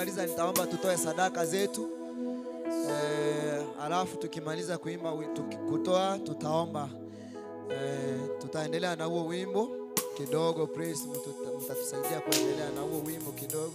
Tukimaliza nitaomba tutoe sadaka zetu eh, alafu tukimaliza kuimba kutoa tutaomba eh, tutaendelea na huo wimbo kidogo. Praise, mtatusaidia kuendelea na huo wimbo kidogo.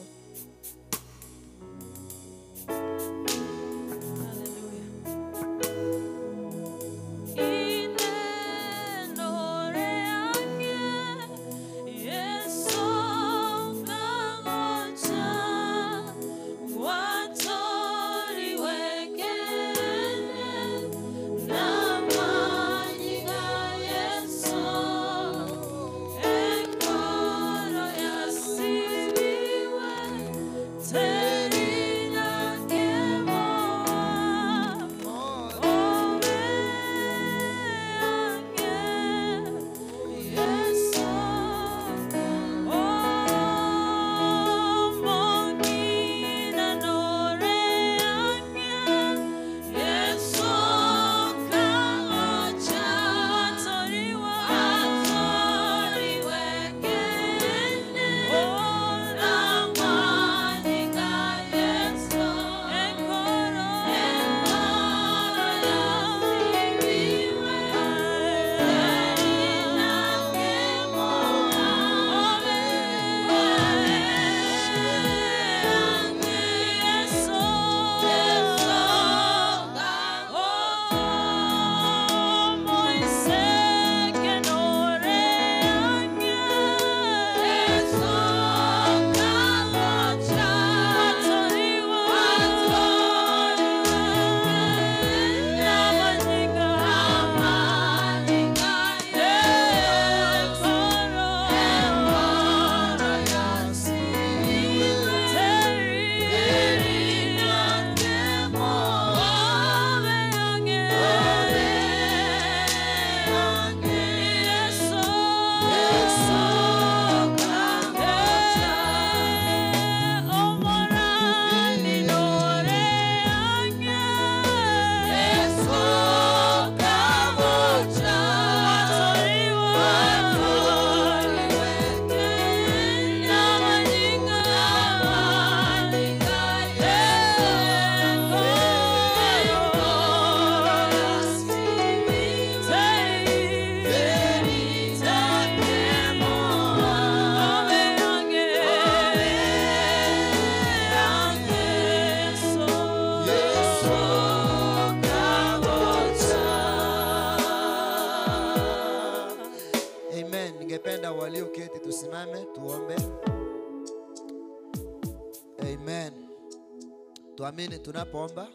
Amen. Ningependa walioketi tusimame tuombe. Amen. Tuamini tunapoomba.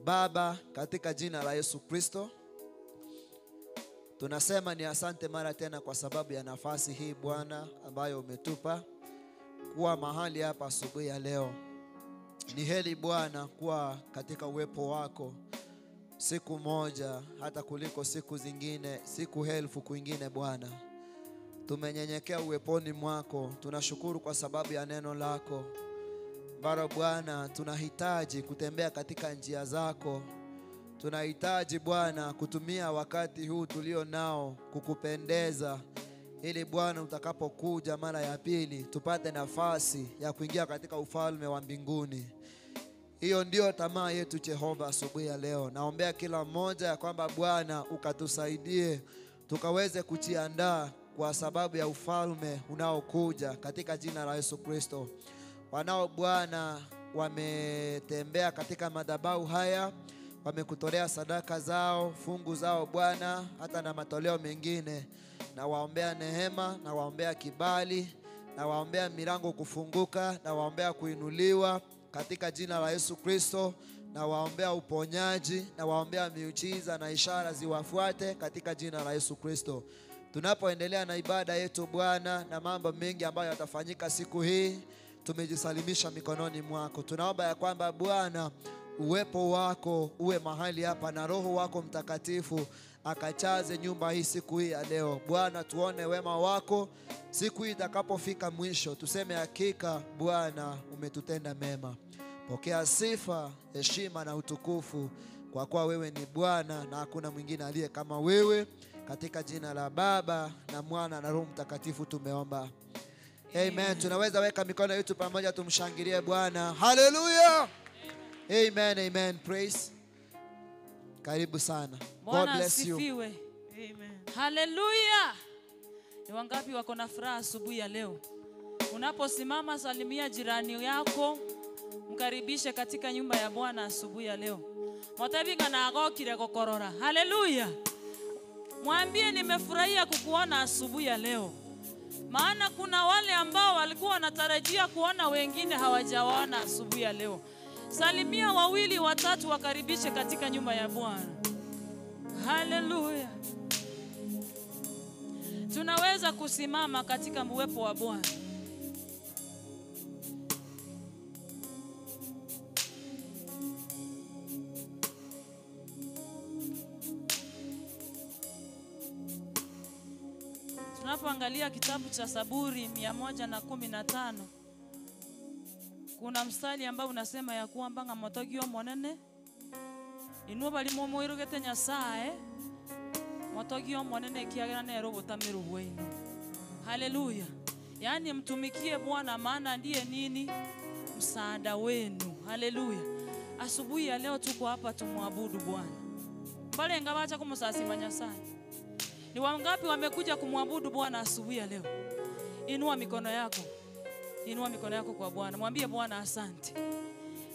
Baba, katika jina la Yesu Kristo, tunasema ni asante mara tena kwa sababu ya nafasi hii Bwana ambayo umetupa kuwa mahali hapa asubuhi ya leo. Ni heri Bwana kuwa katika uwepo wako siku moja hata kuliko siku zingine, siku elfu kwingine Bwana. Tumenyenyekea uweponi mwako, tunashukuru kwa sababu ya neno lako ambalo Bwana tunahitaji kutembea katika njia zako. Tunahitaji Bwana kutumia wakati huu tulio nao kukupendeza, ili Bwana utakapokuja mara ya pili tupate nafasi ya kuingia katika ufalme wa mbinguni. Hiyo ndio tamaa yetu Jehova asubuhi ya leo. Naombea kila mmoja ya kwamba Bwana ukatusaidie tukaweze kujiandaa kwa sababu ya ufalme unaokuja katika jina la Yesu Kristo. Wanao Bwana wametembea katika madhabahu haya, wamekutolea sadaka zao, fungu zao Bwana, hata na matoleo mengine. Na waombea neema, na waombea kibali, na waombea milango kufunguka, na waombea kuinuliwa katika jina la Yesu Kristo, na waombea uponyaji, na waombea miujiza na ishara ziwafuate katika jina la Yesu Kristo. Tunapoendelea na ibada yetu Bwana na mambo mengi ambayo yatafanyika siku hii, tumejisalimisha mikononi mwako. Tunaomba ya kwamba Bwana uwepo wako uwe mahali hapa na Roho wako Mtakatifu akachaze nyumba hii siku hii ya leo. Bwana, tuone wema wako siku hii itakapofika mwisho, tuseme hakika Bwana umetutenda mema. Pokea sifa, heshima na utukufu, kwa kuwa wewe ni Bwana na hakuna mwingine aliye kama wewe. Katika jina la Baba na Mwana na Roho Mtakatifu tumeomba. Amen. Tunaweza weka mikono yetu pamoja tumshangilie Bwana. Haleluya. Amen, amen. Praise. Karibu sana. God Bwana bless you. asifiwe. Amen. Haleluya! Ni wangapi wako na furaha asubuhi ya leo? Unaposimama salimia jirani yako, mkaribishe katika nyumba ya Bwana asubuhi ya leo. Motebinga na agokire gokorora. Haleluya! Mwambie nimefurahia kukuona asubuhi ya leo. Maana kuna wale ambao walikuwa wanatarajia kuona wengine hawajawaona asubuhi ya leo. Salimia wawili watatu, wakaribishe katika nyumba ya Bwana. Haleluya! Tunaweza kusimama katika uwepo wa Bwana. Tunapoangalia kitabu cha Saburi 115 kuna mstari ambao unasema ya kwamba ng'amotogio monene inwe balimo mwirugete Nyasaye motogio monene ekiagera nero obotamiru bwaino. Haleluya! Yaani mtumikie Bwana maana ndiye nini? Msaada wenu. Haleluya! Asubuhi ya leo tuko hapa tumwabudu Bwana. Balenga bacha kumusasima Nyasaye. Ni wangapi wamekuja kumwabudu Bwana asubuhi ya leo? Inua mikono yako. Inua mikono yako kwa Bwana. Mwambie Bwana asante.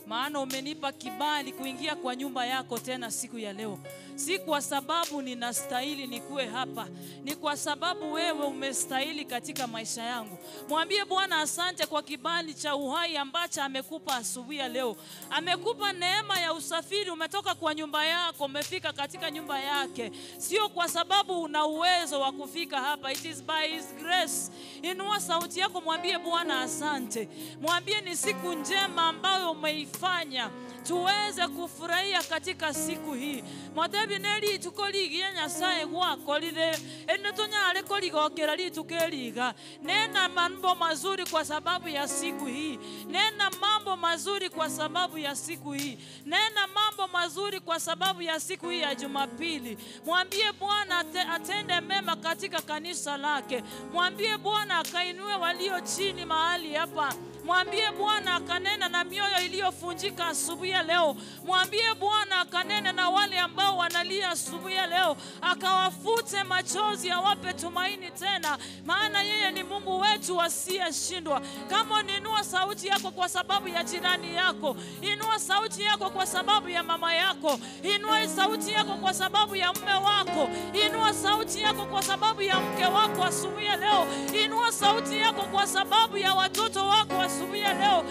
Maana umenipa kibali kuingia kwa nyumba yako tena siku ya leo. Si kwa sababu ninastahili nikuwe hapa, ni kwa sababu wewe umestahili katika maisha yangu. Mwambie Bwana asante kwa kibali cha uhai ambacho amekupa asubuhi ya leo. Amekupa neema ya usafiri, umetoka kwa nyumba yako, umefika katika nyumba yake. Sio kwa sababu una uwezo wa kufika hapa, it is by his grace. Inua sauti yako, mwambie Bwana asante. Mwambie ni siku njema ambayo umeifanya tuweze kufurahia katika siku hii. Mwatebi ne rituko rigiya Nyasaye gwakorire ene tunyare korigokera rituko eriga. Nena mambo mazuri kwa sababu ya siku hii. Nena mambo mazuri kwa sababu ya siku hii. Nena mambo mazuri kwa sababu ya siku hii ya Jumapili. Mwambie Bwana atende mema katika kanisa lake. Mwambie Bwana akainue walio chini mahali hapa. Mwambie Bwana akanena na mioyo iliyofunjika asubuhi ya leo. Mwambie Bwana akanena na wale ambao wanalia asubuhi ya leo, akawafute machozi, awape tumaini tena, maana yeye ni Mungu wetu asiyeshindwa. Kama unainua sauti yako kwa sababu ya jirani yako, inua sauti yako kwa sababu ya mama yako, inua sauti yako kwa sababu ya mume wako, inua sauti yako kwa sababu ya mke wako asubuhi ya leo, inua sauti yako kwa sababu ya watoto wako asubuhi ya leo,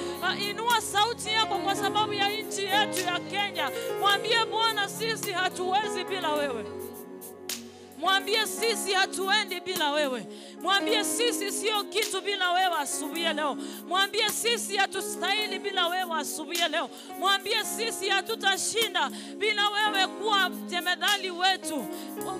inua sauti yako kwa sababu ya nchi yetu ya Kenya. Mwambie Bwana sisi hatuwezi bila wewe. Mwambie sisi hatuendi bila wewe. Mwambie sisi sio kitu bila wewe asubuhi ya leo. Mwambie sisi hatustahili bila wewe asubuhi ya leo. Mwambie sisi hatutashinda bila wewe kuwa jemedali wetu,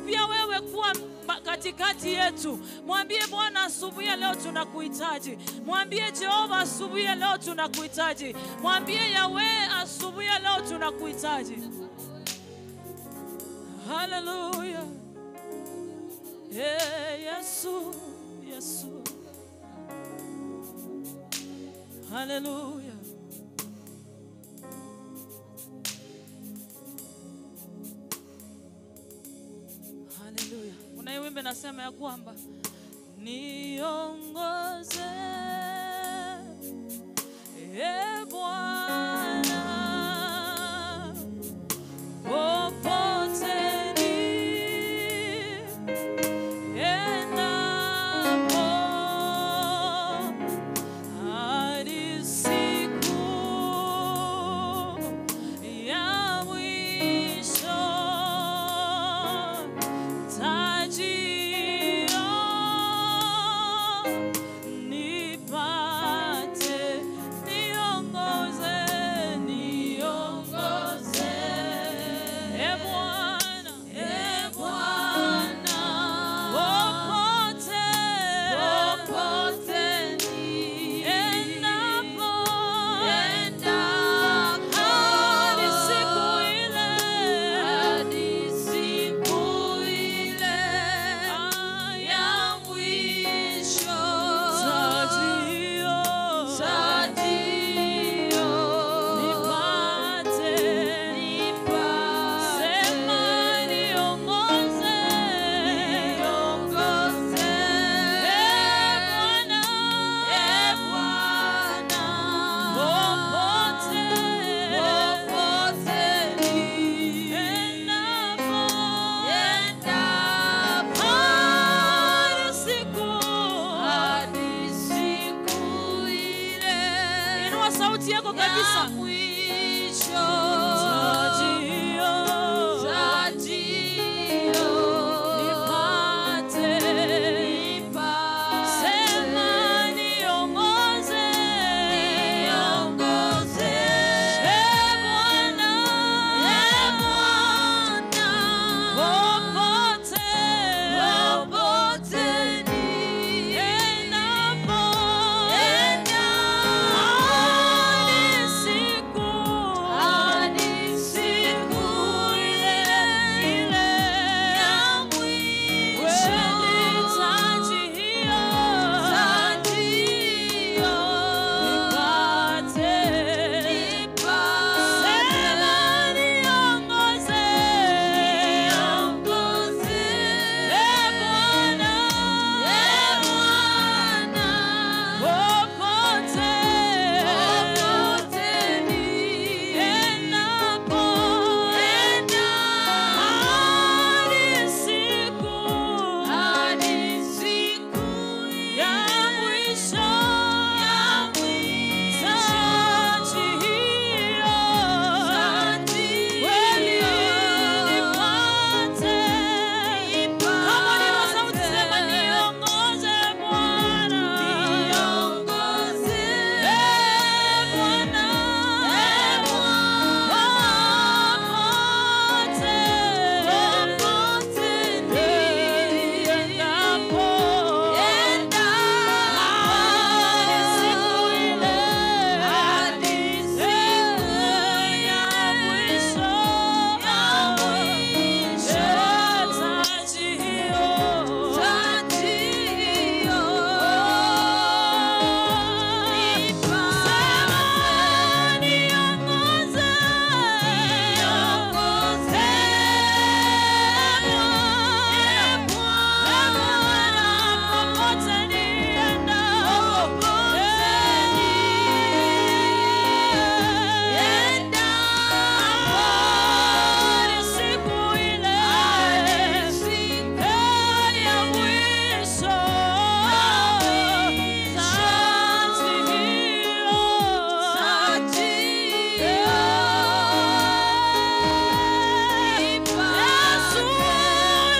pia wewe kuwa katikati yetu. Mwambie Bwana asubuhi ya leo tunakuhitaji. Mwambie Jehova asubuhi ya leo tunakuhitaji. Mwambie Yahweh asubuhi ya leo tunakuhitaji. Hallelujah. Hey, Yesu, Yesu. Hallelujah. Hallelujah. Kuna hii wimbo nasema ya kwamba niongoze e Bwana popote niendapo, hadi siku ya mwisho tajio nipate, niongoze. yako kabisa. Tajio, nipate, sema niongoze, E Bwana, popote niendapo, hadi siku ile ya mwisho, taji hiyo nipate, sema niongoze, E Bwana, popote niendapo, hadi siku ya mwisho, taji hiyo kweli nipate. Kama nina sauti sema niongoze Bwana, Eh, Bwana, popote niendapo, hadi siku ile ya mwisho, taji hiyo Sema niongoze, Bwana, popote niendapo, hadi siku ile ya mwisho, taji hiyo Yesu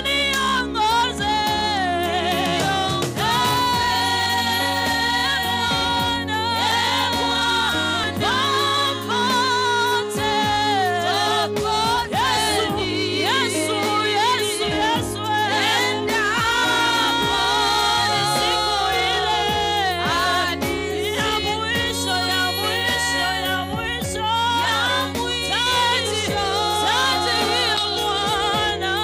niongoze, Bwana, popote. Yesu, Yesu, Yesu, hadi siku ile ya mwisho, ya mwisho, ya mwisho, taji, taji hiyo Bwana,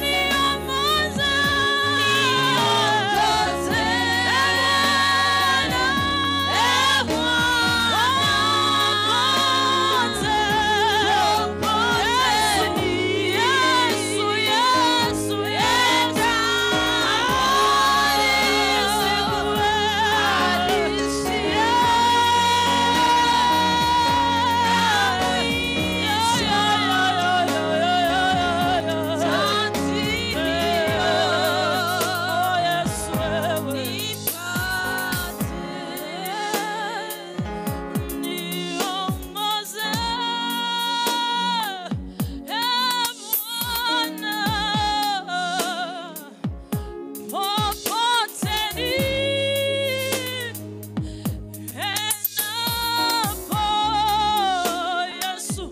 niongoze, Yesu, Yesu, Yesu, Niongoze, e Bwana, popote niendapo, Yesu,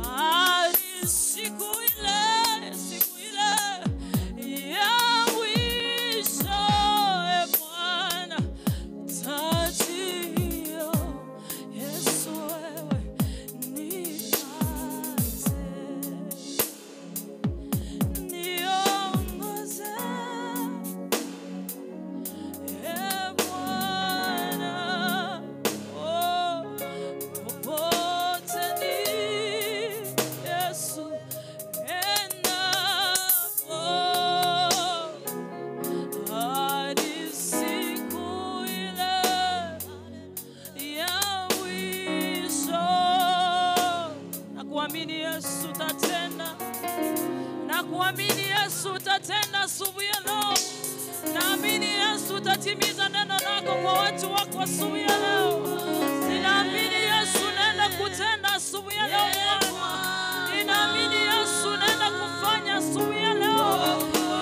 hadi siku ile, siku ile ya mwisho, e Bwana, taji hiyo, Yesu wewe nipate. Niongoze, e Bwana, oh, popote ni Yesu endapo, hadi siku ile ya mwisho. Nakuamini Yesu utatenda, nakuamini Yesu utatenda asubuhi ya leo. kutimiza neno lako kwa watu wako asubuhi ya leo. Ninaamini Yesu unaenda kutenda asubuhi ya leo Bwana. Ninaamini Yesu unaenda kufanya asubuhi ya leo.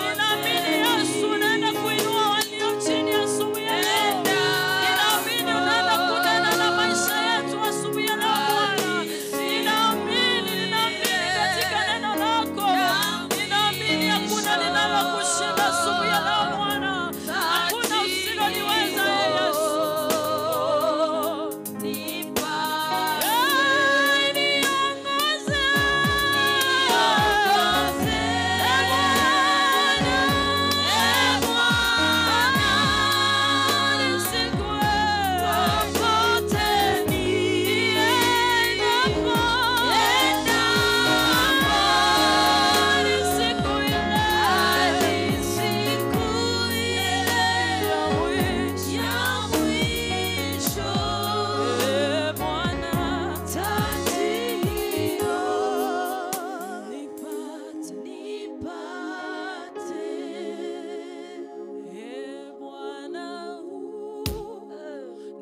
Ninaamini Yesu unaenda kuinua walio chini asubuhi ya leo. Ninaamini unaenda kunena na maisha yetu asubuhi ya leo Bwana. Ninaamini, ninaamini katika neno lako. Ninaamini hakuna linalokushinda asubuhi ya leo Bwana. Hakuna usiloliweza ee Yesu. Ee, niongoze. Ee Bwana, nisikue popote niendapo, hadi siku ile ya mwisho. Ee Bwana, nipate, Ee Bwana,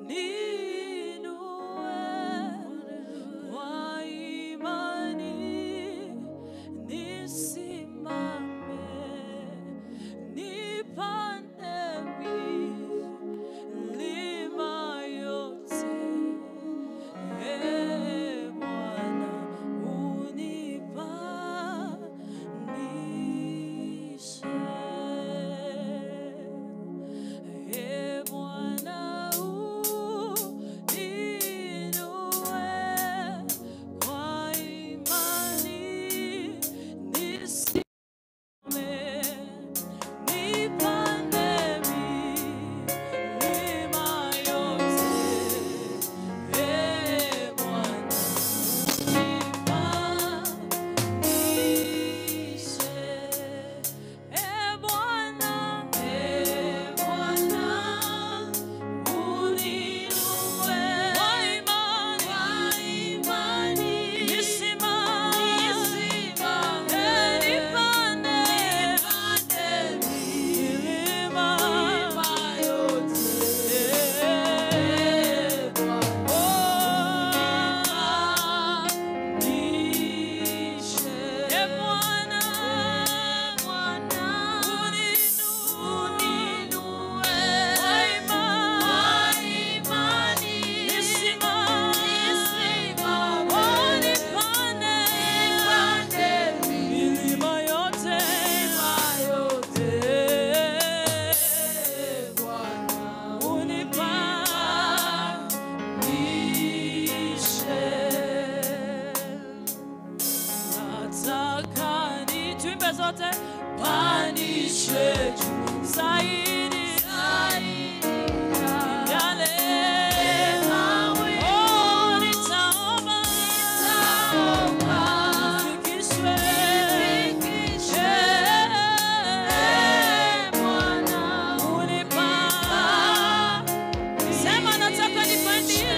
uniinue kwa imani, nisimame, nipande milima yote. Ee Bwana, unipandishe. Ee Bwana, uniinue kwa imani, nisimame, nipande milima yote. Ee Bwana, unipandishe. Ee Bwana, uniinue kwa imani, nisimame, nipande milima yote. Milima yote, unipandishe. Nataka nituimbe zote, pandishwe juu zaidi yale. Oh, nitaomba nifikishwe, Bwana unipa. Sema nataka nipandishwe.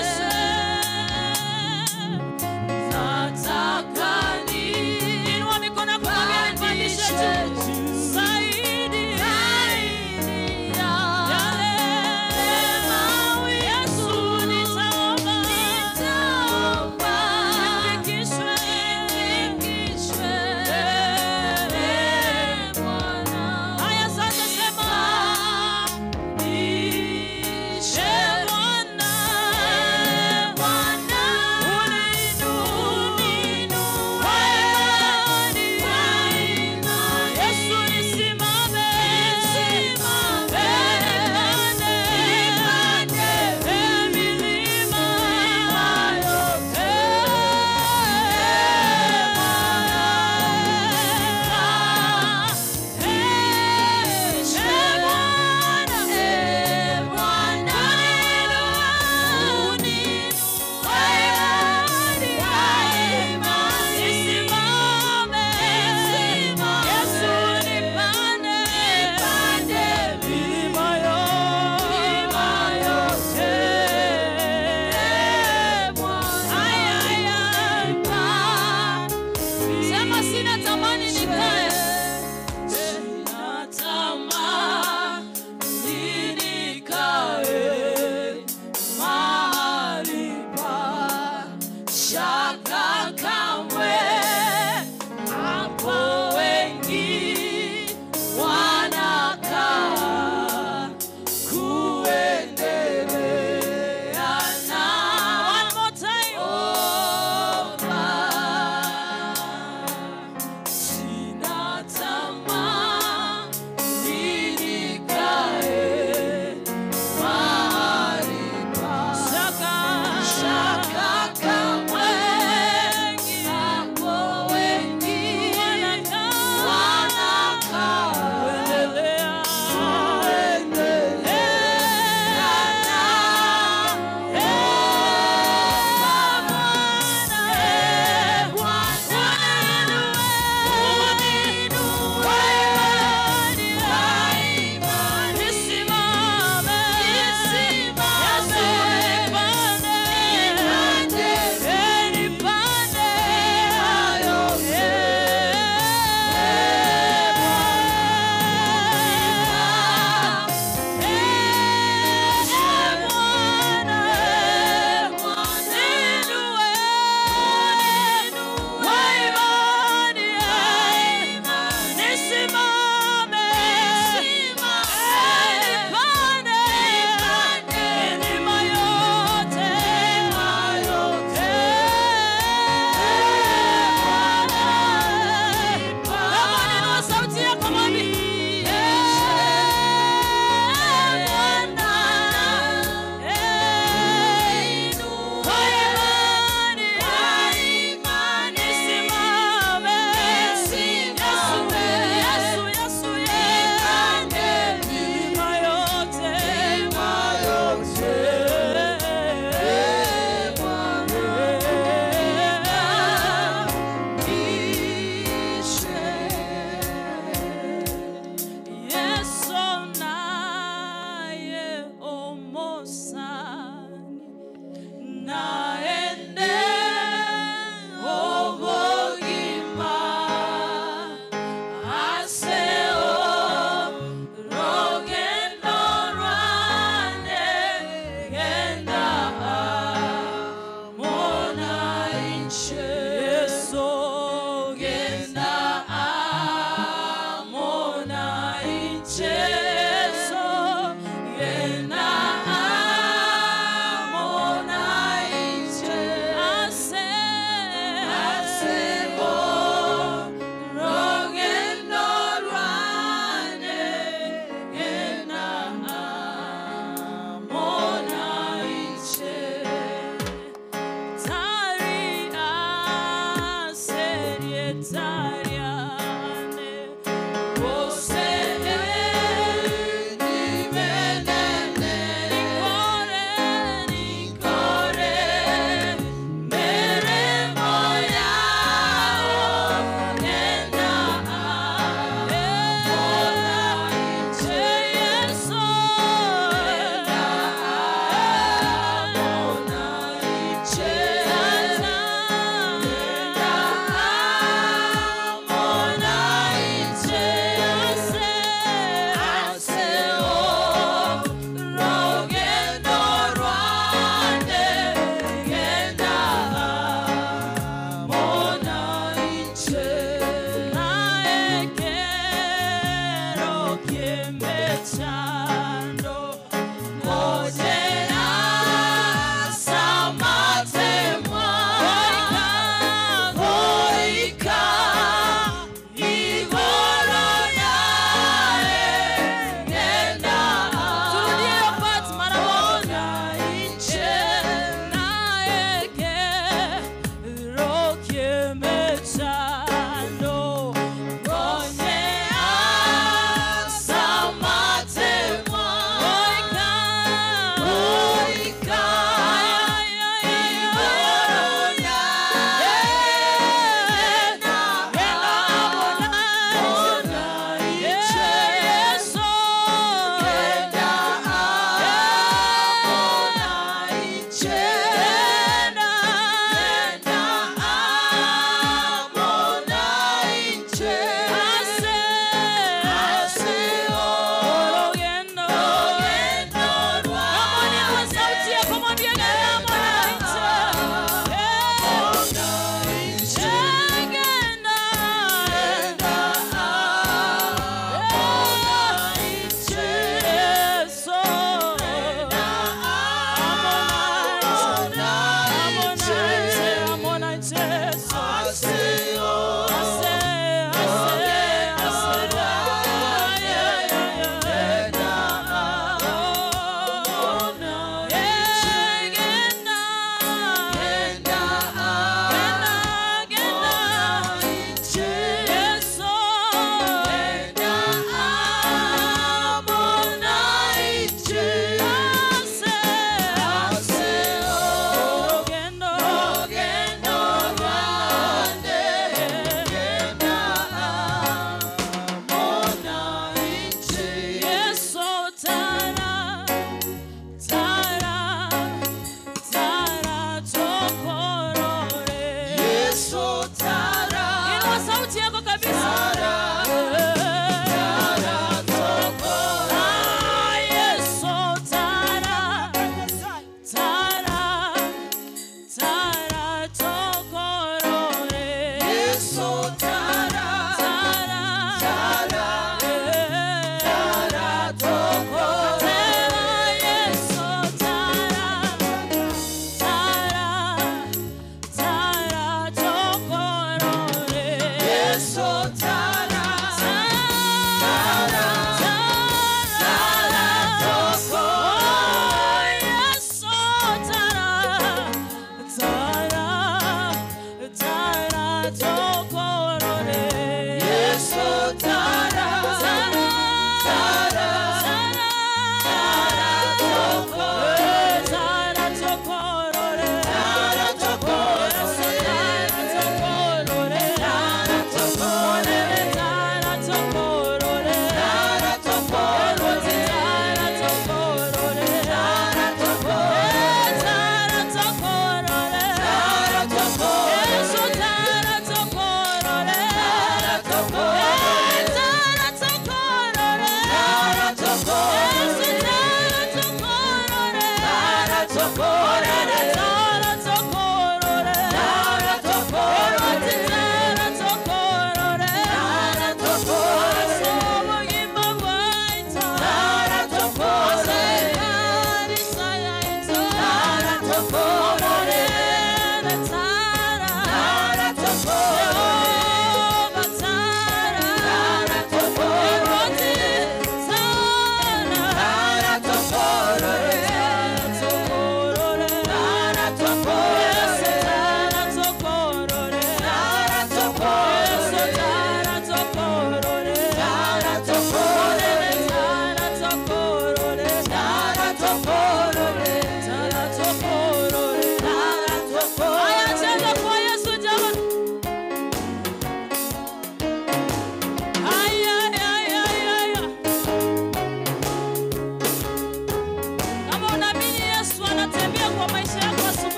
Nataka ni- Inua mikono yako mwambie nipandishe juu zaidi.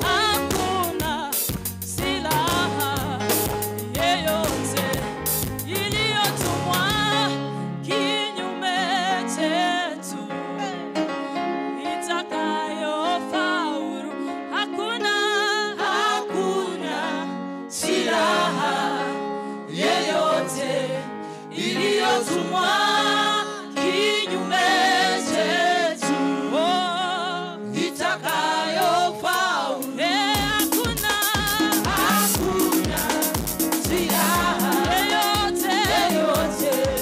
Hakuna silaha yeyote iliyotumwa kinyume chetu itakayofaulu. Hakuna, hakuna silaha yeyote iliyotumwa kinyume chetu oh, itakayofaulu. Eh, hakuna, hakuna silaha yeyote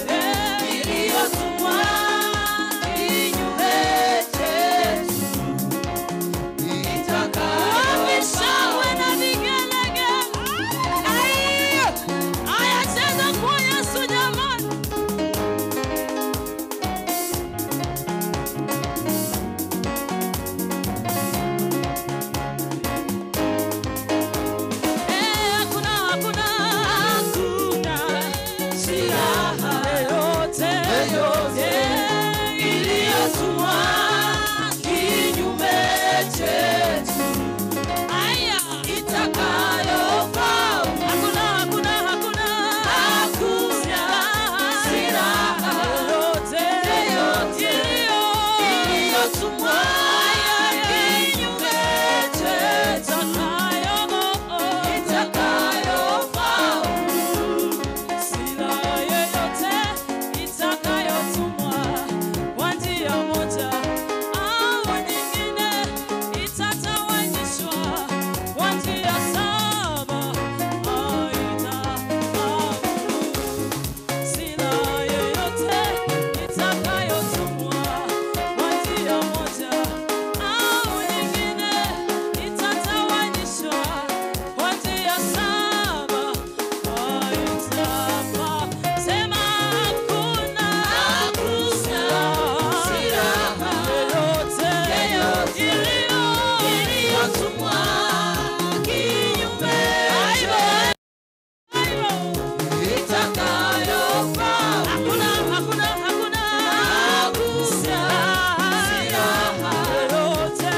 eh, iliyotumwa kinyume chetu Wabishawe na vigelegele. Ai! Aya, cheza kwa Yesu jamani. Eh, hakuna, hakuna, hakuna silaha yoyote, eh, iliyotumwa kinyume chetu. Aya, itakayofaulu. Hakuna, hakuna, hakuna, hakuna silaha yoyote iliyotumwa kinyume chetu. Itakayofaulu. Silaha yeyote itakayotumwa kwa njia moja au nyingine itatawanyishwa kwa njia saba, haitafaulu. Silaha yeyote itakayotumwa kwa njia moja au nyingine itatawanyishwa kwa njia saba, haitafaulu. Sema hakuna, silaha yeyote iliyotumwa kinyume Hakuna, hakuna, hakuna, silaha yoyote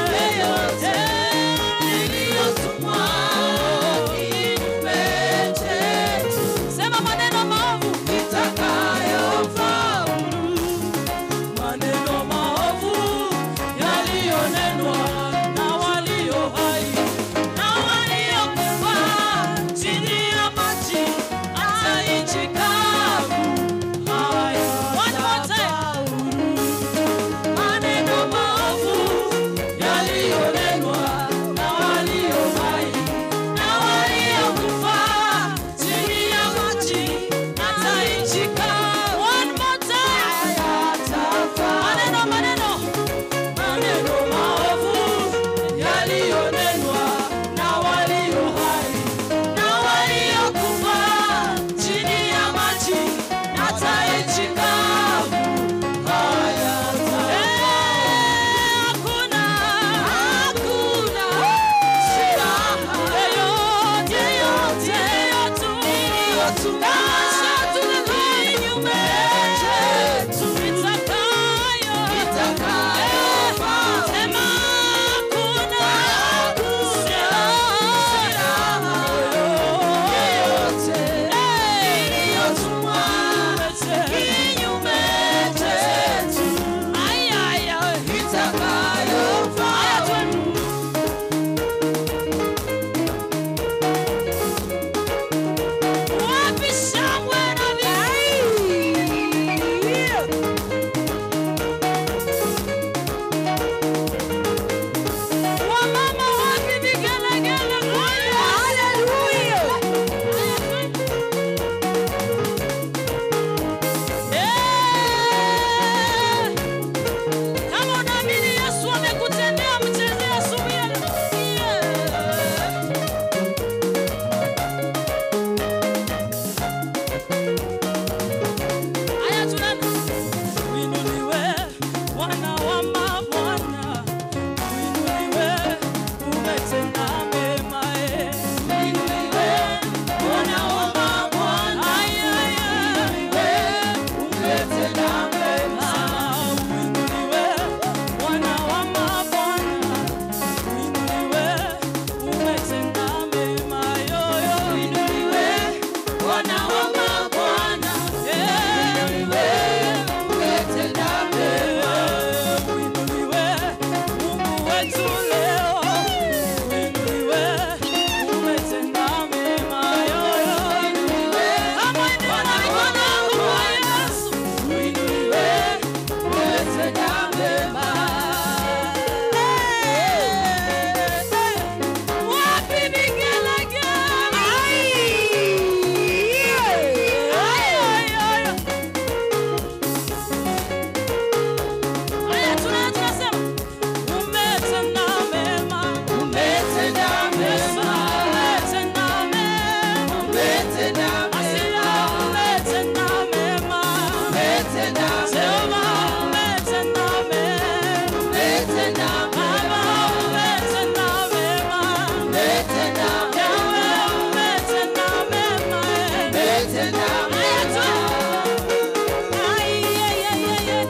iliyotumwa kinyume chetu. Sema maneno maovu itakayofaulu, maneno maovu yaliyonenwa na walio hai na waliokufa chini ya maji hata nchi kavu haya. One more time. Maneno maovu yaliyonenwa na walio hai na waliokufa chini ya maji hata nchi kavu. One more time. Maneno, maneno maneno maovu yaliyonenwa na walio hai na waliokufa chini ya maji hata nchi kavu hayata. Hakuna, hakuna silaha yoyote iliyotumwa kinyume chetu itakayo sema hakuna silaha yoyote iliyotumwa kinyume chetu itakayofaulu. Wapi shangwe? Haya tu. Ai, ai, ai, ai, ai.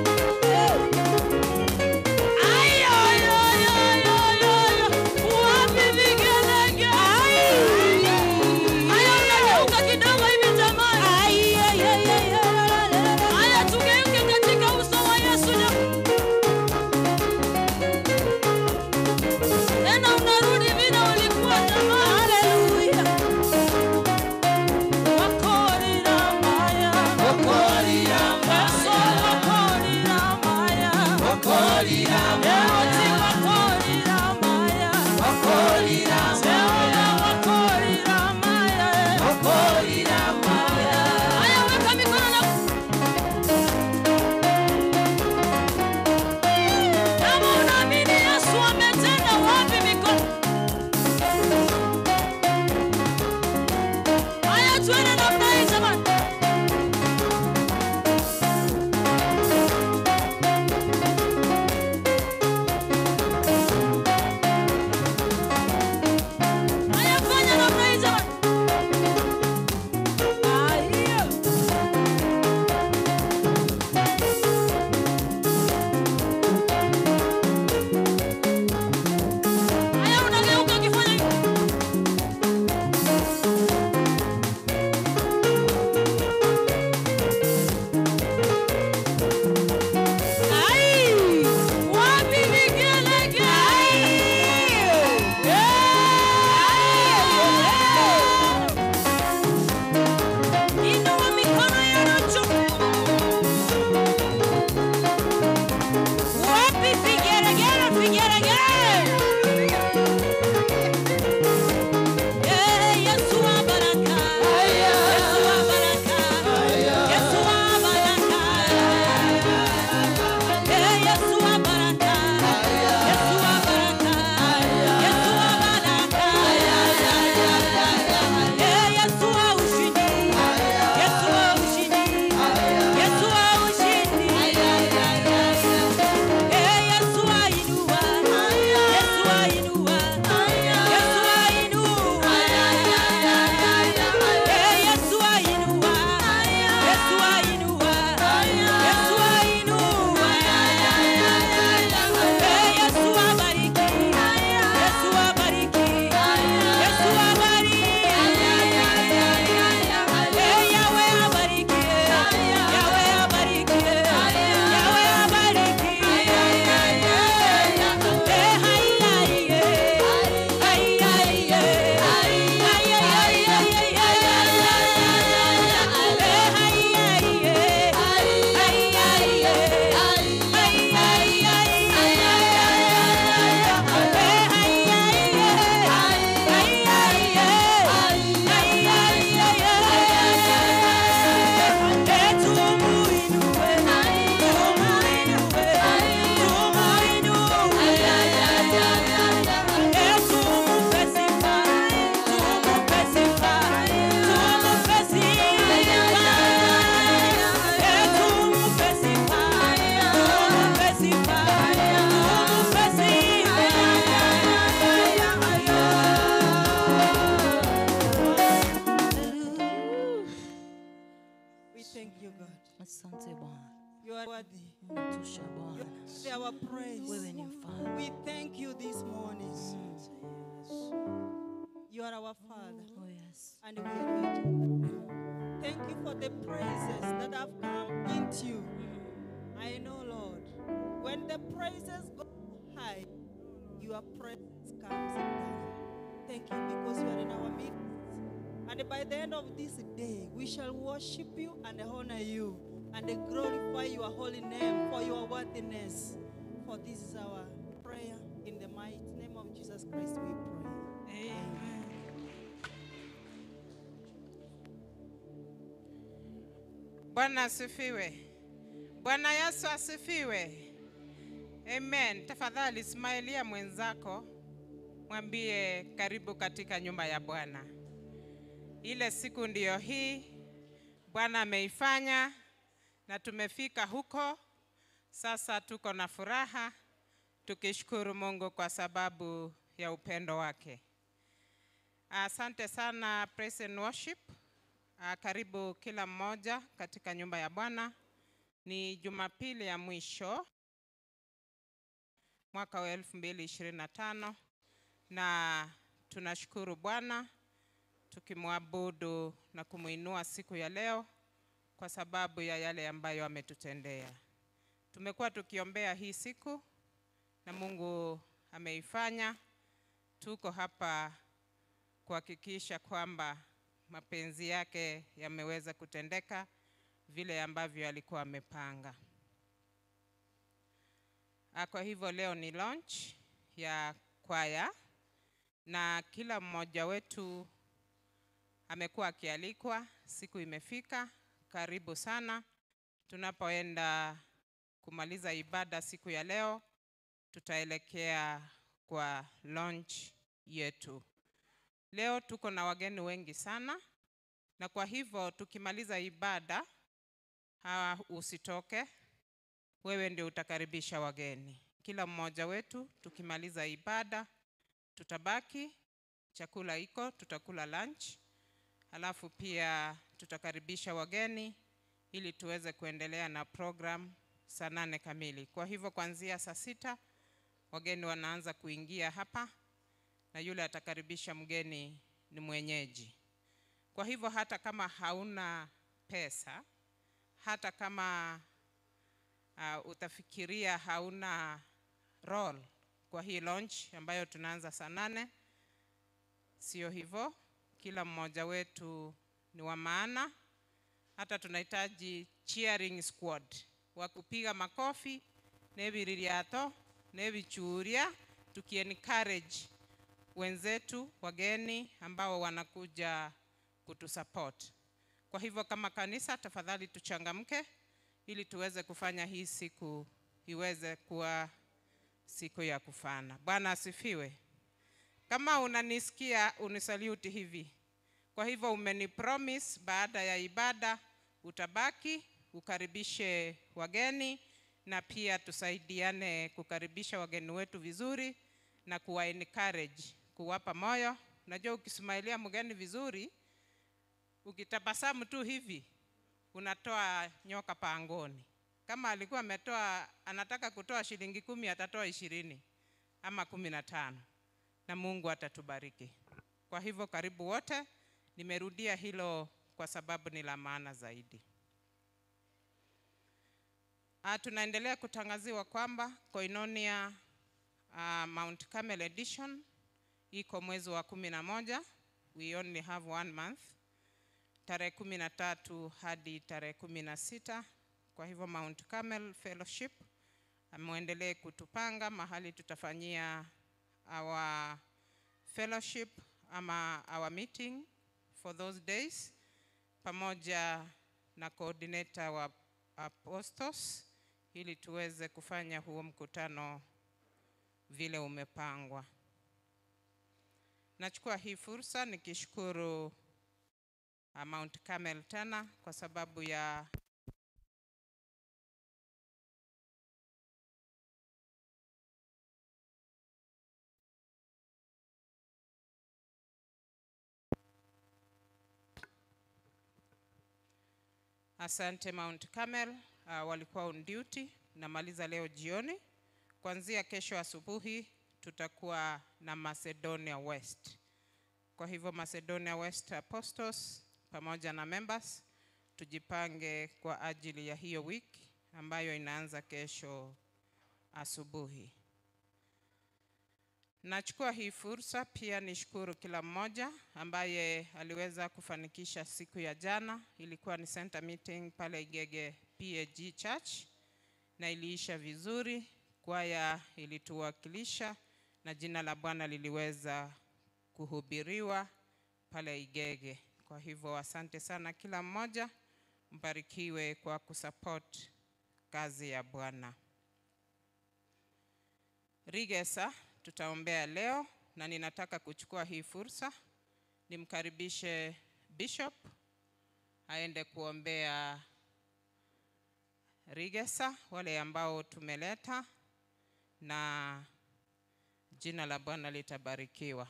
Ai, ai, ai, ai, ai, ai. Wapi vigelegele? Haya, unageuka kidogo hivi jamani. Haya, tugeuke katika uso wa Yesu jamani. Tena unarudi vile ulikuwa jamani. Wakorira maya. Yesu wakorira maya. Ewoti wakorira maya. Jehova wakorira maya. Haya, weka mikono na kama unaamini Yesu ametenda, wapi mikono? Haya, tuende namna hii jamani. Haya, fanya namna hii jamani. Haya. Haya, unageuka ukifanya hivi. Ai! Wapi vigelegele? Eh! Inua mikono yenu juu. Wapi vigelegele, vigelegele? Eh, Yesu wa baraka. Yesu wa baraka. Yesu wa baraka. Eh, Yesu wa baraka. Yesu wa baraka. Yesu wa baraka. Eh, Yesu wa ushindi. Yesu wa ushindi. Yesu wa ushindi. Eh, Yesu wa inua. Yesu wa inua. Yesu wa inua. Eh, Yesu wa inua. Yesu wa inua. Yesu wa inua. Eh, Yesu wa bariki. Yesu wa bariki. Yesu wa bariki. Eh, Yahweh abariki. Yahweh abariki. Yahweh abariki. Eh, hai, hai, eh. Hai, hai, eh. Hai, hai, hai, hai, hai, Eh, hai, hai, eh. Hai, hai, eh. Hai, hai, hai, Eh, hai, hai, eh. Hai, hai, eh. Hai, hai, eh. Eh, tumuinue, tumuinue, tumuinue. Eh, tumupe sifa, tumupe sifa, tumupe sifa. Eh, tumupe sifa, tumupe sifa, tumupe sifa. We thank you, God. Asante Bwana, You are worthy. unatosha Bwana, You are our praise. wewe ni mfalme. We thank you this morning. You are our Father, Oh yes. and we are your children. Thank you for the praises that have come into you. I know, Lord, when the praises go high, your presence comes down. Thank you because you are in our midst. And by the end of this day, we shall worship you and honor you and glorify your holy name for your worthiness. For this is our prayer. In the mighty name of Jesus Christ, we pray. Amen. Bwana asifiwe. Bwana Yesu asifiwe. Amen. Tafadhali smailia mwenzako, mwambie karibu katika nyumba ya Bwana. Ile siku ndiyo hii, Bwana ameifanya na tumefika huko. Sasa tuko na furaha tukishukuru Mungu kwa sababu ya upendo wake. Asante sana Praise and Worship. Karibu kila mmoja katika nyumba ya Bwana. Ni Jumapili ya mwisho mwaka wa 2025 na tunashukuru Bwana tukimwabudu na kumuinua siku ya leo kwa sababu ya yale ambayo ametutendea. Tumekuwa tukiombea hii siku na Mungu ameifanya. Tuko hapa kuhakikisha kwamba mapenzi yake yameweza kutendeka vile ambavyo alikuwa amepanga. Kwa hivyo leo ni launch ya kwaya na kila mmoja wetu amekuwa akialikwa. Siku imefika, karibu sana. Tunapoenda kumaliza ibada siku ya leo, tutaelekea kwa launch yetu. Leo tuko na wageni wengi sana, na kwa hivyo tukimaliza ibada usitoke, wewe ndio utakaribisha wageni. Kila mmoja wetu tukimaliza ibada tutabaki, chakula iko, tutakula lunch, halafu pia tutakaribisha wageni ili tuweze kuendelea na program saa 8 kamili. Kwa hivyo kuanzia saa 6 wageni wanaanza kuingia hapa, na yule atakaribisha mgeni ni mwenyeji. Kwa hivyo hata kama hauna pesa, hata kama utafikiria hauna role kwa hii launch ambayo tunaanza saa 8, sio hivyo. Kila mmoja wetu ni wa maana. Hata tunahitaji cheering squad wa kupiga makofi nebiririato nebichuria, tukiencourage wenzetu wageni ambao wanakuja kutusupport. Kwa hivyo kama kanisa, tafadhali tuchangamke ili tuweze kufanya hii siku iweze kuwa siku ya kufana. Bwana asifiwe. Kama unanisikia unisalute hivi. Kwa hivyo umenipromise baada ya ibada utabaki ukaribishe wageni, na pia tusaidiane kukaribisha wageni wetu vizuri na kuwa encourage, kuwapa moyo. Unajua ukismailia mgeni vizuri, ukitabasamu tu hivi, unatoa nyoka pangoni. Kama alikuwa anataka kutoa shilingi 10, atatoa 20 ama 15, na Mungu atatubariki. Kwa hivyo karibu wote. Nimerudia hilo kwa sababu ni la maana zaidi. Tunaendelea kutangaziwa kwamba Koinonia Mount Carmel Edition iko mwezi wa 11. We only have 1 month. Tarehe 13 hadi tarehe 16. Kwa hivyo Mount Carmel Fellowship muendelee kutupanga mahali tutafanyia our fellowship ama our meeting for those days, pamoja na coordinator wa apostles ili tuweze kufanya huo mkutano vile umepangwa. Nachukua hii fursa nikishukuru Mount Carmel tena kwa sababu ya Asante Mount Carmel, walikuwa on duty. Namaliza leo jioni. Kuanzia kesho asubuhi tutakuwa na Macedonia West. Kwa hivyo Macedonia West Apostles pamoja na members tujipange kwa ajili ya hiyo wiki ambayo inaanza kesho asubuhi. Nachukua hii fursa pia nishukuru kila mmoja ambaye aliweza kufanikisha siku ya jana. Ilikuwa ni center meeting pale Igege PAG Church na iliisha vizuri. Kwaya ilituwakilisha na jina la Bwana liliweza kuhubiriwa pale Igege. Kwa hivyo asante sana kila mmoja, mbarikiwe kwa kusupport kazi ya Bwana. Rigesa tutaombea leo, na ninataka kuchukua hii fursa nimkaribishe Bishop aende kuombea Rigesa, wale ambao tumeleta, na jina la Bwana litabarikiwa.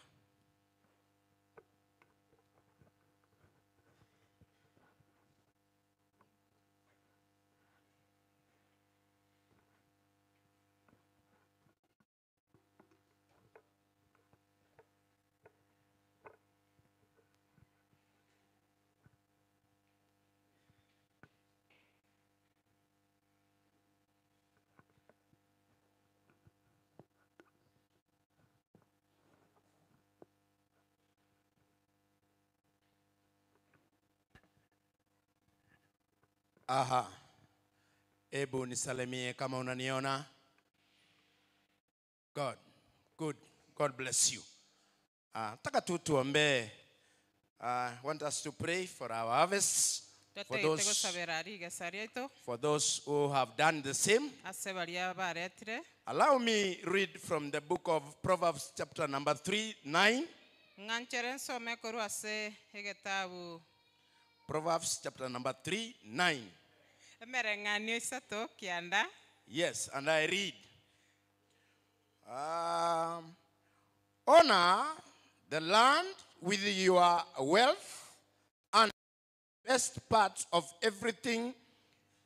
Aha, hebu nisalimie kama unaniona. God, good. God bless you. Nataka tu tuombee. I want us to pray for our harvests, for Totagete those, gosabera rigesa riaito for those who have done the same. ase baria baretire. Allow me read from the book of Proverbs chapter number 3, 9. Ng'anchere nsome korwa ase egetabu Proverbs chapter number 3, 9. emereng'anio isato kianda. Yes, and I read. Honor the land with your wealth and best part of everything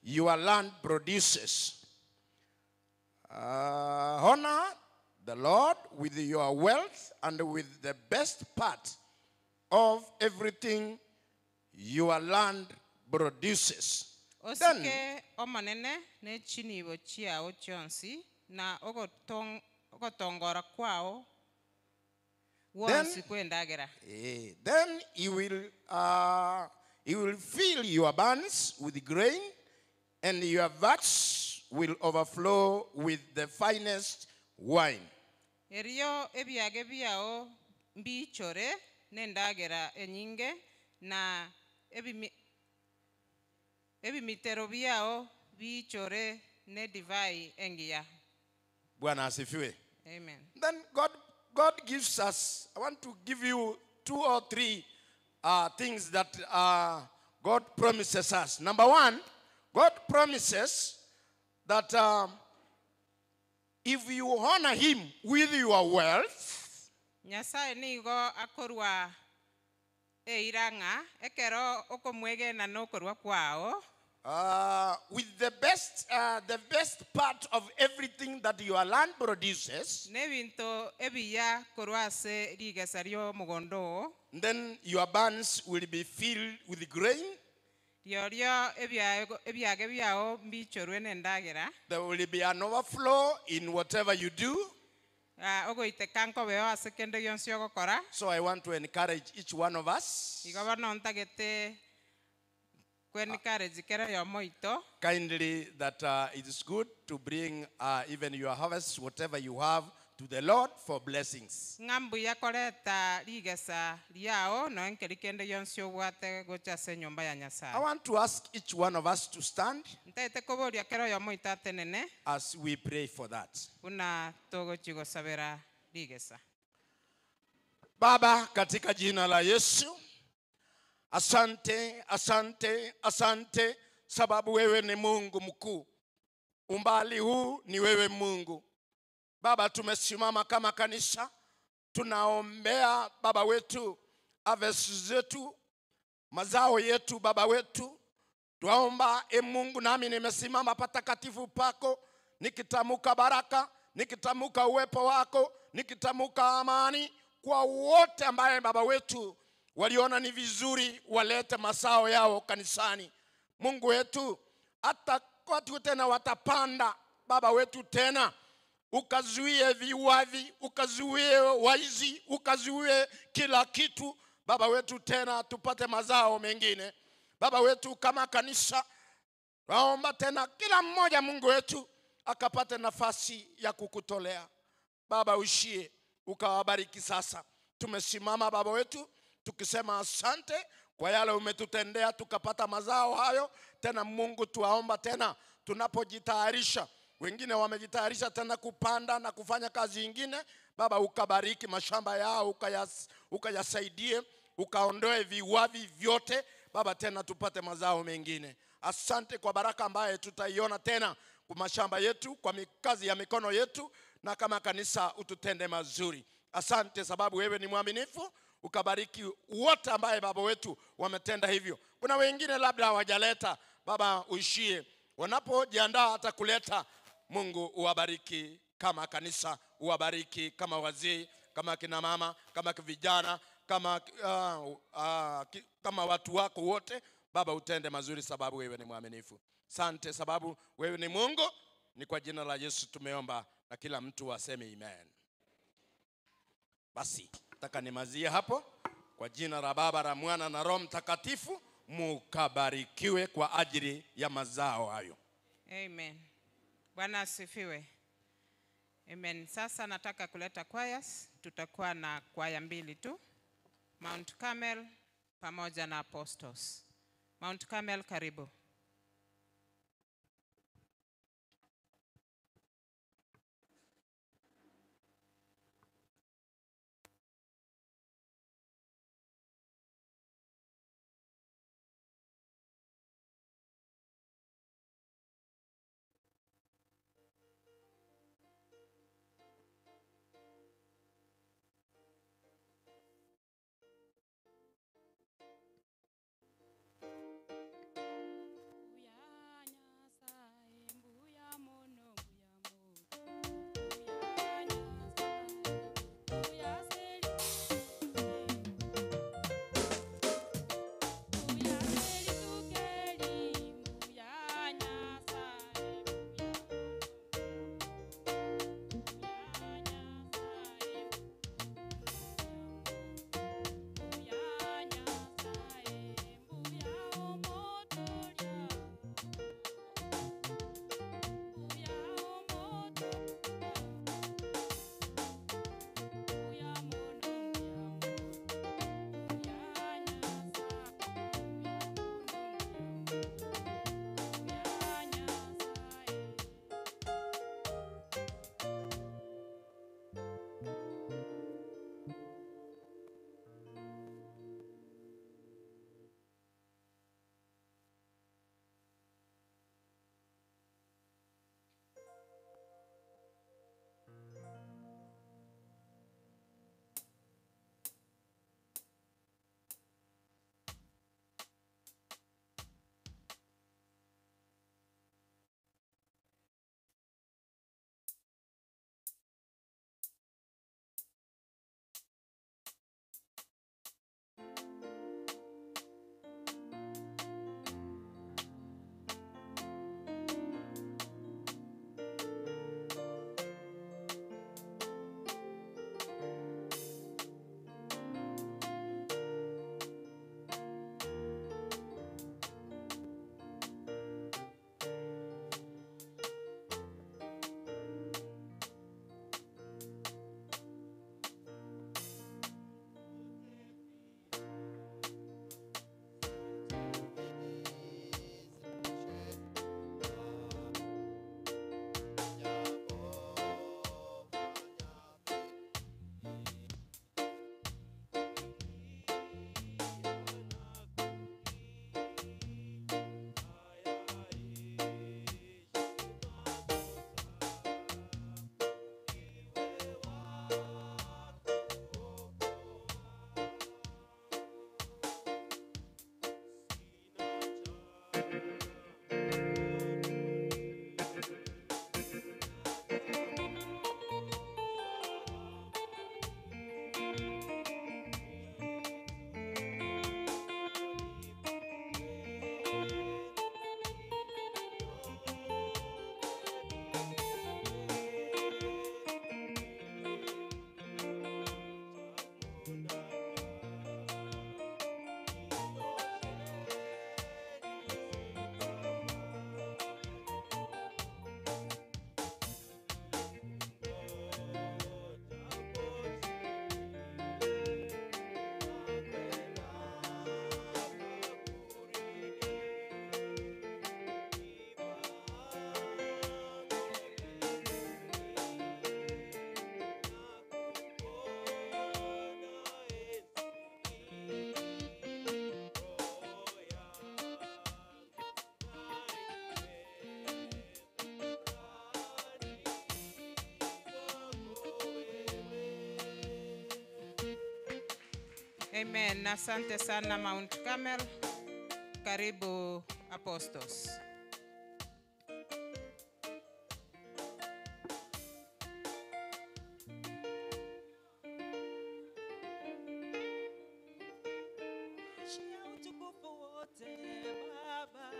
your land produces. Honor the Lord with your wealth and with the best part of everything your land produces. Then, Osike omonene ne chinibo chiao chionsi na ogotongora kwao wonsi kwendagera. Then he will fill your barns with grain, and your vats will overflow with the finest wine. Erio ebiage biao mbichore nendagera enyinge na ebimitero biao bichore ne divai engiya. Bwana asifiwe. Amen. Then God gives us, I want to give you 2 or 3 things that God promises us. Number 1, God promises that if you honor him with your wealth, Nyasaye nigo akorwa eiranga ekero okomwegena nokorwa kwao, with the best part of everything that your land produces, nebinto ebiya korwa ase rigesa rio omogondo, then your barns will be filled with grain. Riorio ebiage biao mbichorwe nendagera. There will be an overflow in whatever you do. Ogoiteka nkobeo ase kende gionsi ogokora. So I want to encourage each one of us. Igo bono ntagete kwencourage kera yomoito. Kindly that it is good to bring even your harvest, whatever you have, to the Lord for blessings. Ng'ambuya koreta rigesa riao no enkeri kende gionsi obwate gocha ase nyomba ya Nyasaye. I want to ask each one of us to stand Ntaete koboria kera yomoito atenene as we pray for that. Buna togochi gosabera rigesa. Baba, katika jina la Yesu, asante, asante, asante, sababu wewe ni Mungu mkuu. Umbali huu ni wewe Mungu. Baba, tumesimama kama kanisa, tunaombea baba wetu, harvest zetu, mazao yetu baba wetu. Twaomba e Mungu, nami nimesimama patakatifu pako, nikitamuka baraka, nikitamuka uwepo wako, nikitamuka amani kwa wote ambaye baba wetu waliona ni vizuri walete mazao yao kanisani. Mungu wetu, hata watu tena watapanda baba wetu tena, ukazuie viwavi, ukazuie waizi, ukazuie kila kitu baba wetu, tena tupate mazao mengine. Baba wetu, kama kanisa naomba tena kila mmoja Mungu wetu akapate nafasi ya kukutolea. Baba, uishie ukawabariki. Sasa tumesimama baba wetu tukisema asante kwa yale umetutendea, tukapata mazao hayo. Tena Mungu tuwaomba tena tunapojitayarisha, wengine wamejitayarisha tena kupanda na kufanya kazi nyingine, Baba ukabariki mashamba yao, ukayasaidie, ukaondoe viwavi vyote Baba, tena tupate mazao mengine. Asante kwa baraka ambaye tutaiona tena kwa mashamba yetu, kwa kazi ya mikono yetu, na kama kanisa ututende mazuri. Asante sababu wewe ni mwaminifu, ukabariki wote ambaye baba wetu wametenda hivyo. Kuna wengine labda hawajaleta, Baba uishie wanapojiandaa hata kuleta. Mungu uwabariki kama kanisa, uwabariki kama wazee, kama kina mama, kama vijana, kama watu wako wote. Baba utende mazuri sababu wewe ni mwaminifu. Asante sababu wewe ni Mungu. Ni kwa jina la Yesu tumeomba na kila mtu aseme amen. Basi nataka nimazie hapo kwa jina la Baba, la Mwana na Roho Mtakatifu. mukabarikiwe kwa ajili ya mazao hayo. Amen. Bwana asifiwe. Amen. Sasa nataka kuleta choirs. Tutakuwa na kwaya mbili tu, Mount Carmel pamoja na Apostles. Mount Carmel, karibu. Amen. Asante sana Mount Carmel. Karibu Apostles. Shia utukufu wote Baba.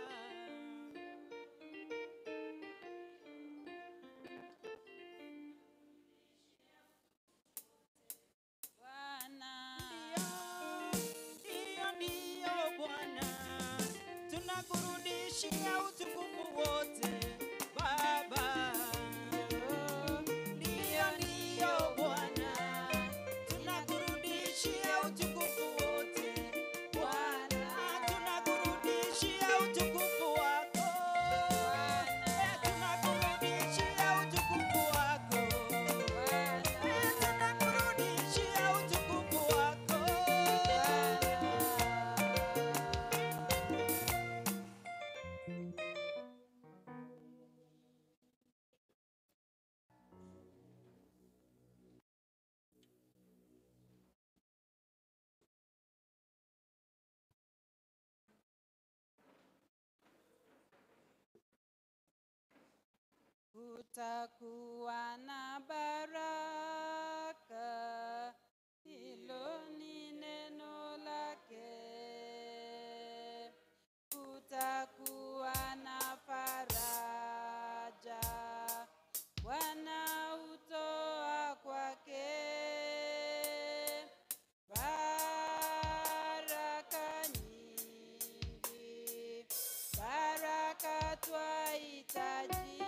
Bwana. Ndio, ndio Bwana. Tunakurudishia utukufu wote Baba. Ndiyo, ndiyo Bwana, tunakurudishia utukufu wote Bwana, tunakurudishia utukufu wako, tunakurudishia utukufu wako, tunakurudishia utukufu wako. Kutakuwa na baraka, hilo ni neno lake. Kutakuwa na faraja, Bwana hutoa kwake. Baraka nyingi, baraka twahitaji,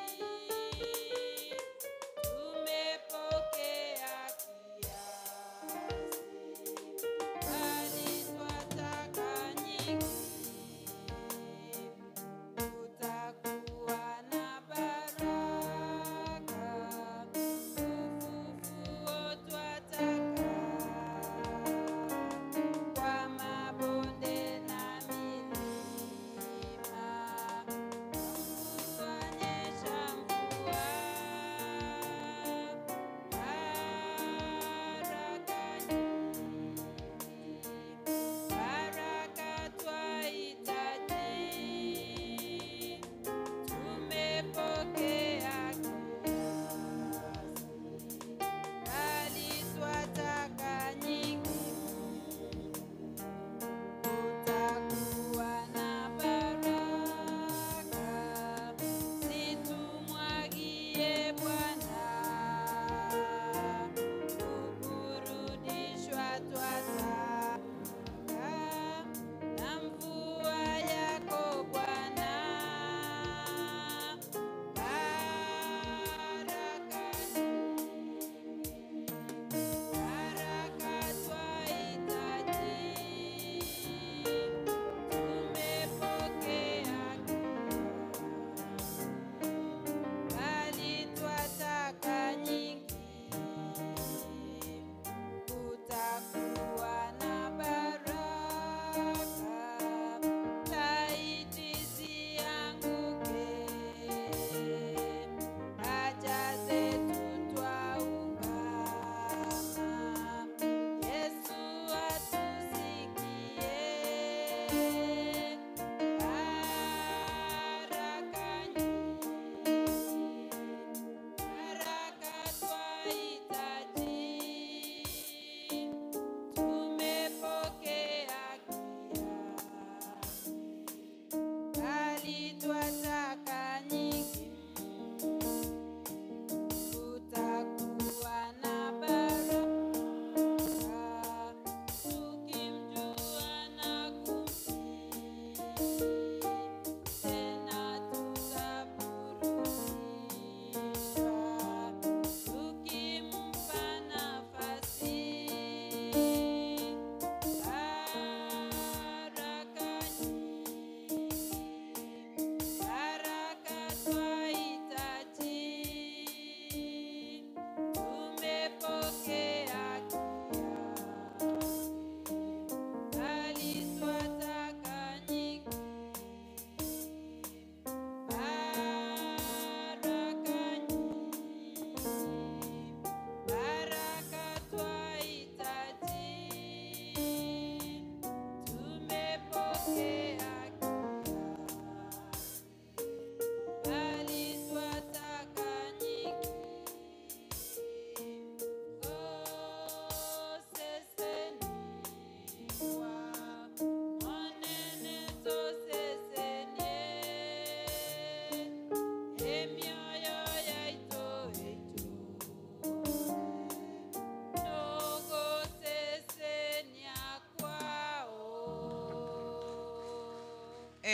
tumepokea kiasi, bali twataka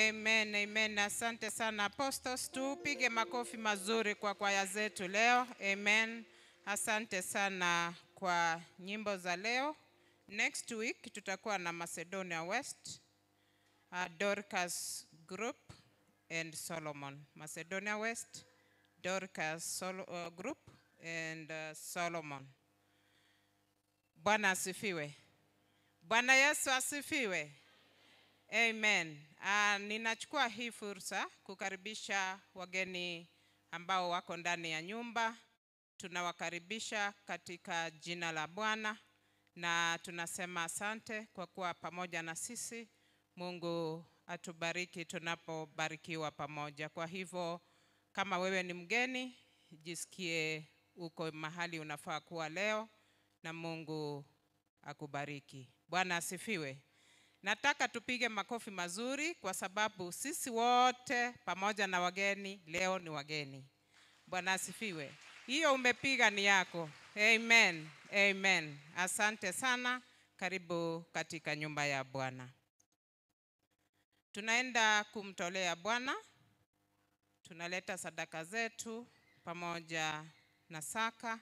Amen, amen. Asante sana apostles, tupige makofi mazuri kwa kwaya zetu leo. Amen. Asante sana kwa nyimbo za leo. Next week tutakuwa na Macedonia West, Dorcas Group and Solomon. Macedonia West, Dorcas Group and Solomon. Bwana asifiwe. Bwana Yesu asifiwe. Amen. Ninachukua hii fursa kukaribisha wageni ambao wako ndani ya nyumba. Tunawakaribisha katika jina la Bwana na tunasema asante kwa kuwa pamoja na sisi. Mungu atubariki tunapobarikiwa pamoja. Kwa hivyo kama wewe ni mgeni, jisikie uko mahali unafaa kuwa leo na Mungu akubariki. Bwana asifiwe. Nataka tupige makofi mazuri kwa sababu sisi wote pamoja na wageni leo ni wageni. Bwana asifiwe. Hiyo umepiga ni yako. Amen. Amen. Asante sana. Karibu katika nyumba ya Bwana. Tunaenda kumtolea Bwana. Tunaleta sadaka zetu pamoja na saka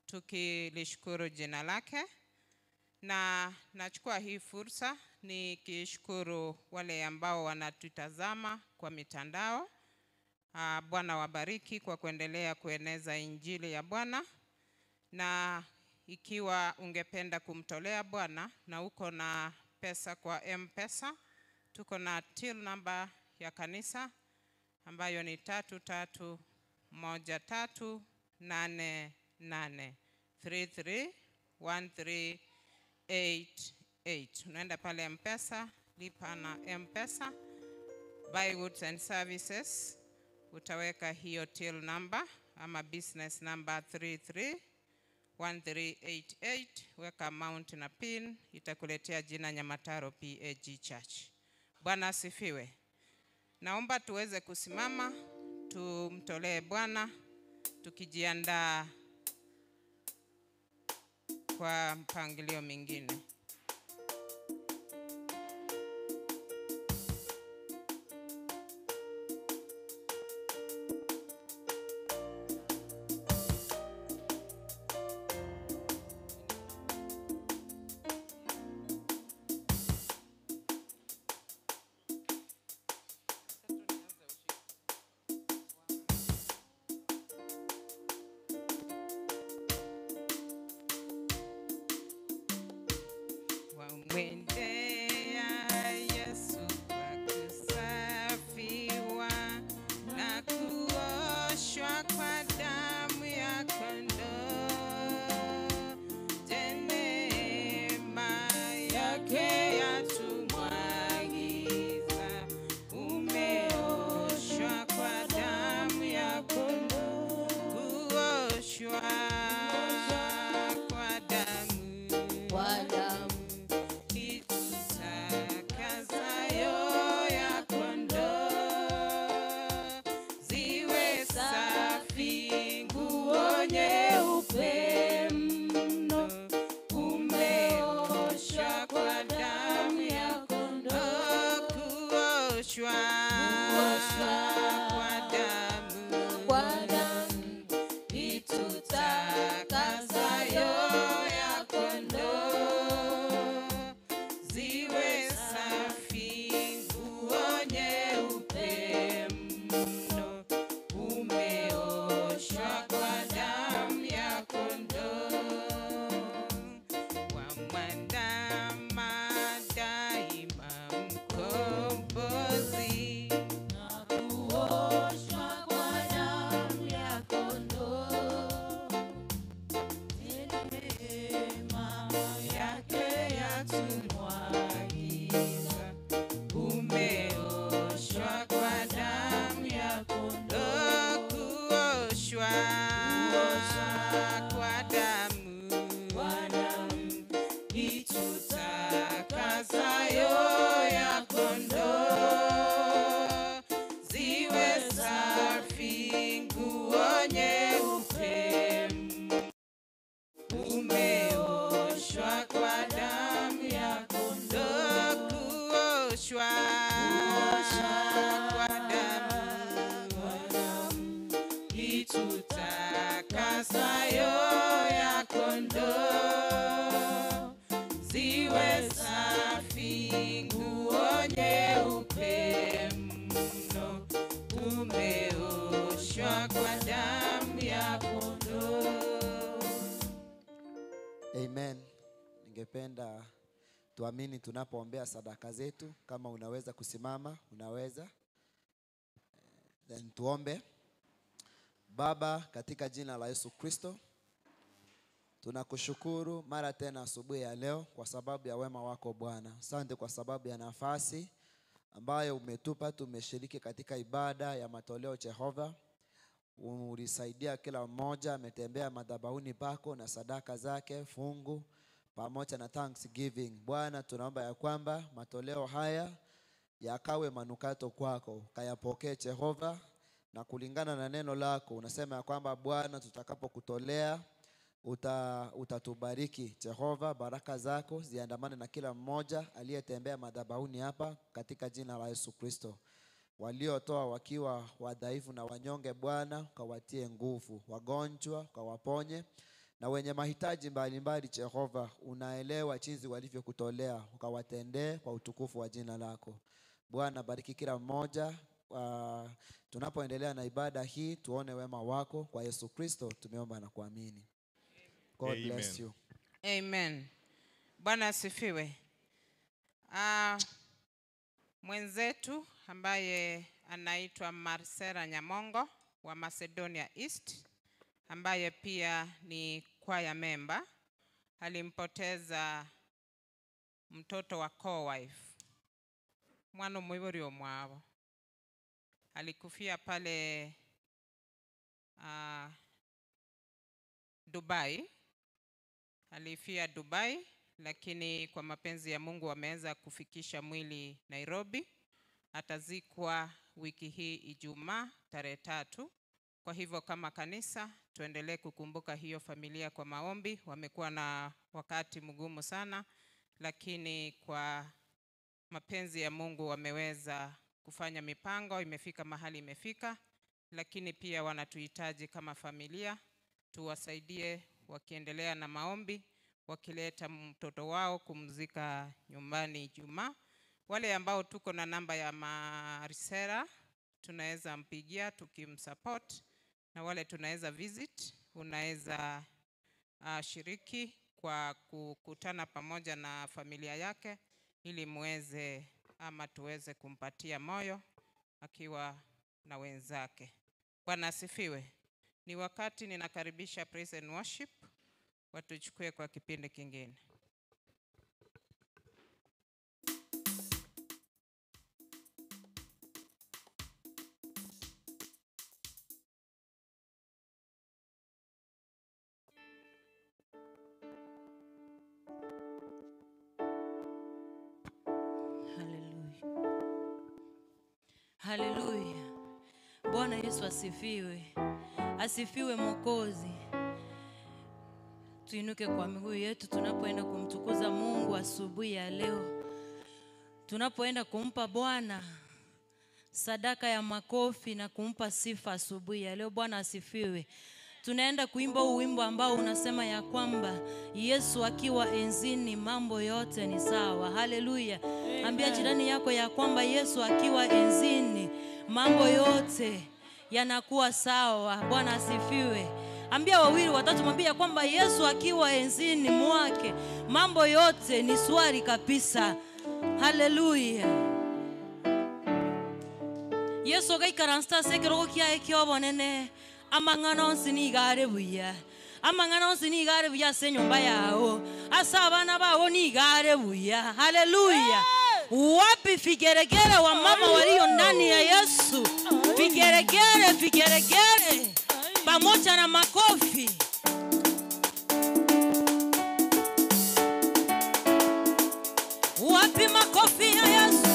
tukilishukuru jina lake. Na nachukua hii fursa nikishukuru wale ambao wanatutazama kwa mitandao. Bwana wabariki kwa kuendelea kueneza injili ya Bwana. Na ikiwa ungependa kumtolea Bwana na uko na pesa kwa M-Pesa, tuko na till number ya kanisa ambayo ni 331388, 331388. Unaenda pale M-Pesa, lipa na M-Pesa, buy goods and services, utaweka hiyo till number ama business number 331388, weka amount na pin, itakuletea jina Nyamataro PAG Church. Bwana asifiwe. Naomba tuweze kusimama tumtolee Bwana tukijiandaa kwa mpangilio mingine. Wamwendea Yesu kwa kusafiwa na kuoshwa kwa damu ya kondoo. Je, neema yake yatumwagiza, umeoshwa kwa damu ya kondoo, kuoshwa kwa damu, Kwa damu itutakasayo ya kondoo, ziwe safi nguo nyeupe mno, umeoshwa kwa damu ya kondoo, kuoshwa kwa damu, kwa damu itutakasayo ya kondoo, ziwe safi nguo nyeupe mno, umeoshwa kwa damu ya kondoo. Wamwandama daima Mkombozi, na Ningependa tuamini tunapoombea sadaka zetu, kama unaweza kusimama, unaweza then tuombe. Baba, katika jina la Yesu Kristo, tunakushukuru mara tena asubuhi ya leo kwa sababu ya wema wako Bwana. Asante kwa sababu ya nafasi ambayo umetupa tumeshiriki katika ibada ya matoleo Jehova. Ulisaidia kila mmoja ametembea madhabahuni pako na sadaka zake, fungu pamoja na thanksgiving. Bwana, tunaomba ya kwamba matoleo haya yakawe manukato kwako, kayapokee Jehova, na kulingana na neno lako unasema ya kwamba Bwana, tutakapokutolea utatubariki Jehova. Baraka zako ziandamane na kila mmoja aliyetembea madhabahuni hapa katika jina la Yesu Kristo. Waliotoa wakiwa wadhaifu na wanyonge, Bwana ukawatie nguvu, wagonjwa ukawaponye, na wenye mahitaji mbalimbali Jehova, unaelewa jinsi walivyokutolea, ukawatendee kwa utukufu wa jina lako. Bwana, bariki kila mmoja. Tunapoendelea na ibada hii, tuone wema wako. Kwa Yesu Kristo tumeomba na kuamini. God bless Amen. you. Amen. Bwana asifiwe. Mwenzetu ambaye anaitwa Marcela Nyamongo wa Macedonia East, ambaye pia ni kwaya member, alimpoteza mtoto wa co-wife, mwana mwibori omwabo, alikufia pale Dubai. Alifia Dubai, lakini kwa mapenzi ya Mungu ameweza kufikisha mwili Nairobi. Atazikwa wiki hii Ijumaa tarehe 3. Kwa hivyo kama kanisa tuendelee kukumbuka hiyo familia kwa maombi. Wamekuwa na wakati mgumu sana, lakini kwa mapenzi ya Mungu wameweza kufanya mipango, imefika mahali imefika, lakini pia wanatuhitaji kama familia tuwasaidie wakiendelea na maombi, wakileta mtoto wao kumzika nyumbani Ijumaa. Wale ambao tuko na namba ya Marcela tunaweza mpigia tukimsupport, na wale tunaweza visit, unaweza shiriki kwa kukutana pamoja na familia yake ili muweze ama tuweze kumpatia moyo akiwa na wenzake. Bwana asifiwe. Ni wakati ninakaribisha praise and worship watuchukue kwa kipindi kingine. Haleluya. Haleluya. Bwana Yesu asifiwe. Asifiwe Mwokozi. Tuinuke kwa miguu yetu tunapoenda kumtukuza Mungu asubuhi ya leo. Tunapoenda kumpa Bwana sadaka ya makofi na kumpa sifa asubuhi ya leo. Bwana asifiwe. Tunaenda kuimba huu wimbo ambao unasema ya kwamba Yesu akiwa enzini mambo yote ni sawa. Haleluya. Ambia jirani yako ya kwamba Yesu akiwa enzini mambo yote yanakuwa sawa. Bwana asifiwe. Ambia wawili watatu, mwambie ya kwamba Yesu akiwa enzini mwake mambo yote ni swari kabisa. Haleluya. Yesu gaikaransa sekero kya kyobonene amang'ana onsi nigo are buya, amang'ana onsi nigo are buya ase enyomba yao, ase abana bao nigo are buya. Haleluya. Wapi vigeregere wa mama walio ndani ya Yesu? Vigeregere, vigeregere pamoja na makofi. Wapi makofi ya Yesu?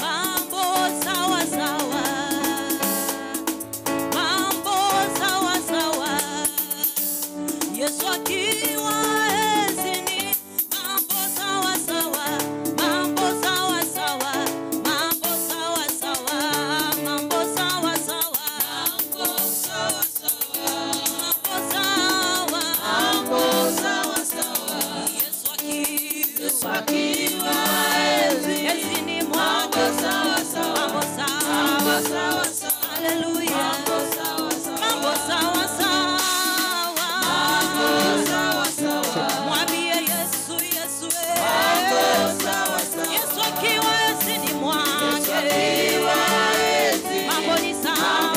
Mambo sawa sawa, mambo sawa sawa, Yesu akiwa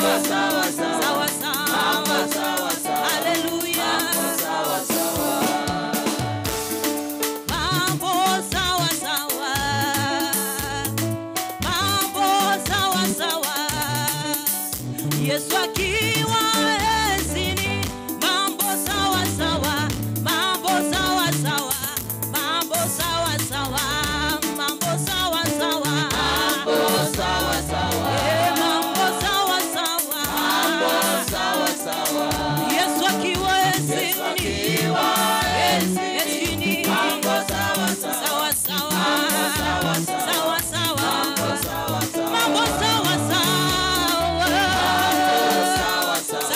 Sawa sawa. Haleluya. Mambo sawa sawa. Mambo sawa sawa. Yesu akiwa ezini, mambo sawa sawa, mambo sawa sawa, mambo sawa sawa, mambo sawa sawa, mambo sawa sawa, mambo sawa sawa, mambo sawa sawa. Yesu akiwa ezini, ezini, mambo sawa sawa, sawa sawa, sawa sawa, mambo sawa sawa, sawa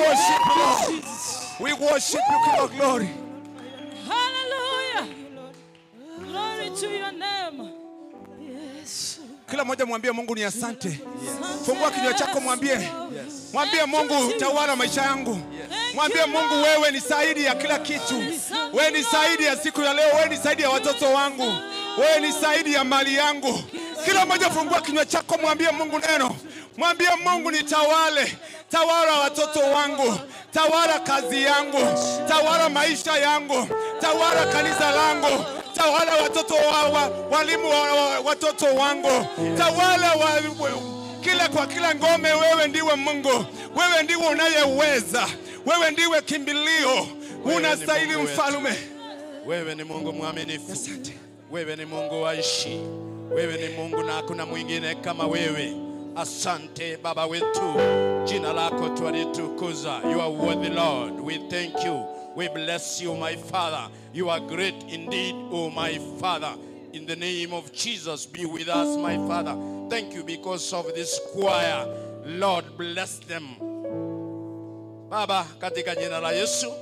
worship you, Lord. We worship you, King of glory. Hallelujah. Glory to your name. Yes. Kila mmoja mwambie Mungu ni asante. Fungua kinywa chako mwambie. Mwambie Mungu tawala maisha yangu. Mwambie Mungu wewe ni zaidi ya kila kitu. Wewe ni zaidi ya siku ya leo, wewe ni zaidi ya watoto wangu. Wewe ni zaidi ya mali yangu. Kila mmoja fungua kinywa chako mwambie Mungu neno. Mwambie Mungu nitawale. Tawala watoto wangu, tawala kazi yangu, tawala maisha yangu, tawala kanisa langu, tawala watoto wa, wa, walimu wa, wa, watoto wangu, tawala wa, wa, kila kwa kila ngome. Wewe ndiwe Mungu, wewe ndiwe unayeweza, wewe ndiwe kimbilio, Wewe ni unastahili Mungu wetu. mfalme. Wewe ni Mungu mwaminifu. Wewe ni Mungu waishi. Wewe ni Mungu na hakuna mwingine kama wewe. Asante Baba wetu, jina lako twalitukuza. You are worthy Lord. We thank you. We bless you my Father. You are great indeed, oh my Father. In the name of Jesus, be with us my Father. Thank you because of this choir. Lord, bless them. Baba, katika jina la Yesu,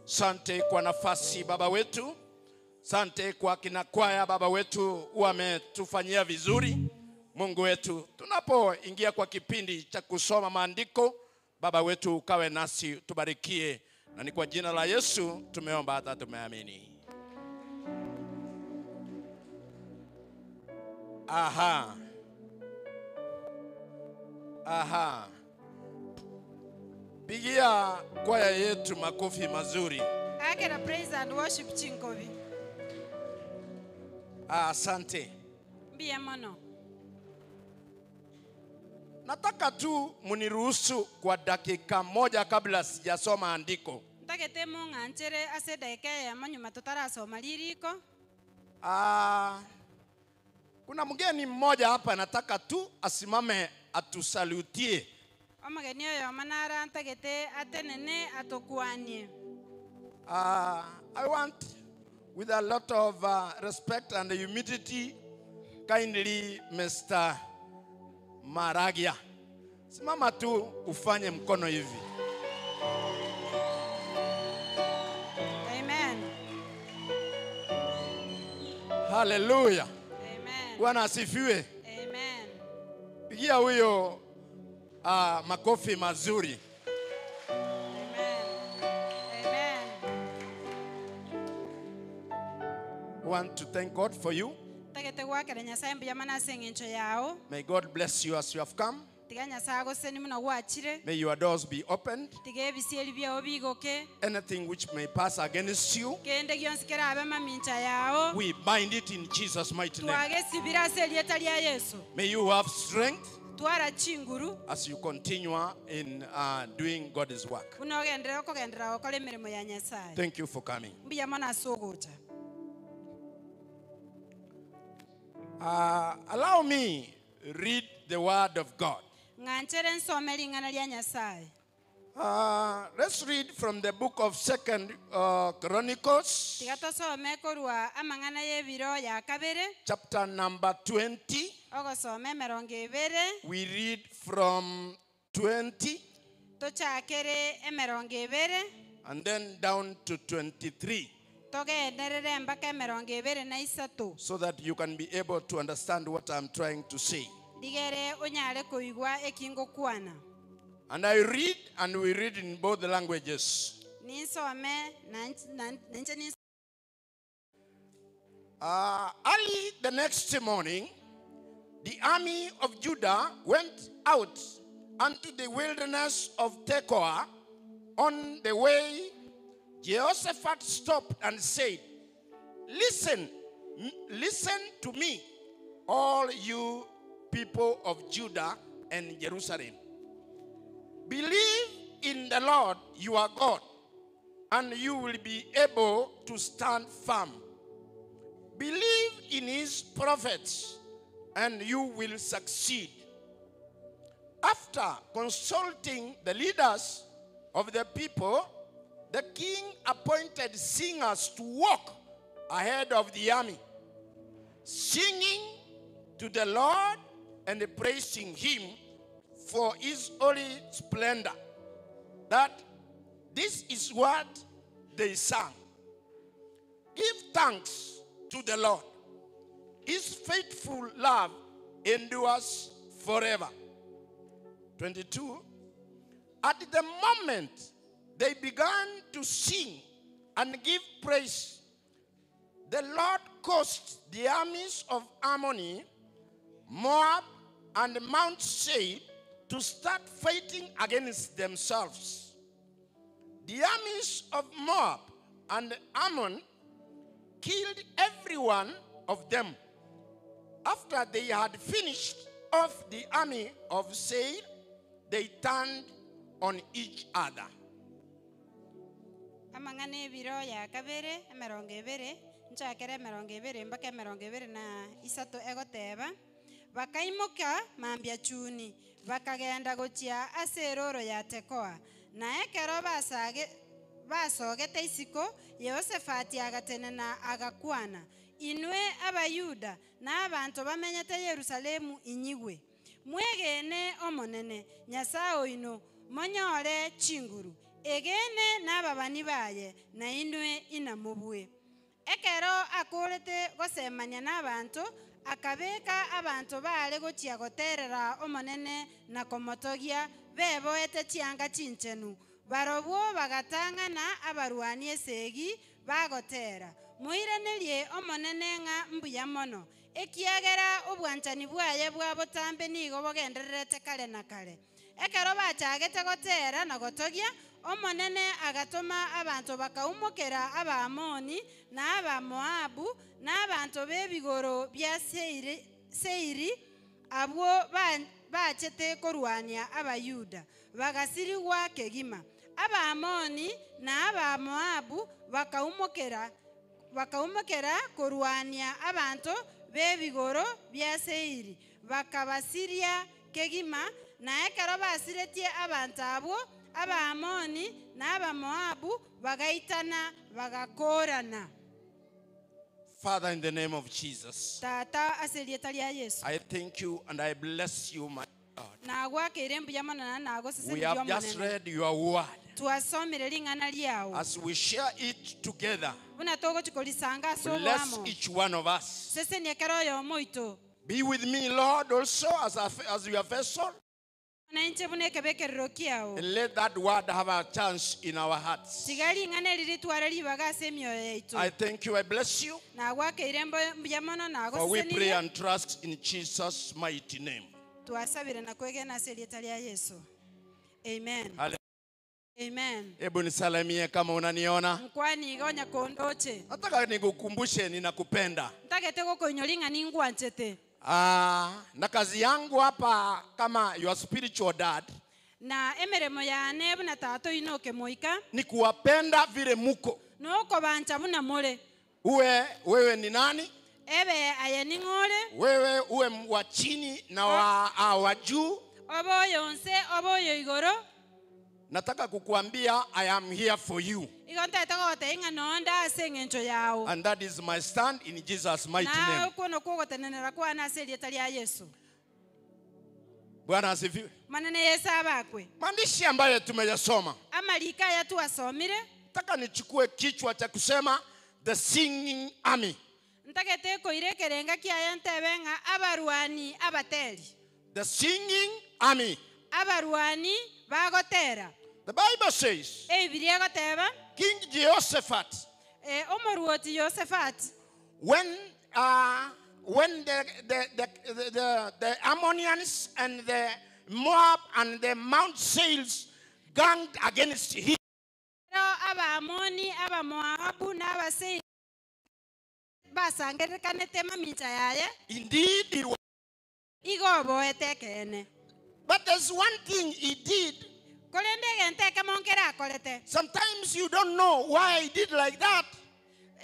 sante kwa nafasi baba wetu, sante kwa kina kwaya baba wetu, wametufanyia vizuri. Mungu wetu, tunapoingia kwa kipindi cha kusoma maandiko, baba wetu ukawe nasi, tubarikie, na ni kwa jina la Yesu tumeomba hata tumeamini. Aha, aha, pigia kwaya yetu makofi mazuri. Akera praise and worship chinkobi. Ah, Asante. Mbiya mono. Nataka tu mniruhusu kwa dakika moja kabla sijasoma andiko. Ntagete mung'anchere ase dakika eyemo nyuma totarasoma ririko. Ah, kuna mgeni mmoja hapa nataka tu asimame atusalutie. Omogeni oyo manara ntagete atenene atokwanie. I want with a lot of respect and humility kindly Mr. Maragia. Simama tu ufanye mkono hivi. Amen. Haleluya. Amen. Bwana asifiwe. Amen. Pigia huyo makofi mazuri. Amen. Amen. Want to thank God for you. Ntagete gwakera Nyasaye mbuya mono ase eng'encho yao. May God bless you as you have come. Tiga Nyasaye agoseni mono gwachire. May your doors be opened. Tiga ebisieri biao bigoke. Anything which may pass against you, Kende gionsi kerabe mamincha yao. we bind it in Jesus' mighty name. Twagesibira ase erieta ria Yesu. May you have strength Twara chinguru. as you continue in doing God's work. Buna ogenderera okogenderera gokora emeremo ya Nyasaye. Thank you for coming. Mbuya mono ase ogocha. Allow me read the word of God. Ng'anchere nsome ring'ana ria Nyasaye. Let's read from the book of Second Chronicles, Tiga tosome korwa amang'ana y'ebiro ya kabere. chapter number 20. Ogosoma emerongo ebere. We read from 20 Tochakere emerongo ebere. and then down to 23, Togenderere mpaka emerongo ebere na isato. so that you can be able to understand what I'm trying to say. Rigere onyare koigwa ekingokwana. And I read, and we read in both languages. Ninsome na ninche nins- Early the next morning, the army of Judah went out unto the wilderness of Tekoa. On the way, Jehoshaphat stopped and said, Listen, listen to me, all you people of Judah and Jerusalem. Believe in the Lord your God, and you will be able to stand firm. Believe in his prophets, and you will succeed. After consulting the leaders of the people, the king appointed singers to walk ahead of the army, singing to the Lord and praising him for his holy splendor. that this is what they sang. Give thanks to the Lord. His faithful love endures forever. 22. At the moment they began to sing and give praise, the Lord caused the armies of Ammoni, Moab, and Mount Seir to start fighting against themselves. The armies of Moab and Ammon killed every one of them. After they had finished off the army of Seir, they turned on each other. Amang'ana ebiro ya kabere, emerongo ebere, nchakere emerongo ebere mpaka emerongo ebere na isato egoteba, bakaimoka mambia chuni, bakagenda gochia ase eroro ya Tekoa. Na ekero basage basogete isiko, Yehoshafati agatenena agakwana, inwe Abayuda na abanto bamenyete Yerusalemu inyigwe. Mwegene omonene, Nyasaye oino, monyore chinguru. Egene n'ababani baye, na inwe inamobue. Ekero akorete gosemania n'abanto, akabeka abanto bare gochia goterera omonene na komotogia, beboete chianga chinchenu. Barobwo bagatang'ana abarwani esegi bagotera. Moiranerie omonene ng'a mbuya mono, ekiagera obwanchani bwaye bwa botambe nigo bogendererete kare na kare. Ekero bachagete gotera na gotogia, omonene agatoma abanto bakaumokera Abaamoni na Abamoabu na abanto b'ebigoro bia Seiri, Seiri abwo bachete korwania Abayuda, bagasirigwa kegima. Abaamoni na Abamoabu bakaumokera bakaumokera korwania abanto b'ebigoro bia Seiri, bakabasiria kegima, na ekero basiretie abanto abwo, Abaamoni na Abamoabu bagaitana bagakorana. Father, in the name of Jesus, Tata ase erieta ria Yesu. I thank you and I bless you, my God. Nagwakeire mbuya mono na We nagosesenirie have just omonene. read your word. Twasomire ring'ana riao. As we share it together, Buna togochikorisanga ase bless oboamo. each one of us. Sesenia ekero oyomo oito. Be with me, Lord, also as, as your vessel, Na inche buna ekebekerero kiao. and let that word have a chance in our hearts. Tiga ring'ana eri ritware ribaga ase emioyo yaito. I thank you, I bless you, Nagwakeire mbuya mono for we pray nagosesenirie. and trust in Jesus' mighty name. Twasabire na kwegena ase erieta ria Yesu. Amen. Hallelujah. Amen. Hebu nisalimie kama unaniona. Nkwani iga onyakondoche. Nataka nikukumbushe ninakupenda. Ntagete gokoinyora ng'a ningwanchete. Na kazi yangu hapa kama your spiritual dad Na emeremo yane buna tata oino okemoika, ni kuwapenda vile muko. nokobancha buna more. Uwe wewe ni nani? Ebe aye ning'ore, Wewe uwe wa chini na wa juu. obe oyo nse, obe oyo igoro. Nataka kukuambia I am here for you. Igo ntagete gogotebia ng'a nonde ase eng'encho yao. And that is my stand in Jesus' mighty Na name. okwo nokwo ogotenenera kwane ase erieta ria Yesu. Bwana asifiwe. Manene Yesu abakwe. Maandishi ambayo tumeyasoma. Amarika aya twasomire, Nataka nichukue kichwa cha kusema the singing army. ntagete koira ekerenga kiaye ntebe ng'a abarwani abateri. The singing army. Abarwani bagotera. The Bible says Ebibiri egoteba, King Jehoshaphat, omorwoti Jehoshaphat, when the Ammonians and the Moab and the Mount Seir ganged against him, Ero Abaamoni, Abamoabu na Abaseiri basangererekanete mamincha yaye, indeed he was. igo oboete ekeene. But there's one thing he did. Korende egento ekemo nkere akorete. Sometimes you don't know why he did like that.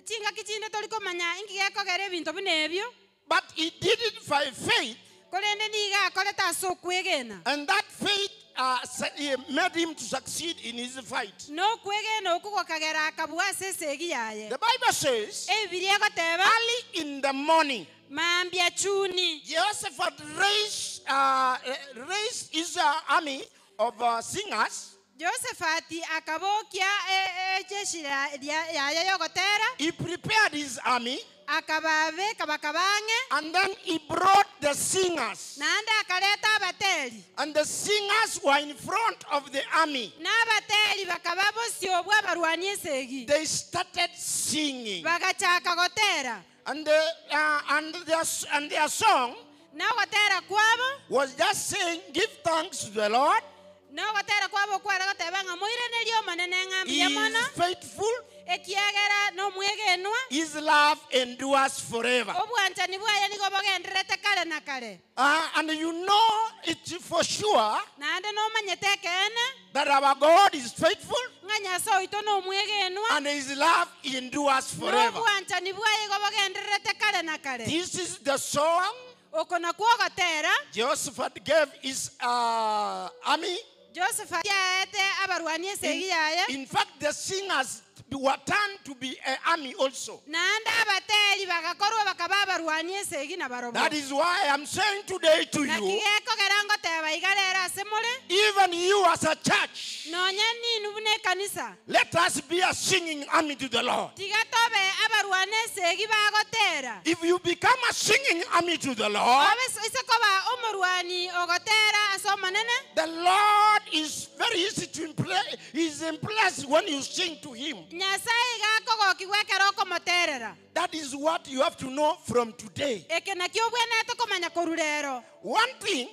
Chingaki chinde tori komanya inki gekogera ebinto buna ebio. But he did it by faith. Korende nigo akorete ase okwegena. And that faith made him to succeed in his fight. Nokwegena okwo gokagera akabua ase esegi yaye. The Bible says, Ebibiri egoteba, early in the morning, mambia chuni, Jehoshaphat raised his army of singers. Josephat akabokia ejeshi yaye yogotera. He prepared his army. Akababeka bakabange. And then he brought the singers. Naende akareta abateri. And the singers were in front of the army. Na abateri bakaba bosio bwa abarwani esegi. They started singing. Bagachaka gotera. And their song Na ogotera kwabo was just saying, give thanks to the Lord. Na ogotera kwabo kware goteba ng'a moirenerie omonene ng'a He mbuya is mono. faithful. Ekiagera nomwegenwa. His love endures forever. Obwanchani bwaye nigo bogendererete kare na kare. And you know it for sure Naende nomanyete ekeene that our God is faithful ng'a Nyasaye oito nomwegenwa and his love endures forever. Nobwanchani bwaye igo bogendererete kare na kare. This is the song Oko nakwo ogotera Jehoshaphat gave his army. Josephat yaete abarwani esegi yaye. In fact, the singers were turned to be an army also. Naende abateri bagakorwa bakaba abarwani esegi na barobwo. That is why I'm saying today to Naki you, gekogera ngoteba iga rero ase more, even you as a church, nonye ninu buna ekanisa, let us be a singing army to the Lord. tiga tobe abarwani esegi bagotera. If you become a singing army to the Lord, Obe ise koba omorwani ogotera ase omonene, the Lord is very easy to impress. He's impressed when you sing to him. Nyasaye gakogokigwa ekero okomoterera. That is what you have to know from today. Eke nakio obwenerete komanya korwa rero. One thing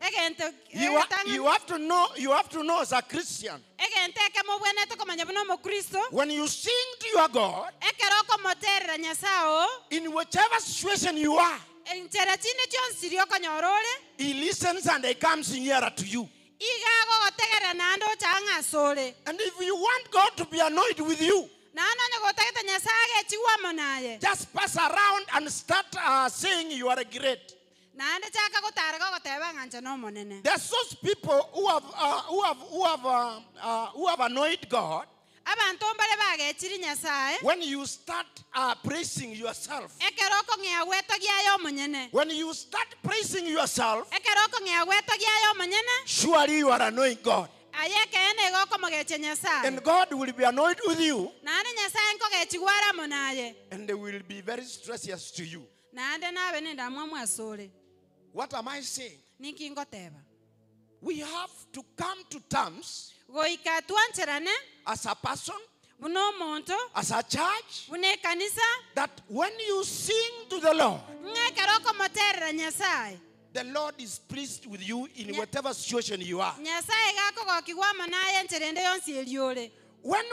Egento you have to know, you have to know as a Christian. Egento ekemo obwenerete komanya buna omokristo. When you sing to your God, ekero okomoterera Nyasaye oo, in whichever situation you are, enchera chinde chionsi ria okonyora ore, he listens and he comes nearer to you. iga agogotegerera naende ocha ang'e ase ore. And if you want God to be annoyed with you, Naende onye gotagete Nyasaye agechigwa amo naye, just pass around and start saying you are great. Naende chaka gotara gogoteba ng'a nche nomonene. There's those people who have annoyed God. Abanto mbare bagechiri Nyasaye. When you start praising yourself. Ekero okong'ea gwetogia aye omonyene. When you start praising yourself, Ekero okong'ea gwetogia aye omonyene, surely you are annoying God. aye ekeene igo okomogecha Nyasaye. And God will be annoyed with you. Naende Nyasaye nkogechigwa are amo naye. And they will be very stressed to you. Naende nabe nendamwamu ase ore. What am I saying? Ninki ngoteba? We have to come to terms Goika twancherane as a person, buna omonto, as a church, buna ekanisa, that when you sing to the Lord, ng'a ekero okomoterera Nyasaye, the Lord is pleased with you in whatever situation you are. Nyasaye gakogokigwa amo naye enchera ende yonsi eria ore. When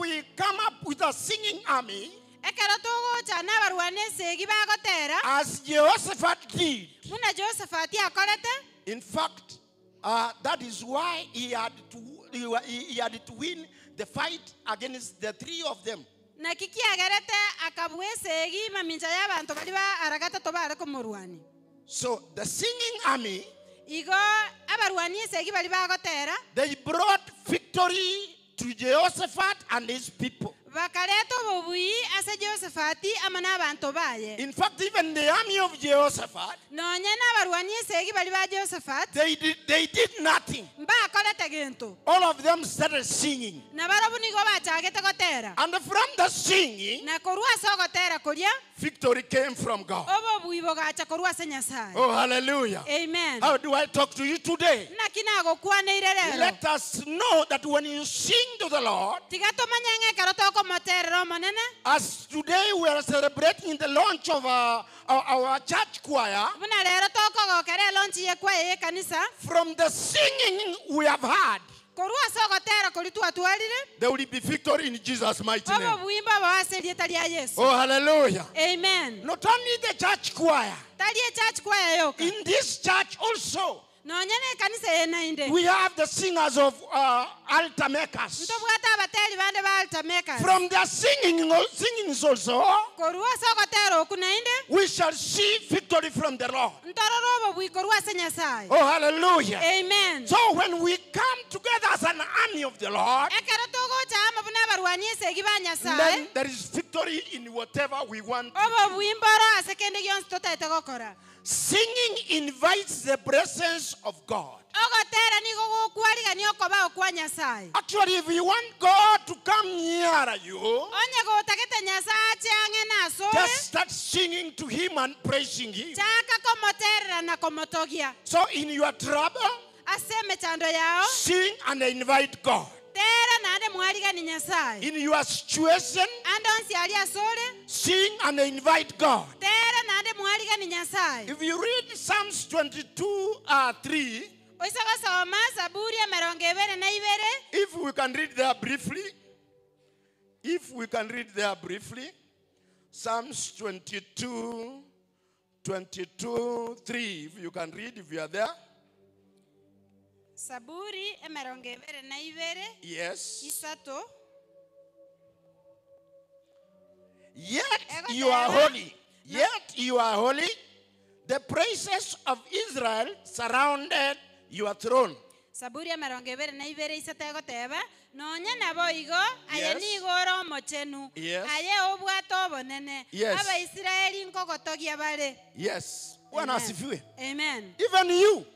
we come up with a singing army, Ekero togocha n'abarwani esegi bagotera, as Jehoshaphat did, buna Jehoshaphat akorete, in fact, that is why he had to win the fight against the three of them. Naki kiagerete akabua esegi mamincha y'abanto bari ba aragatato bare komorwani. So the singing army, Igo abarwani esegi bari bagotera, they brought victory to Jehoshaphat and his people. Bakareta obobui ase Jehoshaphat amo n'abanto baye. In fact, even the army of Jehoshaphat, Nonye n'abarwani esegi bari ba Jehoshaphat, they did nothing. mbakorete gento. All of them started singing. Na barabwo nigo bachagete gotera. And from the singing, Na korwa ase ogotera koria, victory came from God. obobui bogacha korwa ase Nyasaye. Oh, hallelujah. Amen. How do I talk to you today? Naki nagokwaneire rero. Let us know that when you sing to the Lord, Tiga tomanye ng'a ekero tokomoterera omonene, as today we are celebrating the launch of our church choir, buna rero tokogokera elaunch ye choir ye kanisa, from the singing we have had, korwa ase ogotera kori twatwarire, there will be victory in Jesus' mighty name. obobui mbobo ase erieta ria Yesu. Oh, hallelujah. Amen. Not only the church choir, Tari e church choir yoka. in this church also, Nonye ne ekanisa eye nainde. we have the singers of altar makers. Ntobwate abateri bande ba altar makers. From their singings also, Korwa ase ogotera oku nainde, we shall see victory from the Lord. ntororo obobui korwa ase Nyasaye. Oh, hallelujah. Amen. So when we come together as an army of the Lord, Ekero togocha amo buna abarwani esegi ba Nyasaye, then there is victory in whatever we want. obobui mboro ase kende gionsi totaete gokora. Singing invites the presence of God. Ogotera nigo gokwarigania okobao kwa Nyasaye. Actually, if you want God to come nearer you, Onye gotagete Nyasaye ache ang'e nasore, just start singing to Him and praising Him. chaka komoterera na komotogia. So, in your trouble, Ase emechando yao, sing and invite God. tera naende mwarigani Nyasaye. In your situation, Ande onsi aria asore, sing and invite God. tera naende mwarigani Nyasaye. If you read Psalms 22 3, Oise gosoma Zaburi emerongo ebere na ibere, if we can read there briefly, if we can read there briefly, Psalms 22, 22, 3, if you can read, if you are there. Saburi emerongo ebere na ibere, Yes. isato. Yet you are holy. Yet you are holy. The praises of Israel surrounded your throne. Saburi emerongo ebere na ibere isato egoteba, nonya nabo igo, aye Yes. nigo ore omochenu, Yes. aye obwate obonene, Yes. Abaisraeli nkogotogia bare. Yes. Bwana Amen. asifiwe. Amen. Even you,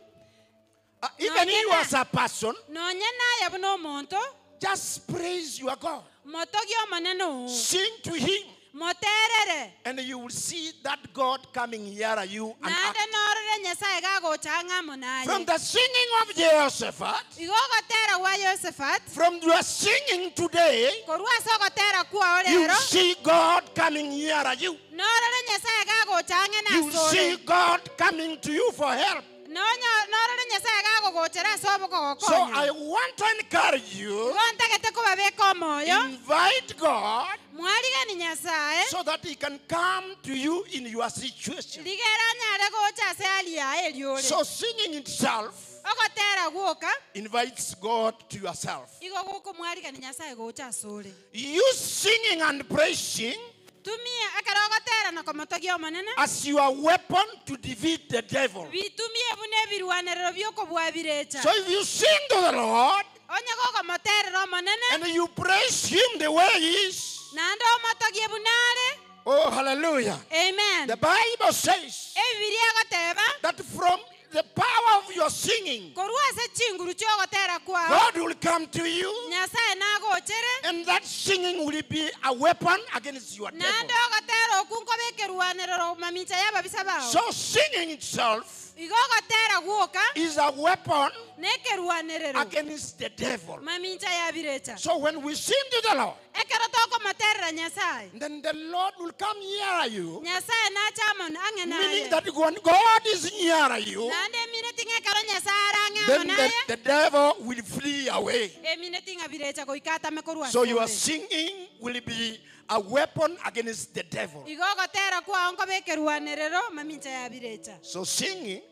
even you Nonya as a person, nonya naye buna omonto, just praise your God. motogie omonene oo. Sing to him. Moterere. And you will see that God coming nearer you and Naende act. norore Nyasaye gagocha ang'amo naye. From the singing of Jehoshaphat, Igo ogotera gwa Josephat, from your singing today, korwa ase ogotera kwao you rero, see God coming nearer you. norore Nyasaye gagocha ang'e You see nasore. God coming to you for help. Norore Nyasaye gagogochera ase So obokogokonya. I want to encourage you, Igo ntagete kobabeka omoyo, invite God mwarigani Nyasaye, so that he can come to you in your situation. rigera anyare gocha ase hali yaye eriore. So singing itself Ogotera gwoka, invites God to yourself. igo gokomwarigani Nyasaye gocha asore. You singing and praising Tumia ekero ogotera na komotogia omonene, as your weapon to defeat the devil. bitumie buna ebirwanerero byokobua birecha. So if you sing to the Lord Onye gokomoterera omonene, and you praise him the way he is, naende omotogie buna are. oh hallelujah. Amen. The Bible says Ebibiria egoteba, that from the power of your singing, korwa ase chinguru chiogotera kwao, God will come to you, Nyasaye nagochere, and that singing will be a weapon against your devil. naende ogotera okwo nkoba ekerwanerero mamincha y'ababisa bao. So singing itself Igo ogotera gwoka, is a weapon nekerwanerero against the devil. mamincha ya birecha. So when we sing to the Lord, Ekero tokomoterera Nyasaye, then the Lord will come nearer you. Nyasaye nacha amo ang'e Meaning naye. that when God is nearer you, Naende emineti ng'a ekero Nyasaye are ang'e amo then the, naye, the devil will flee away. emineti ng'a birecha goika atame korwa So your asore. singing will be a weapon against the devil. Igo ogotera kwao nkoba ekerwanerero mamincha ya birecha. So singing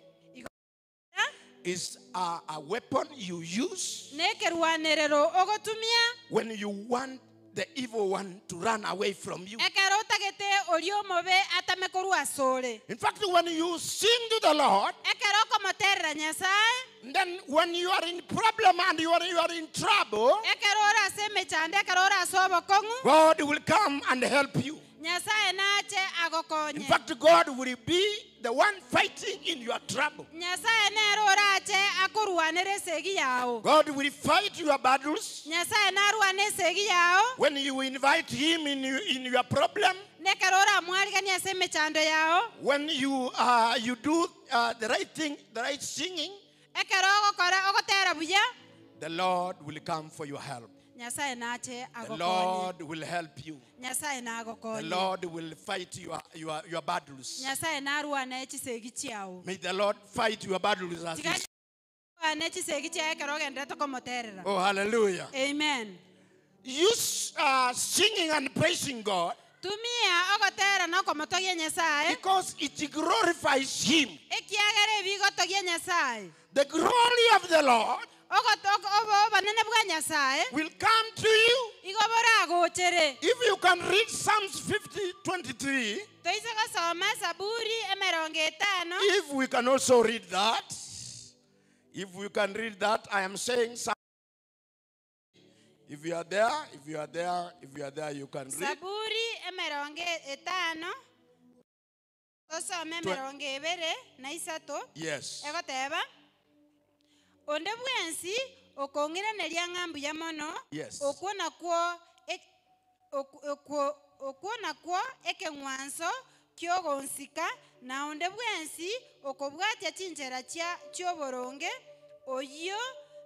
is a weapon you use Nekerwanerero ogotumia when you want the evil one to run away from you. ekero otagete oria omobe atame korwa asore. In fact, when you sing to the Lord, Ekero okomoterera Nyasaye, then when you are in problem and you are in trouble, ekero ore ase emechando, ekero ore ase obokong'u, God will come and help you. Nyasaye nache In agokonye. fact, God will be the one fighting in your trouble. Nyasaye nere orache akorwanere esegi yao. God will fight your battles Nyasaye narwane esegi yao, when you invite Him in your problem. nekero oramwarigania ase emechando yao, When you do the right thing, the right singing, ekero ogokora ogotera buya, the Lord will come for your help. Nyasaye nache The agokonye. Lord will help you. Nyasaye The nagokonye. Lord will fight your battles. Nyasaye narwane chisegi chiao. May the Lord fight your battles as you Tiga arwane chisegi chiaye ekero ogenderete komoterera. Oh, hallelujah. Amen. You singing and praising God Tumia ogotera na okomotogia Nyasaye, because it glorifies Him. ekiagera ebigotogia Nyasaye. The glory of the Lord Obonene bwa Nyasaye will come to you. igo boragochere. If you can read Psalms 50:23, Toise gosoma Zaburi emerongo etano. if we can also read that, if we can read that, I am saying Psalm. If you are there, if you are there, if you are there, you can read. Zaburi emerongo etano. Tosome emerongo ebere na isato. Yes. Egoteba onde bwensi okong'iraneria ng'a mbuya mono. Yes. Okwo nakwo okwo okwo nakwo ekeng'wanso kiogonsika na onde bwensi okobwatia chinchera chia chioboronge oyio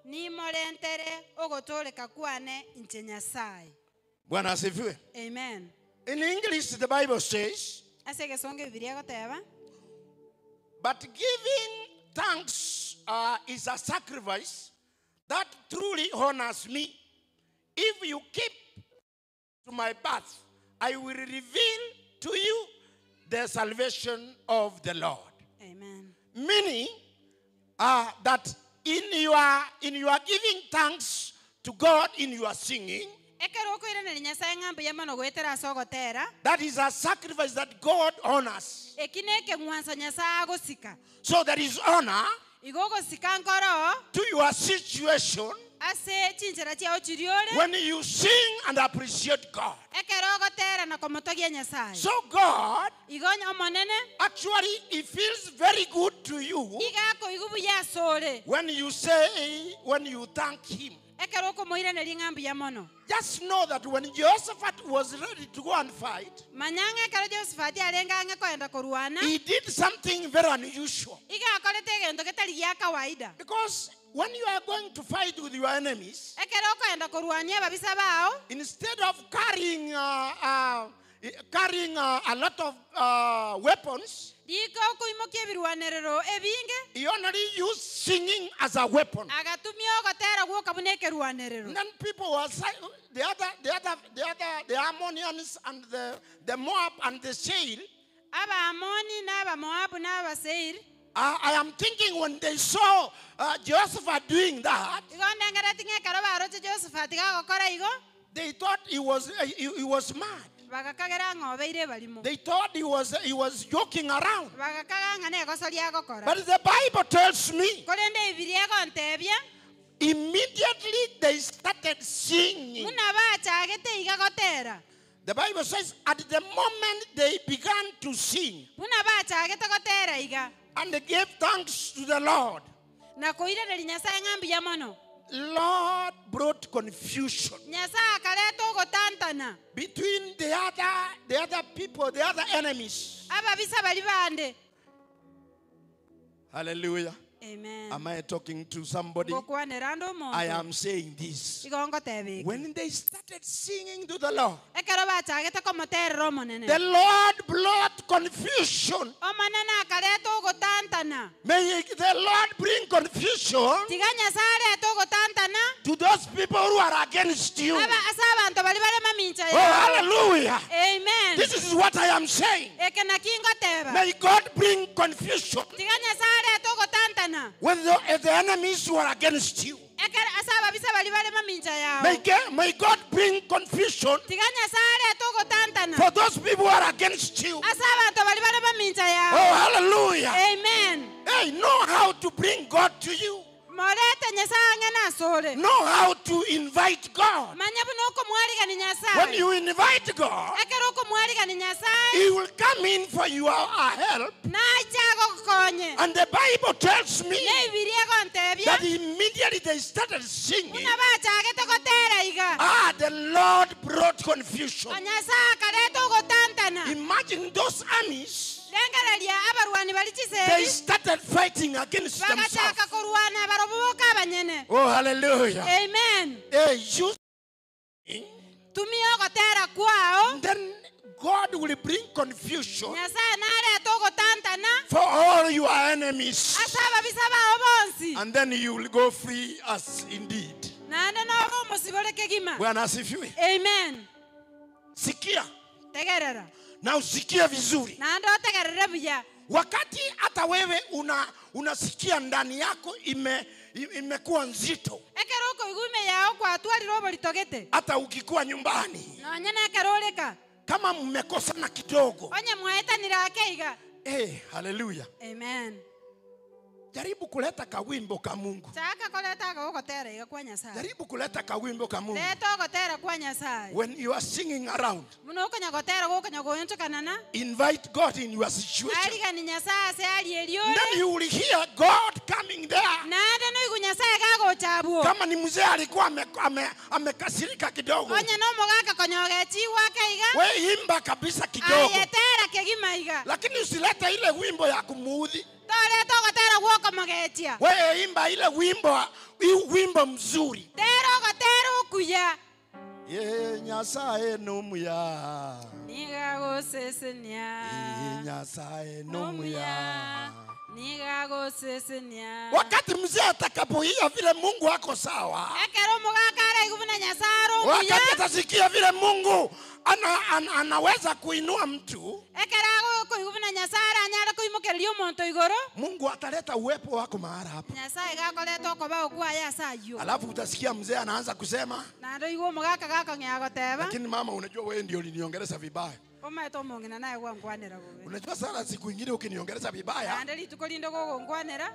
nimorentere ogotoreka kwane inche Nyasaye. Bwana asifiwe. Amen. In English, the Bible says, Ase egesongo Ebibilia egoteba, But giving thanks is a sacrifice that truly honors me. If you keep to my path, I will reveal to you the salvation of the Lord. Amen. Meaning that in your giving thanks to God in your singing, Ekero okoiraneria Nyasaye ng'a mbuya mono goetera ase ogotera, that is a sacrifice that God honors. Eki ne ekeng'wanso Nyasaye agosika. So there is honor Igo ogosika nkoro to your situation ase chinchera chiao chiriore when you sing and appreciate God. Ekero ogotera na komotogia Nyasaye. So God Igo omonene actually it feels very good to you iga akoigwa buya asore when you say, when you thank him. Ekero okomoiraneria ng'a mbuya mono. Just know that when Jehoshaphat was ready to go and fight, Manyang'a ekero Jehoshaphat arenge ang'e koenda korwana, he did something very unusual. Iga akorete egento getari gia kawaida. Because when you are going to fight with your enemies, Ekero okoenda korwania ababisa bao, instead of carrying a lot of weapons, Riko okoimokia ebirwanerero ebinge, he only used singing as a weapon. Agatumia ogotera gwoka buna ekerwanerero. And then people were the other, the Ammonians and the Moab and the Seir. Aba Ammoni na aba Moab na aba Seir. I am thinking when they saw Jehoshaphat doing that, Igo ndengereti ng'ekero baroche Jehoshaphat gagokora igo, they thought he was mad. Bagakagera ng'obeire barimo. They thought he was joking around. Bagakaga ng'a negosoria agokora. But the Bible tells me, Korende Bibilia egontebia, immediately they started singing. Buna bachagete iga gotera. The Bible says at the moment they began to sing, Buna bachagete gotera iga. and they gave thanks to the Lord. Na koiraneria Nyasaye ng'a mbuya mono. Lord brought confusion Nyasaye akareta ogotantana between the other people, the other enemies. Ababisa bari bande. Hallelujah. Amen. Am I talking to somebody? Ngokwanera ande omonto. I am saying this. Igo ngoteba eke. When they started singing to the Lord, Ekero bachagete komoterera omonene. the Lord brought confusion. Omonene akareta ogotantana. May the Lord bring confusion Tiga Nyasaye arete ogotantana to those people who are against you. Aba ase abanto bari bare mamincha Oh, yao. hallelujah. Amen. This is what I am saying. Eke naki ngoteba. May God bring confusion Tiga Nyasaye arete ogotantana with the enemies who are against you. Ekero ase ababisa bari bare mamincha yao. May God bring confusion Tiga Nyasaye arete ogotantana for those people who are against you. Ase abanto bari bare mamincha yao. Oh, hallelujah. Amen. Hey, know how to bring God to you. Morete Nyasaye ang'e nasore. Know how to invite God. Manya buna okomwarigani Nyasaye. When you invite God, Ekero okomwarigani Nyasaye, he will come in for your help. Nacha agokonye. And the Bible tells me Ne Bibilia egontebia, that immediately they started singing. Buna bachagete gotera iga. The Lord brought confusion. Nyasaye akareta ogotantana. Imagine those armies. Rengereria abarwani bari chisegi. They started fighting against themselves. Bagachaka korwana baroboka abanyene. Oh, hallelujah. Amen. Hey, you Tumia ogotera kwao. Then God will bring confusion Nyasaye nareta ogotantana for all your enemies. Ase ababisa bao bonsi. And then you will go free as indeed. Naende nobe omosibore kegima. Bwana asifiwe. Amen. Sikia. Tegerera. Na usikie vizuri. Naende otegerere buya. Wakati hata wewe unasikia ndani yako imekuwa nzito. Ekero okoigwa ime yao kwatwarire oborito gete. Hata ukikuwa nyumbani. Nonya nekero oreka. Kama mmekosana kidogo. Onye mwaetanire ake iga. Hallelujah. Amen. Jaribu kuleta kawimbo ka Mungu. Chaka koleta agogotera iga kwa Nyasaye. Jaribu kuleta kawimbo ka Mungu. Leta ogotera kwa Nyasaye. When you are singing around, Muno okonya gotera gokonya goyonchokanana. invite God in your situation. Arigani Nyasaye ase ari eriore. Then you will hear God coming there. Naende noigu Nyasaye gagocha abwo. Kama ni mzee alikuwa amekasirika kidogo, Onye nomogaka konyogechiwa ake iga. we imba kabisa kidogo, Ayetera kegima iga. lakini usilete ile wimbo ya kumuudhi. Toreta ogotera gwokomogetia. Wewe imba ile wimbo, hii wimbo mzuri. Tera ogotera okuya. Ye Nyasaye nomuya, Niga gosesenia. ye Nyasaye nomuya. Niga gosesenia. Wakati mzee atakapoia vile Mungu ako sawa, Ekero omogaka araigu buna Nyasaye are omuya. wakati atasikia vile Mungu anaweza kuinua mtu, Ekero agokoigwa buna Nyasaye aranyare koimokereria omonto igoro. Mungu ataleta uwepo wako mahali hapa. Nyasaye gakoreta okoba okwaya ase aywo. Alafu utasikia mzee anaanza kusema, Naende oigwe omogaka gakong'ea goteba. lakini mama, unajua wewe ndio uliniongelesha vibaya. Omaete omong'ina naye gwankwanera bobe. Unajua sana siku ingine ukiniongelesha vibaya, Naende rituko rinde gogonkwanera,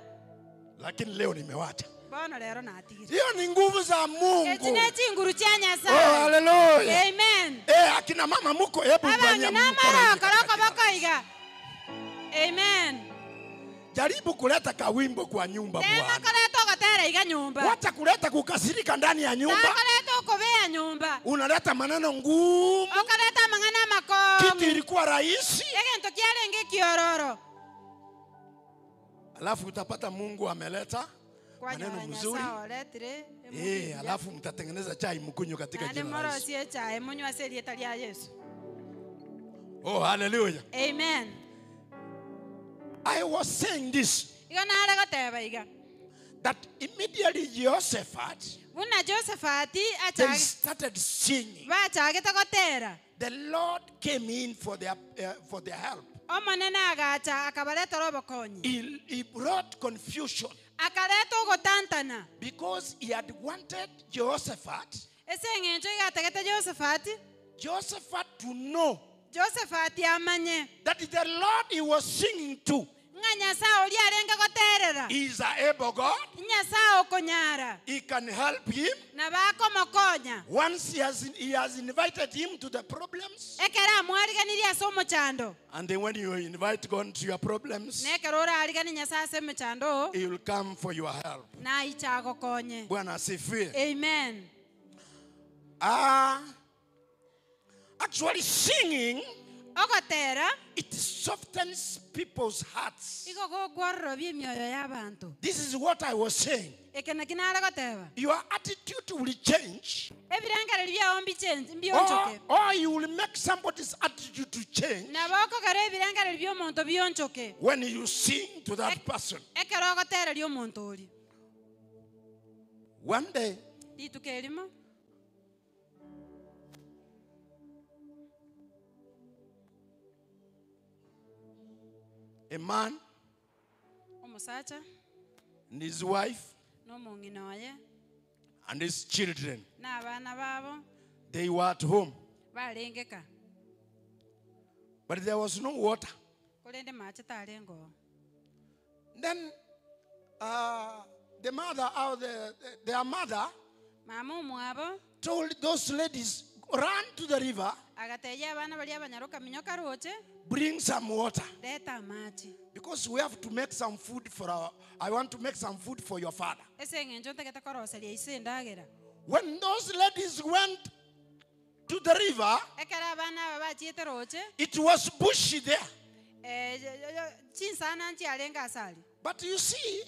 lakini leo nimewacha. bono rero natigire. Hiyo ni nguvu za Mungu. Echi ne chinguru chia Oh, Nyasaye. haleluya. Amen. Eh, akina mama muko, hebu fanyia Abang'ina mkono hivi. amaroko roko bokoiga. Amen. Jaribu kuleta kawimbo kwa nyumba Tema Bwana. koleta ogotera iga nyumba. Wacha kuleta kukasirika ndani ya nyumba. Takoleta okobea nyumba. Unaleta maneno ngumu. Okoleta amang'ana amakong'u. Kitu ilikuwa rahisi. Egento kiarenge kiororo. Alafu utapata Mungu ameleta Kwanyora maneno mzuri. Nyasaye oretire. Eh, alafu mtatengeneza chai mkunywe katika Naende jina la Yesu. morosie echae munywe ase erieta ria Yesu. Oh, hallelujah. Amen. I was saying this Igo nare goteba iga. that immediately Jehoshaphat, Buna Josephat they achage started singing. bachagete gotera. The Lord came in for their help. Omonene agacha akabaretera obokonyi. He brought confusion Akareta ogotantana. because he had wanted Jehoshaphat, Ase eng'encho igatagete Josephat, Jehoshaphat to know Josephat amanye that the Lord he was singing to ng'a Nyasaye oria arenge goterera. is a able God. Nyasaye okonyara. He can help him. Na bakomokonya. Once he has invited him to the problems, Ekero amwariganirie ase omochando. and then when you invite God to your problems, Nekero orarigani Nyasaye ase emechando, he will come for your help. naicha agokonye. Bwana asifiwe. Amen. Actually singing, Ogotera it softens people's hearts. igo gokwororobia emioyo ya abanto. This is what I was saying. Eke naki nare goteba. Your attitude will change, Ebirengereri biao mbichenji mbionchoke. or you will make somebody's attitude to change Nabo okogera ebirengereri bia omonto bionchoke. when you sing to that person. Ekero ogotereria omonto oria. One day, Rituko erimo, a man omosacha and his wife n'omong'ina oye and his children, na abana babo they were at home, barengeka. but there was no water. Korende mache tarenge oo. Then the mother, or their mother, Mama omwabo told those ladies, run to the river, agatebia abana baria abanyaroka minyoka roche, bring some water. reta amache. Because we have to make some food for our, I want to make some food for your father. Ase eng'encho ntagete koroseria ise endagera. When those ladies went to the river, Ekero abana aba bachiete roche, it was bushy there. chinsana nchiarenge ase aria. But you see,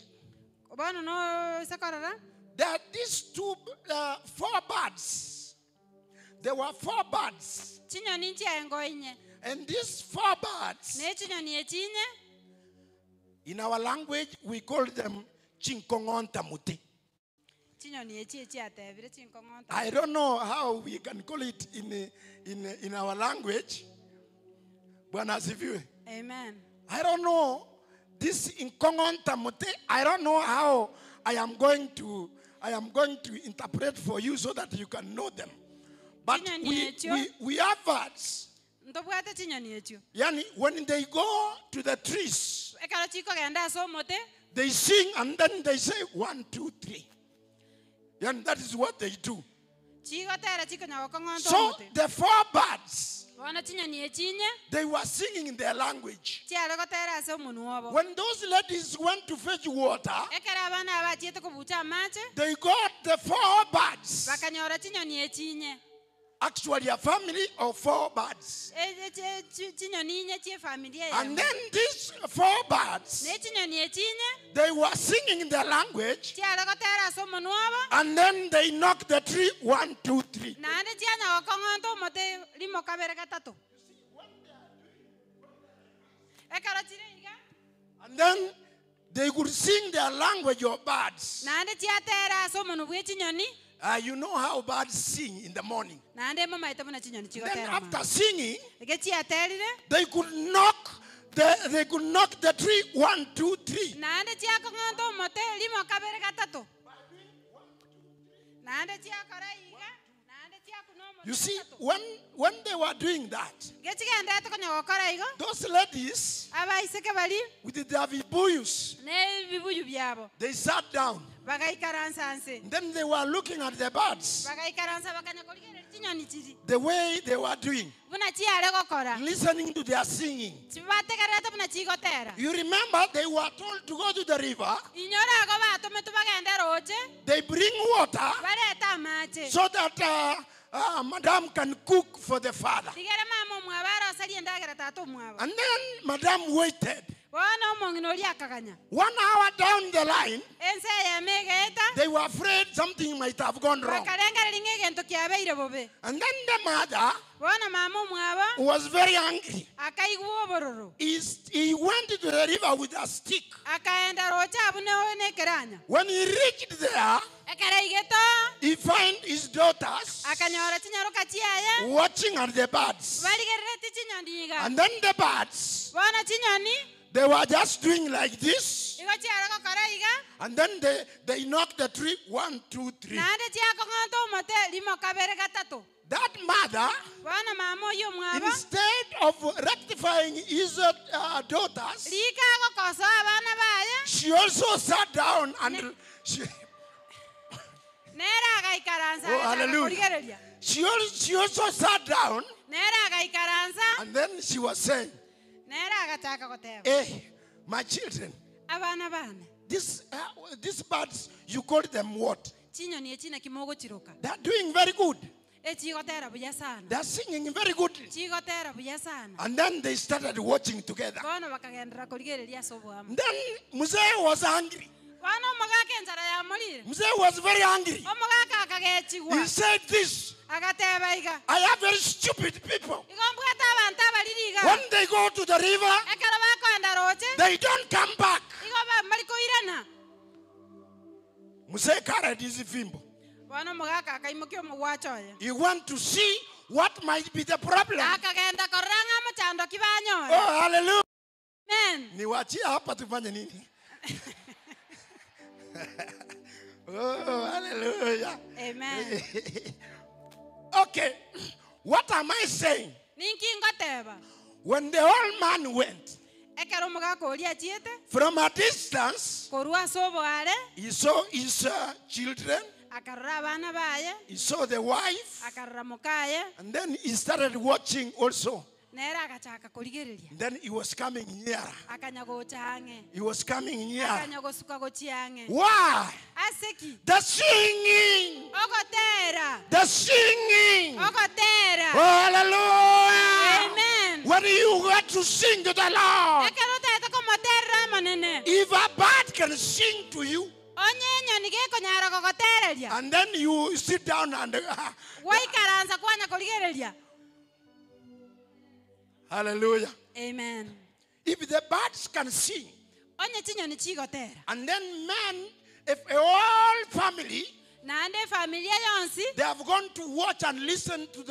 Bono no ase korora, there are these four birds. There were four birds. chinyoni nchiaenge inye. And these four birds, Ne chinyoni echi inye, in our language, we call them chinkongonta muti. chinyoni echi echiatebire chinkong'onta. I don't know how we can call it in our language. Bwana asifiwe. Amen. I don't know this inkongonta muti. I don't know how I am going to interpret for you so that you can know them. But Chinyoni echio. we have birds. Ntobwate chinyoni echio. Yani when they go to the trees, Ekero chikogenda ase omote, They sing and then they say one, two, three. And that is what they do. Chigotera chikonya gokong'onta So omote. the four birds, Bono chinyoni echinye they were singing in their language. chiare gotera ase omonwa obo. When those ladies went to fetch water, Ekero abana aba bachiete kobucha amache they got the four birds. bakanyora chinyoni echinye. Actually, a family of four birds. E- e- Chinyoni inye chie familia And eyemo. then these four birds, Ne chinyoni echinye they were singing in their language. chiare gotera ase omonwa obo And then they knocked the tree one, two, three. naende chianya gokong'onta omote rimo kabere gatato. Ekero chire iga And then they could sing their language of birds. naende chiatera ase omonwa bwa echinyoni You know how birds sing in the morning. naende momaete buna chinyoni Then chigotera after singing, eke chiaterire they could knock the, they could knock the tree one, two, three. naende chiakong'onta omote rimo kabere gatato naende chiakora iga naende chiakuna omote You see, gatato. when they were doing that, Gechigendete konya gokora igo those ladies abaiseke bari with their vibuyus, na ebibuyu biabo they sat down. bagaikaransa nse Then they were looking at the birds, bagaikaransa bakanya korigereria chinyoni chiri the way they were doing, buna chiare gokora listening to their singing. bategererete buna chigotera You remember they were told to go to the river, inyora ago batometwe bagende roche they bring water barete amache so that Madame can cook for the father. tigere mama omwabo aroserie endagera tata omwabo And then Madame waited. bono omong'ina oria akaganya 1 hour down the line, ense eyemo egeeta they were afraid something might have gone wrong. bakarengereria ng'a egento kiabeire bobe And then the mother bono mama omwabo was very angry. akaigwa obororo He went to the river with a stick. akaenda roche abu ne ekeranya When he reached there, ekero aigeto he found his daughters akanyora chinyaroka chiaye watching at the birds. barigerereti chinyoni iga And then the birds, bono chinyoni they were just doing like this. igo chiare gokora iga And then they knocked the tree, 1, 2, 3. naende chiakong'onta omote rimo kabere gatato That mother, bono mama oyo omwabo instead of rectifying his daughters, rika agokosoa abana baye she also sat down and she, nere agaikaransa Oh, agachaka hallelujah. korigereria she also sat down nere agaikaransa and then she was saying, nere agachaka goteba Hey, my children, abana bane these birds, you call them what? chinyoni echi naki mogochiroka They are doing very good. echigotera buya sana They are singing very good. chigotera buya sana And then they started watching together. bono bakagendera korigereria ase obwamo Then Mzee was angry. bono omogaka enchara yamorire Mzee was very angry. omogaka akagechigwa He said this, agateba iga I have very stupid people. igo mbwate abantu abariri iga When they go to the river, ekero bakoenda roche they don't come back. igo bamari koirana Mzee carried his fimbo. bono omogaka akaimokia omogwacha oye He went to see what might be the problem. akagenda korora ng'a mochando ki banyora Oh, hallelujah. amen Niwachie hapa tufanye nini? Oh, hallelujah. amen Okay. What am I saying? ninki ngoteba When the old man went ekero omogaka oria achiete from a distance, korwa ase obware he saw his children, akarora abana baye he saw the wife, akarora mokaye and then he started watching also. nere agachaka korigereria Then he was coming nearer. akanya gocha ang'e He was coming nearer. akanya gosuka gochia ang'e Why? aseki The singing! ogotera The singing! ogotera Oh, hallelujah! amen When you got to sing to the Lord, ekero otaete komoterera omonene if a bird can sing to you, onye enyoni gekonyara gogotereria and then you sit down and gwaikaransa kwanya korigereria hallelujah. amen If the birds can sing, onye chinyoni chigotera and then men, if a whole family, naende efamilia yonsi they have gone to watch and listen to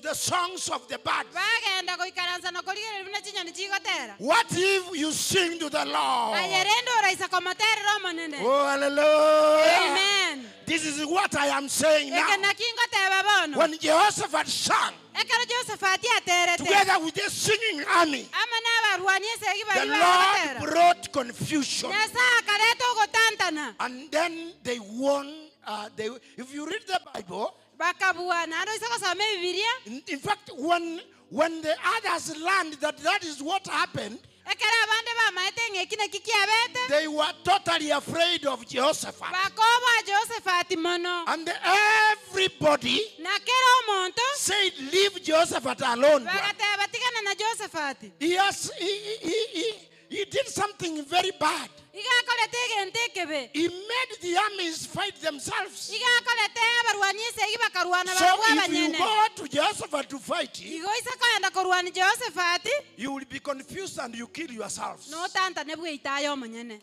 the songs of the birds. bagenda goikaransa na korigereria buna chinyoni chigotera What if you sing to the Lord? aye rende oraisa komoterera omonene Oh, hallelujah. amen This is is what I am saying Eke now. naki ngoteba bono. When Jehoshaphat sang, Ekero Josephat aterete. together with the singing army, Ama n'abarwani esegi the bari Lord bagotera. brought confusion. Nyasaye akareta ogotantana. And then they won. Uh, they, if you read the Bible, Bakabua naende oise gosoma ebibiria. in, in fact, when, when the others learned that that is what happened, Ekero abande bamaete ng'eki naki kiabete. they were totally afraid of Jehoshaphat. Bakoboa Josephat mono. And everybody Na kera omonto said, Leave Jehoshaphat alone. bagateba tigana na Josephat. He, has, he, he, he, he did something very bad. Iga akorete egento ekebe. He made the armies fight themselves. Iga akorete abarwani esegi bakarwana So barabwo if you abanyene. go to Jehoshaphat to fight him, Igo ise koenda korwani Josephat you will be confused and you kill yourselves. notantane bweitayo omonyene.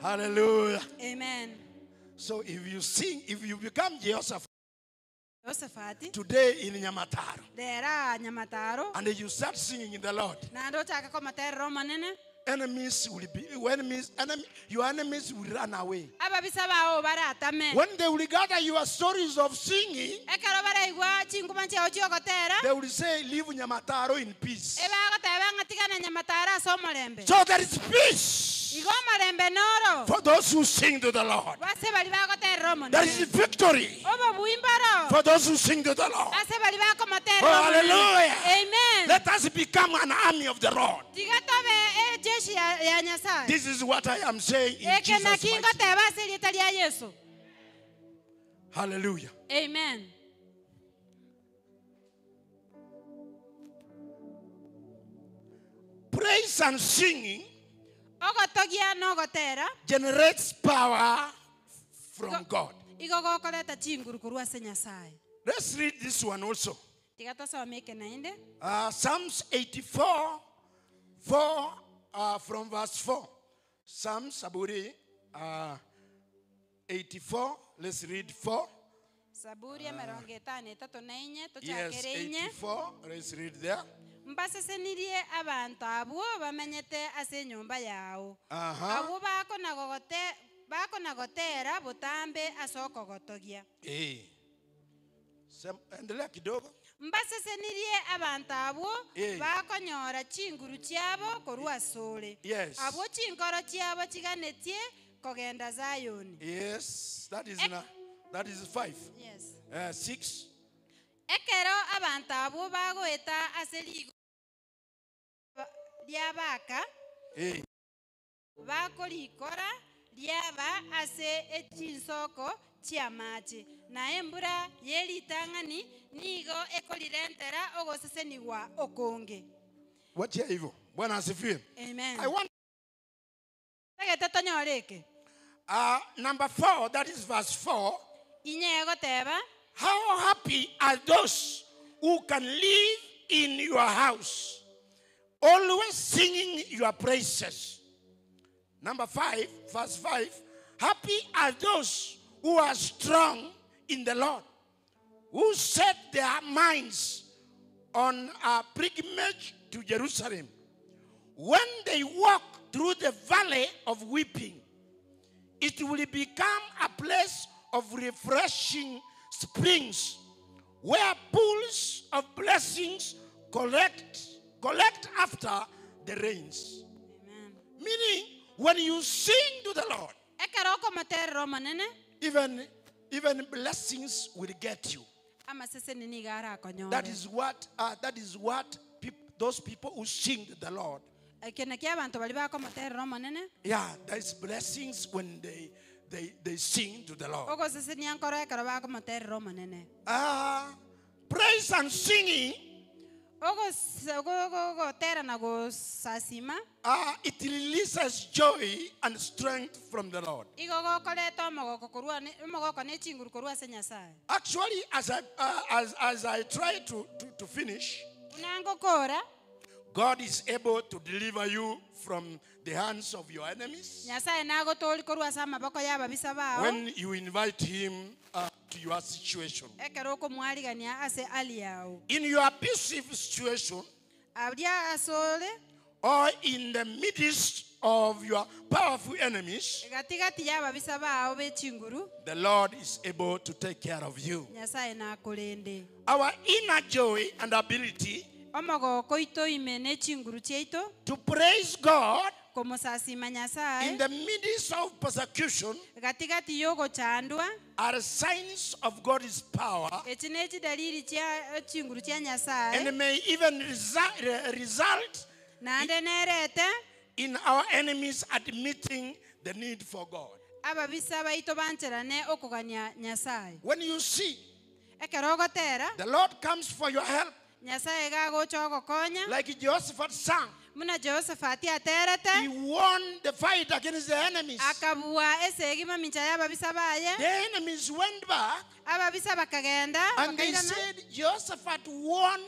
Hallelujah. Amen. So if you sing, if you become Jehoshaphat Josephat today in Nyamataro rera nyamataro and you start singing in the Lord, naende ochake komoterera omonene enemies will be enemies, enemy, your enemies will run away. ababisa bao baratame When they will gather your stories of singing, ekero baraigwa chinguma chiao chiogotera they will say, Leave Nyamataro in peace. ebagoteba ng'a tigana nyamataro ase omorembe So there is peace igo omorembe noro for those who sing to the Lord. base bari bagoterera There is omonene victory obobuimbaro for those who sing to the Lord. ase bari bakomoterera Oh, omonene. hallelujah. amen Let us become an army of the Lord. tiga tobe ejeshi ya, ya nyasaye This is what I am saying in eke Jesus' naki mighty name. ngoteba ase erieta ria yesu Hallelujah. amen Praise and singing ogotogia na ogotera generates power from God. igo gokoreta chinguru korwa ase nyasaye Let's read this one also. tiga tosome eke naende Psalms 84, 4, from verse 4. Psalms Saburi, 84, let's read 4. saburi emerongo etano etato na inye Yes, tochakere inye 84, let's read there. mbasesenirie abanto abwo bamenyete ase enyomba yao Aha. abwo bakonagotera botambe ase okogotogia Eh. Endelea kidogo. mbasesenirie abanto abwo Eh. bakonyora chinguru chiabo korwa asore Yes. abwo chinkoro chiabo chiganetie kogenda zayoni Yes, that is, na, that is 5. yes. 6. Ekero abanto abwo bagoeta ase rigo riabaka Eh. bakorikora riaba ase echinsoko chiamache na embura yeritang'ani nigo ekorirentera ogosesenigwa okonge Wachia hivyo. Bwana asifiwe. amen I want tegete tonyore eke number 4, that is verse 4. inye egoteba How happy are those who can live in your house, always singing your praises. Number 5, verse 5. Happy are those who are strong in the Lord, who set their minds on a pilgrimage to Jerusalem. When they walk through the valley of weeping, it will become a place of refreshing springs where pools of blessings collect, collect after the rains. amen Meaning, when you sing to the Lord, ekero okomoterera omonene even, even blessings will get you. amaseseni nigo arakonyore That is what, that is what peop- those people who sing to the Lord. eke naki abanto bari bakomoterera omonene Yeah, there is blessings when they, they, they sing to the Lord. ogosesenia nkoro ekero bakomoterera omonene Praise and singing, Ogotera na gosasima it releases joy and strength from the Lord. igo gokoreta omogoko korwa ne- omogoko ne chinguru korwa ase nyasaye Actually, as I, as I try to finish, buna ngokora God is able to deliver you from the hands of your enemies nyasaye nagotori korwa ase amaboko ya ababisa bao when you invite Him to your situation. ekero okomwarigania ase ali yao In your abusive situation aria asore or in the midst of your powerful enemies, Gatigati ya ababisa bao b'echinguru the Lord is able to take care of you. Nyasaye nakorende. Our inner joy and ability Omogoko oito ime na echinguru chiaito to praise God komosasima Nyasaye in the midst of persecution gatigati yogochandwa are signs of God's power echi ne chidalili chia chinguru chia Nyasaye and may even result naende nerete in our enemies admitting the need for God. Ababisa baito bancherane okogania Nyasaye. When you see Ekero ogotera the Lord comes for your help, Nyasaye gagocha ogokonya like Jehoshaphat sang, muna Jehoshaphat aterete he won the fight against the enemies. Akabua esegi mamincha ya ababisa baye. The enemies went back Ababisa bakagenda and they bakairana. said Jehoshaphat won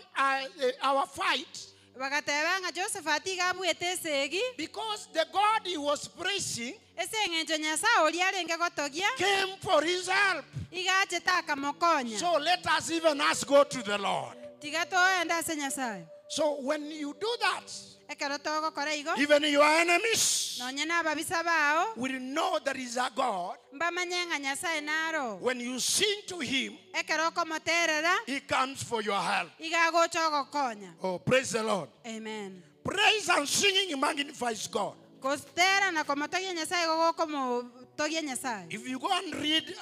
our fight Bagateba ng'a Jehoshaphat iga abuete esegi because the God he was praising ase eng'encho Nyasaye oria arenge gotogia came for his help. iga achete akamokonya. So let us even us go to the Lord. Tiga toende ase Nyasaye. So when you do that, Ekero togokora igo even your enemies nonye na ababisa bao will know there is a God. mbamanye ng'a Nyasaye naro. When you sing to him, Ekero okomoterera he comes for your help. iga agocha ogokonya. Oh, praise the Lord. Amen. Praise and singing magnifies God. Gotera na komotogia Nyasaye gogokomotogia Nyasaye. If you go and read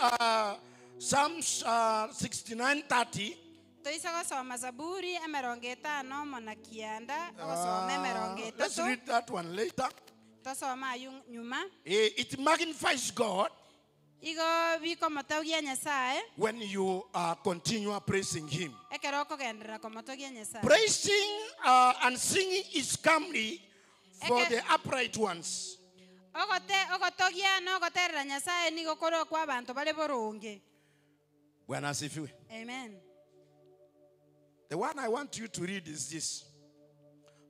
Psalms 69:30, Toisa gosoma Zaburi emerongo etano mona kianda, ogosoma emerongo let's etato. read that one later. Tosoma ayu nyuma. It magnifies God Igo bikomotogia Nyasaye when you continue praising him. ekero okogenderera komotogia Nyasaye. Praising and singing is comely for the upright ones. Ogote ogotogia na ogoterera Nyasaye nigo kore kwa abanto bare boronge. Bwana asifiwe. Amen. The one I want you to read is this.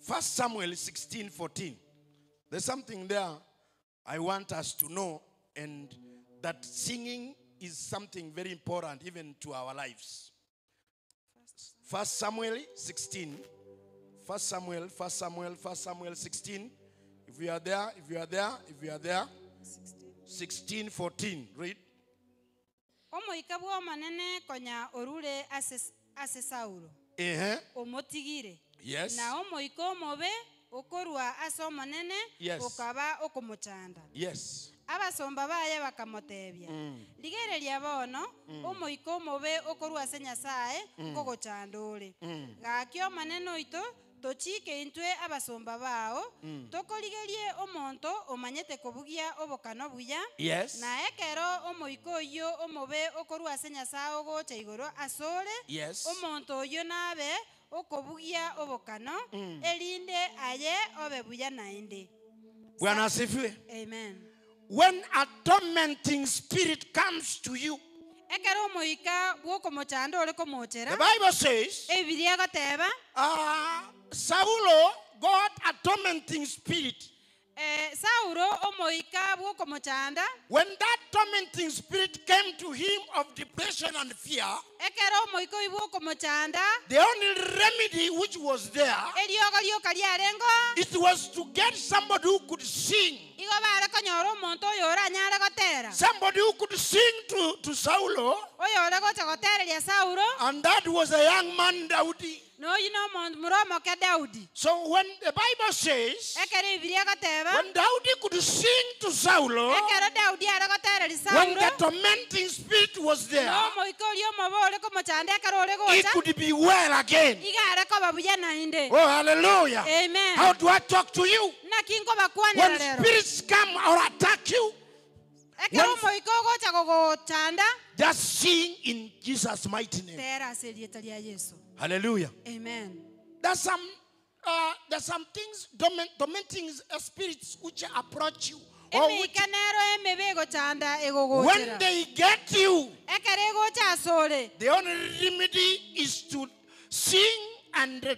1 Samuel 16:14. There's something there I want us to know, and that singing is something very important even to our lives. 1 Samuel 16. 1 Samuel, 1 Samuel, 1 Samuel 16. If you are there, if you are there, if you are there. 16:14. Read. Omoika bwa omonene konya orure ase Saulo. Omotigire. Yes. Na omoika omobe okorwa ase omonene Yes. okaba okomochanda. Yes. Abasomba baye bakamotebia. Rigereria bono omoika omobe okorwa ase Nyasaye kogochanda ore. Gaki omonene oito tochike intwe abasomba bao tokorigerie omonto omanyete kobugia obokano buya. Yes. Na ekero omoika oyo omobe okorwa ase Nyasaye ogocha igoro asore. Yes. Omonto oyo nabe okobugia obokano erinde aye obe buya naende. Bwana asifiwe. Amen. When a tormenting spirit comes to you, Ekero omoika bwokomochanda ore komochera, the Bible says, Ebibilia egoteba, Saulo got a tormenting spirit. Saulo omoika bwokomochanda. When that tormenting spirit came to him of depression and fear, Ekero omoika oyo bwokomochanda, the only remedy which was there, eriogo rioka riarengo, it was to get somebody who could sing. Igo bare konyora omonto oyo oranyare gotera. Somebody who could sing to Saulo. Oyo ore gocha gotereria Saulo. And that was a young man, Daudi. No, you know, Muromo ke Daudi. So when the Bible says, Ekero Bibilia egoteba, when Daudi could sing to Saulo, Ekero Daudi are gotereria when the Saulo, tormenting spirit was there, no moika oria omobe ore komochanda ekero ore he gocha, could be well again. iga are koba buya naende. Oh, hallelujah. Amen. How do I talk to you? Naki nkobakwanera When rero. spirits come or attack you, Ekero omoika ogocha gogochanda, just sing in Jesus' mighty name. tera ase erieta ria Yesu. Hallelujah. Amen. There's some things, tormenting spirits which approach you. Or which, Emika nero emebe egochanda egogochera. when they get you, Ekero egocha asore, the only remedy is to sing and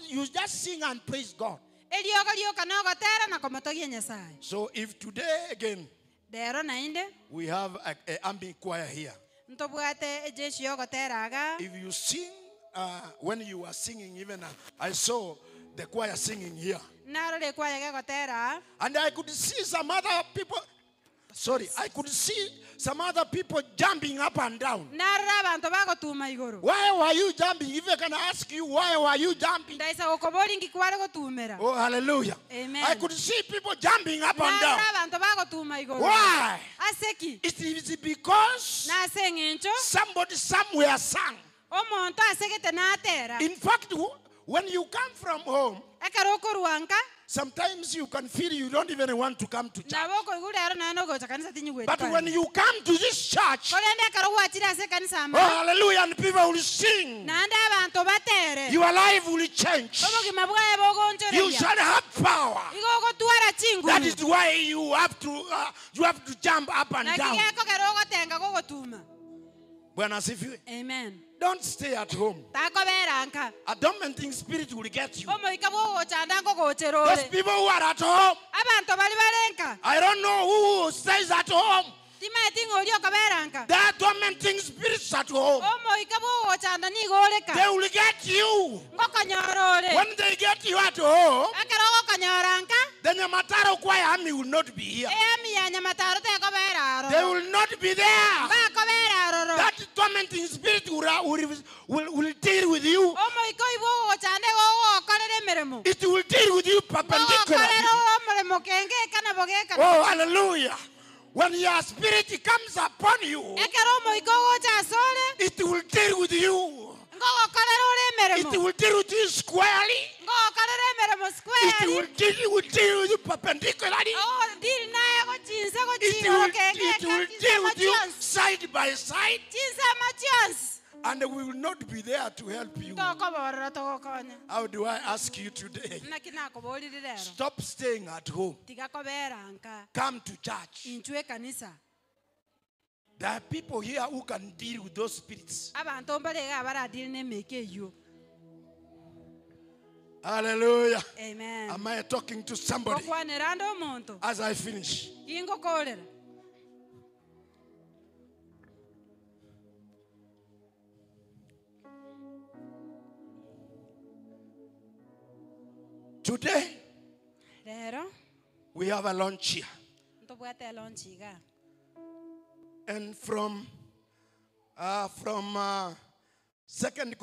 you just sing and praise God. Eriogo rioka nogotera na komotogia Nyasaye. So if today again Rero naende we have a army choir here. ntobwate ejeshi yogotera aga. If you sing, when you are singing, even I saw the choir singing here. Narore kwaya gegotera. And I could see some other people. Sorry, I could see some other people jumping up and down. Narora abanto bagotuma igoro. Why were you jumping? If I can ask you, why were you jumping? Ndaisa gokobori nki kware gotumera. Oh, hallelujah. Amen. I could see people jumping up and down. Narora abanto bagotuma igoro. Why? Aseki. It is because Nase eng'encho somebody somewhere sang. omonto asegete natera. In fact, when you come from home, Ekero okorwa nka sometimes you can feel you don't even want to come to church. nabo okoigwa rero naye nogocha kanisa tinyigweti But when you come to this church, korende ekero gwachire ase ekanisa oh, ama hallelujah, and people will sing, naende abanto batere your life will change. obogima bwaye You bogonchoreria shall have power. igo ogotwara That chinguru is why you have to jump up and naki down. gekogera ogotenga gogotuma. Bwana asifiwe. Amen. Don't stay at home. Takobera nka. A tormenting spirit will get you. Omoika bwogochanda nkogochera Those ore. people who are at home, Abanto bari barenka. I don't know who stays at home. Timaeti ng'ori okobera nka. There are tormenting spirits at home. Omoika bwogochanda nigo oreka. They will get you. Ngokonyora ore. When they get you at home, Ekero ogokonyora nka, the Nyamataro choir army will not be here. eyami ya Nyamataro tekobera They aroro. will not be there. Bakobera aroro. That tormenting spirit will deal with you. Omoika oyo bwogochanda igo ogokorera emeremo. It will deal with you perpendicularly. Ogokorera omoremo kenge ekana bogekana. Oh, hallelujah. When your spirit comes upon you, Ekero omoika ogocha ase ore, it will deal with you. ngogokorera ore It emeremo. will deal with you squarely. Ngogokorera emeremo It squarely. will deal with you perpendicularly. Oh, deal naye gochinsa It gochigoro kenge will eka deal with you chionsi. side by side. Chinsa machionsi. And we will not be there to help you. Tokoborora togokonya. How do I ask you today? Naki nakoborire rero. Stop staying at home. Tiga kobera nka. Come to church. Inchwe ekanisa. There are people here who can deal with those spirits. Abanto mbarega abaradiri n'emeke eywo. Hallelujah. Amen. Am I talking to somebody? Gokwanera ande omonto. As I finish. Gingokorera. Today, Rero we have a launch here. ntobwate launch iga. And from Second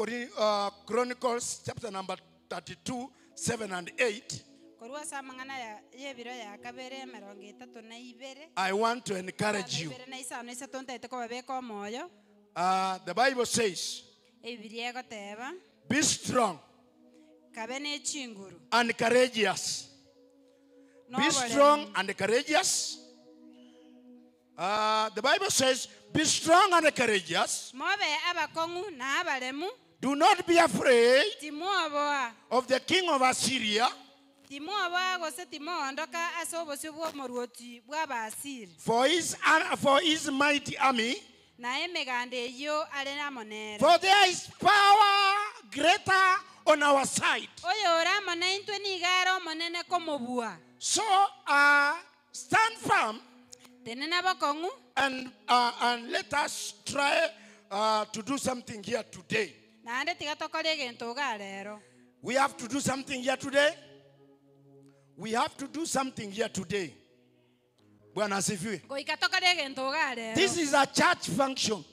Chronicles chapter number 32, 7 and 8, Korwa ase amang'ana ya yebiro ya kabere emerongo etato na ibere. I want to encourage you. Ibere na isano isato ntaete kobabeka omoyo. The Bible says, Ebibiri egoteba, be strong kabe ne chinguru. and courageous. Be Noboremu. strong and courageous. The Bible says, be strong and courageous. Mobe abakong'u na abaremu. Do not be afraid Timwoboa. of the king of Assyria, Timwoboa gose timoondoka ase obosio bwa omorwoti bwa Abaasiri. for his mighty army. Na emeganda eyio are amo nere. For there is power greater on our side. Oyo ore amo na intwe nigo are omonene komobua. So stand firm Tenena bokong'u. and let us try to do something here today. Naende tiga tokore egento iga rero. We have to do something here today. We have to do something here today. Bwana asifiwe. Goika tokore egento iga rero. This is a church function.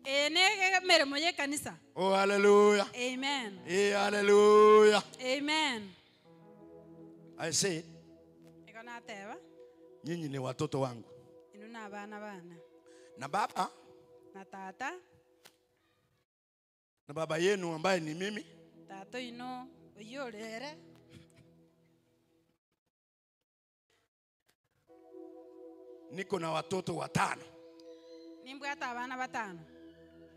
Eye ne emeremo ya ekanisa. Oh, hallelujah. Amen. Hey, hallelujah. Amen. I said, Igo nateba, nyinyi ni watoto wangu. inu na abana bana. Na baba, Na tata, na baba yenu ambaye ni mimi, tata oino oyio orere. niko na watoto watano. Nimbwate abana batano.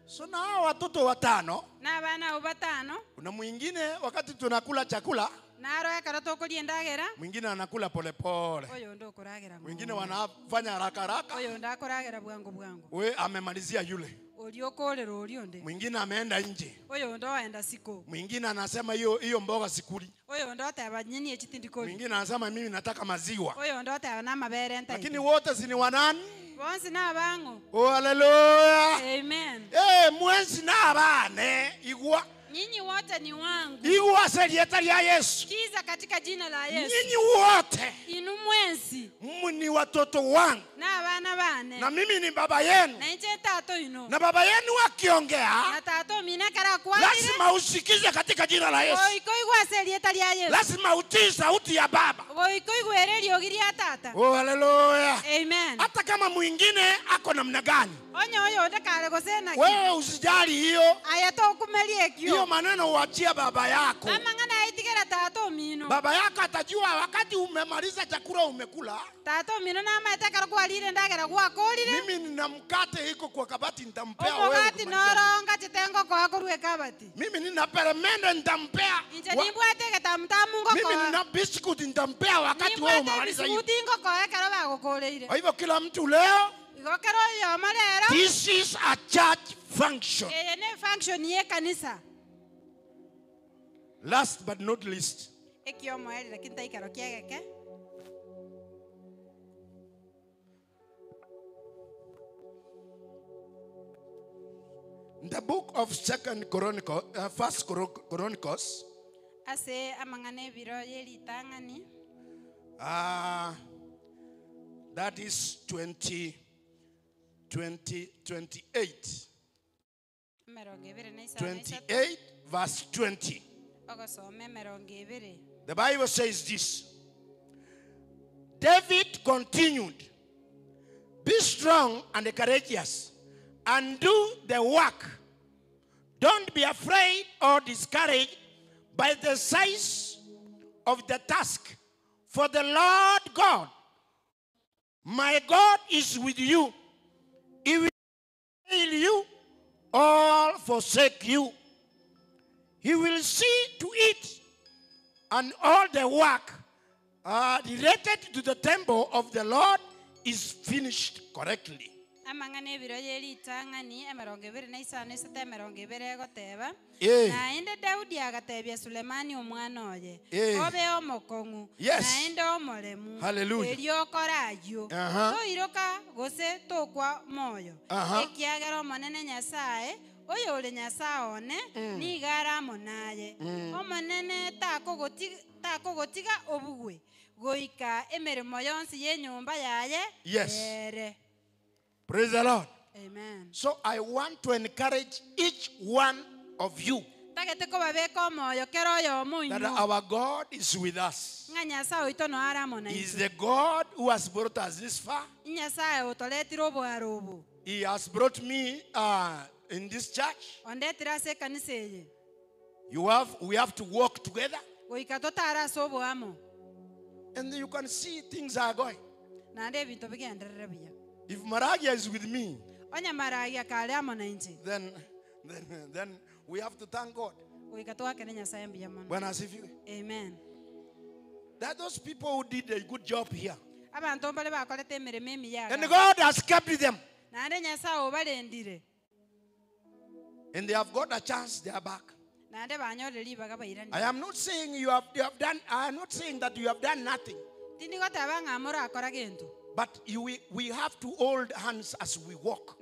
So na hao watoto watano, Na abana abo batano, kuna mwingine wakati tunakula chakula, naro ekero tokoria endagera, mwingine anakula polepole, oyo onde okoragera mwingine ng'ondo. wanafanya haraka haraka, Oyo onde akoragera bwangu bwangu. we amemalizia yule, Oria okorera oria onde. mwingine ameenda nje, Oyo onde oenda siko. mwingine anasema hiyo hiyo mboga sikuli, Oyo onde oteba nyini echi tindikori. mwingine anasema mimi nataka maziwa. Oyo onde oteba na amabere Lakini ntaite. wote si ni wanani? Bonsi na abang'o. Oh, haleluya. Amen. Eh, mwenzi na abane igwa. Nyinyi wote ni wangu. Igwa ase erieta ria Yesu. Kiza katika jina la Yesu. Nyinyi wote Inu mwensi ni watoto wangu na abana bane na mimi ni baba yenu, na inche tato ino na baba yenu akiongea na tato mina kara kwanire lazima usikize katika jina la Yesu, goiko igwase erieta ria Yesu lazima utii sauti ya baba. goiko igwere eriogi ria tata. Oh, haleluya! Amen. Hata kama mwingine ako namna gani, Onye oyo ndakare gosenaki wewe usijali hiyo aya tokumeria hiyo ekio maneno, uachia baba yako. amang'ana aitigera tata omino. Baba yako atajua wakati umemaliza chakula umekula. Tata omino namaete ekero kwarire endagera gwakorire. Mimi nina mkate iko kwa kabati, nitampea wewe. Omogati ukimaliza. noronga chitengo koa korwa ekabati. Mimi nina peremende nitampea. Inche nimbwate egetamutamu Mimi ngokoa. nina biscuit nitampea wakati wewe Nimbwate umemaliza hiyo. ebisuguti ngokoa ekero bagokoreire. Kwa hivyo kila mtu leo, Igo kero oyomo rero this is a church function. eye ne function ye kanisa. Last but not least, Ekiomoeri lakini taikero kiegeke. in the book of Second Chronicle, First Chronicles, Ase amang'ana ebiro yeritang'ani that is 20, 20, 28. emerongo ebere na isano na isato 28 verse 20. ogosoma emerongo ebere. The Bible says this. David continued, be strong and courageous and do the work. Don't be afraid or discouraged by the size of the task, for the Lord God, my God, is with you. He will fail you or forsake you. He will see to it and all the work related to the temple of the Lord is finished correctly. Amang'ana ebiro yeritang'ani emerongo ebere na isano isato emerongo ebere egoteba naende Daudi agatebia Sulemani omwana oye obe omokong'u naende omoremu erio okore ayio toiroka gose tokwa moyo ekiagera omonene Nyasaye oyo ore Nyasaye one nigo are amo naye omonene takogotiga obugwe goika emeremo yonsi y'enyomba yaye ere. Praise the Lord. Amen. So I want to encourage each one of you that our God is with us. He is the God who has brought us this far. He has brought me in this church. We have to work together. And you can see things are going. If Maragia is with me, then we have to thank God. Bwana asifiwe. Amen. There are those people who did a good job here. And God has kept them. And they have got a chance, they are back. I am not saying you have done, I am not saying that you have done nothing. But we have to hold hands as we walk.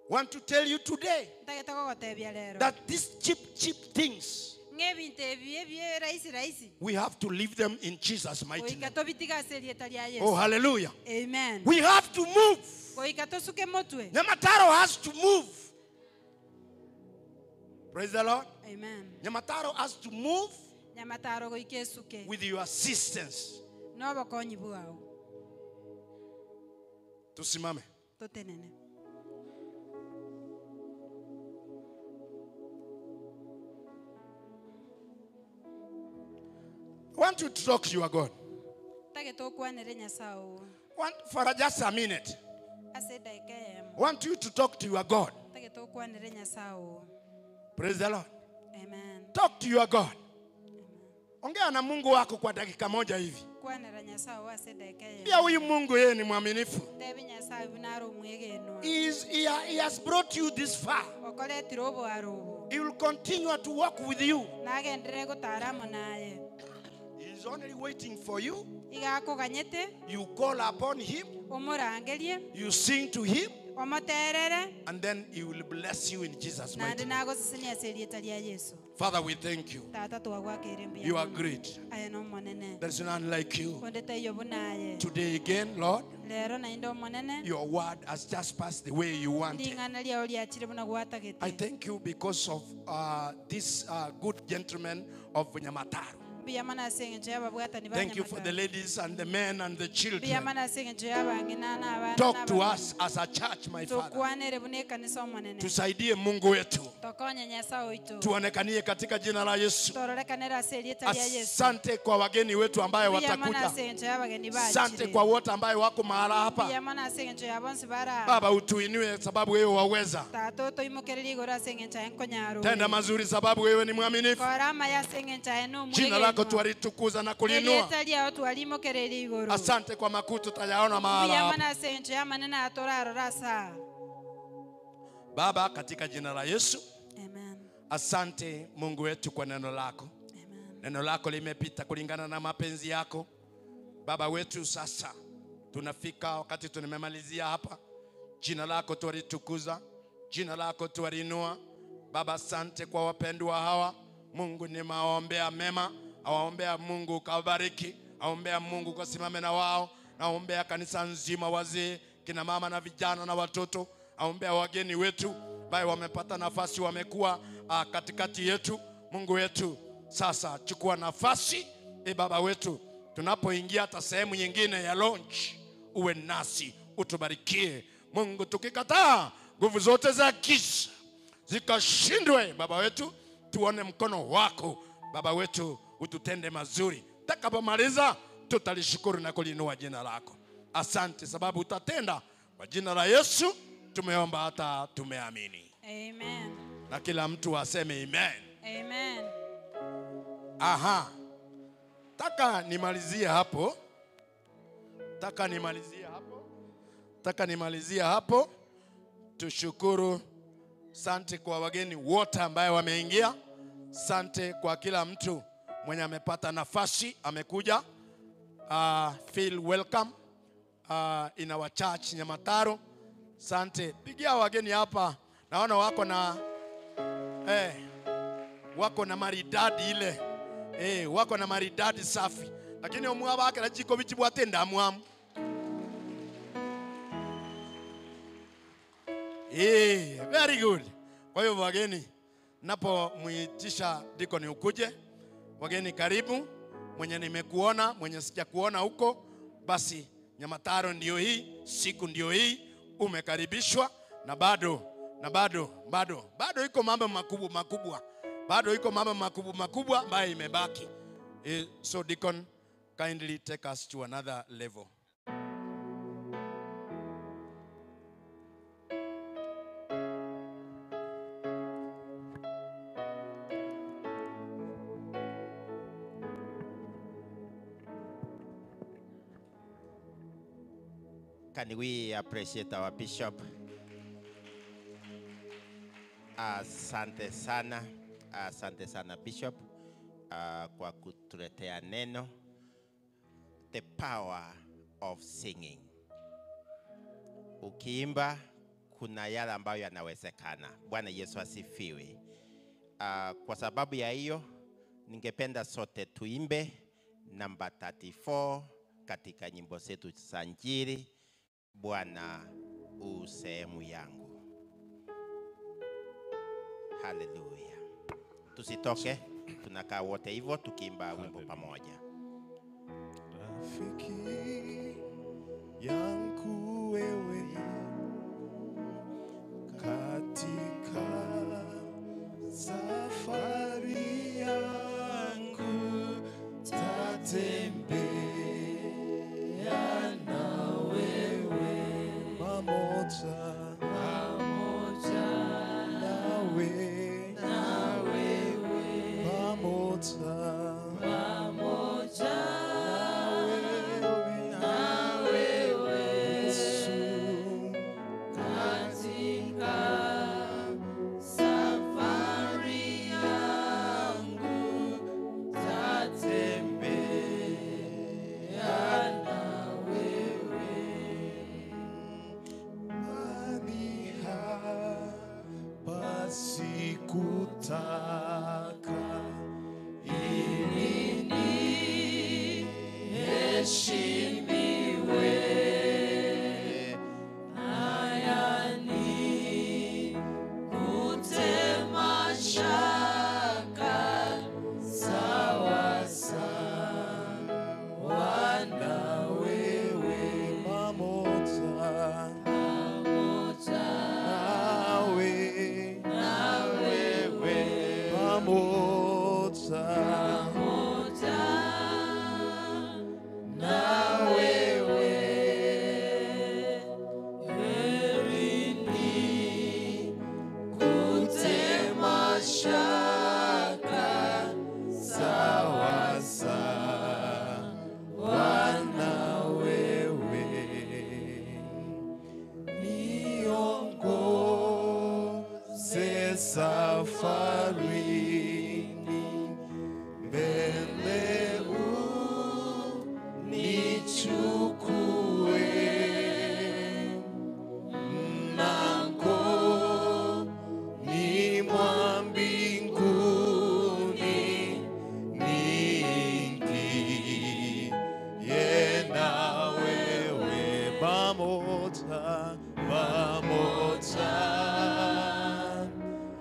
Want to tell you today that these cheap things, we have to leave them in Jesus' mighty name. Oh, hallelujah. Amen. We have to move. Nyamataro has to move. Praise the Lord. Amen. Nyamataro has to move with your assistance. Tusimame. Tutenene. I want you to talk to your God. Want for just a minute. I want you to talk to your God. Praise the Lord. Amen. Talk to your God. Ongea na Mungu wako kwa dakika moja hivi. Pia huyu Mungu yeye ni mwaminifu. He has brought you this far. He will continue to walk with you. He is only waiting for you. You call upon him. You sing to him. Omoterere And then he will bless you in Jesus' naende mighty name. nagosesenia ase erieta ria Yesu. Father, we thank you. Tata twagwakeire mbuya You are mono. great. Aye nomonene. There is none like you. Onde taiyo buna aye. Today again, Lord, Rero naende omonene. your word has just passed the way you wanted. Ring'ana riao riachire buna I gwatagete. thank you because of this good gentleman of Nyamataro. Mbuya mono ase eng'encho y'ababwatani ba Thank you for the Nyamataro. ladies and the men and the Mbuya children. mono ase eng'encho y'abang'ina na abana Talk to n'abamama. us as a church, my Father. Tukwanere buna ekanisa omonene. Tusaidie Mungu wetu. Tokonye Nyasaye oito. Tuonekanie katika jina la Yesu. Tororekanere ase erieta ria Yesu. Asante kwa wageni wetu ambaye Mbuya mono watakuja. ase eng'encho y'abageni Asante bachire. kwa wote ambaye wako mahala hapa. Mbuya mono ase eng'encho ya bonsi bara. Baba, utuinue sababu wewe waweza. Tata otoimokererie igoro ase eng'encho aye nkonyara Tenda ore. mazuri sababu wewe ni mwaminifu. Kora amaya ase eng'encho aye Jina lako nomwegenwa. twalitukuza na kulinua. Erieta riao twalimokereria igoro. Asante kwa makuu tutayaona mahala Mbuya hapa. mono ase eng'encho y'amanene atorarora asa. Baba, katika jina la Yesu, Amen. asante Mungu wetu kwa neno lako. Amen. Neno lako limepita kulingana na mapenzi yako. Baba wetu, sasa tunafika wakati tumemalizia hapa. Jina lako twalitukuza, jina lako twalinua. Baba, asante kwa wapendwa hawa. Mungu, nimewaombea mema, awaombea Mungu ukawabariki, aombea Mungu ukasimame na wao, naombea kanisa nzima, wazee, kina mama na vijana na watoto, aombea wageni wetu ambaye wamepata nafasi, wamekuwa katikati yetu. Mungu wetu, sasa chukua nafasi, e Baba wetu, tunapoingia hata sehemu nyingine ya launch, uwe nasi, utubarikie Mungu. Tukikataa nguvu zote za giza zikashindwe, Baba wetu, tuone mkono wako Baba wetu, ututende mazuri. Takapomaliza tutalishukuru na kulinua jina lako. Asante sababu utatenda. Kwa jina la Yesu tumeomba hata tumeamini, Amen. na kila mtu aseme amen. Amen. Aha, taka nimalizie hapo, taka nimalizie hapo, taka nimalizie hapo. Tushukuru, sante kwa wageni wote ambaye wameingia, sante kwa kila mtu mwenye amepata nafasi amekuja. Feel welcome in our church Nyamataro. Sante, pigia wageni hapa, naona wako na wako na maridadi ile wako na maridadi safi, lakini omwa bakera jiko bichibwate ndamwamu very good. Kwa hiyo wageni, napomuitisha deacon ukuje, wageni karibu. Mwenye nimekuona, mwenye sijakuona huko, basi Nyamataro ndio hii, siku ndio hii, umekaribishwa. Na bado na bado bado bado iko mambo makubwa makubwa, bado iko mambo makubwa makubwa ambayo imebaki. So deacon, kindly take us to another level. Can we appreciate our bishop? Asante sana, asante sana bishop, kwa kutuletea neno, the power of singing. Ukiimba kuna yale ambayo yanawezekana. Bwana Yesu asifiwe. Kwa sababu ya hiyo, ningependa sote tuimbe namba 34 katika nyimbo zetu za Injili, Bwana u sehemu yangu. Haleluya. Tusitoke, tunakaa wote hivyo tukiimba wimbo pamoja. Rafiki yangu wewe katika safari yangu tatembea na wewe pamoja, pamoja nawe, na wewe pamoja, pamoja na wewe Yesu katika safari yangu tatembea na wewe. Safarini mbele unichukue mlangoni mwa mbinguni niingie na wewe pamoja pamoja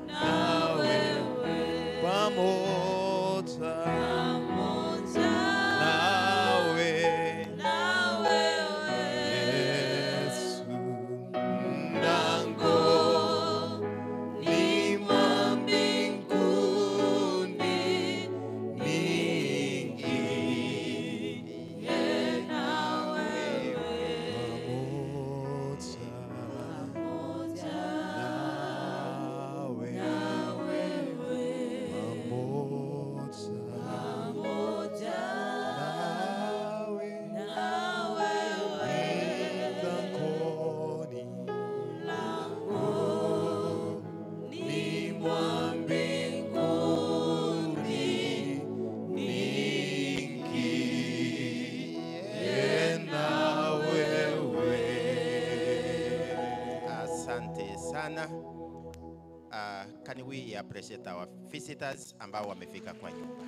na wewe pamoja nawe Yesu mlangoni mwa mbinguni niingie pamoja nawe pamoja nawe mlangoni ni mwa mbinguni niingie na wewe. Asante sana. Can we appreciate our visitors ambao wamefika kwa nyumba?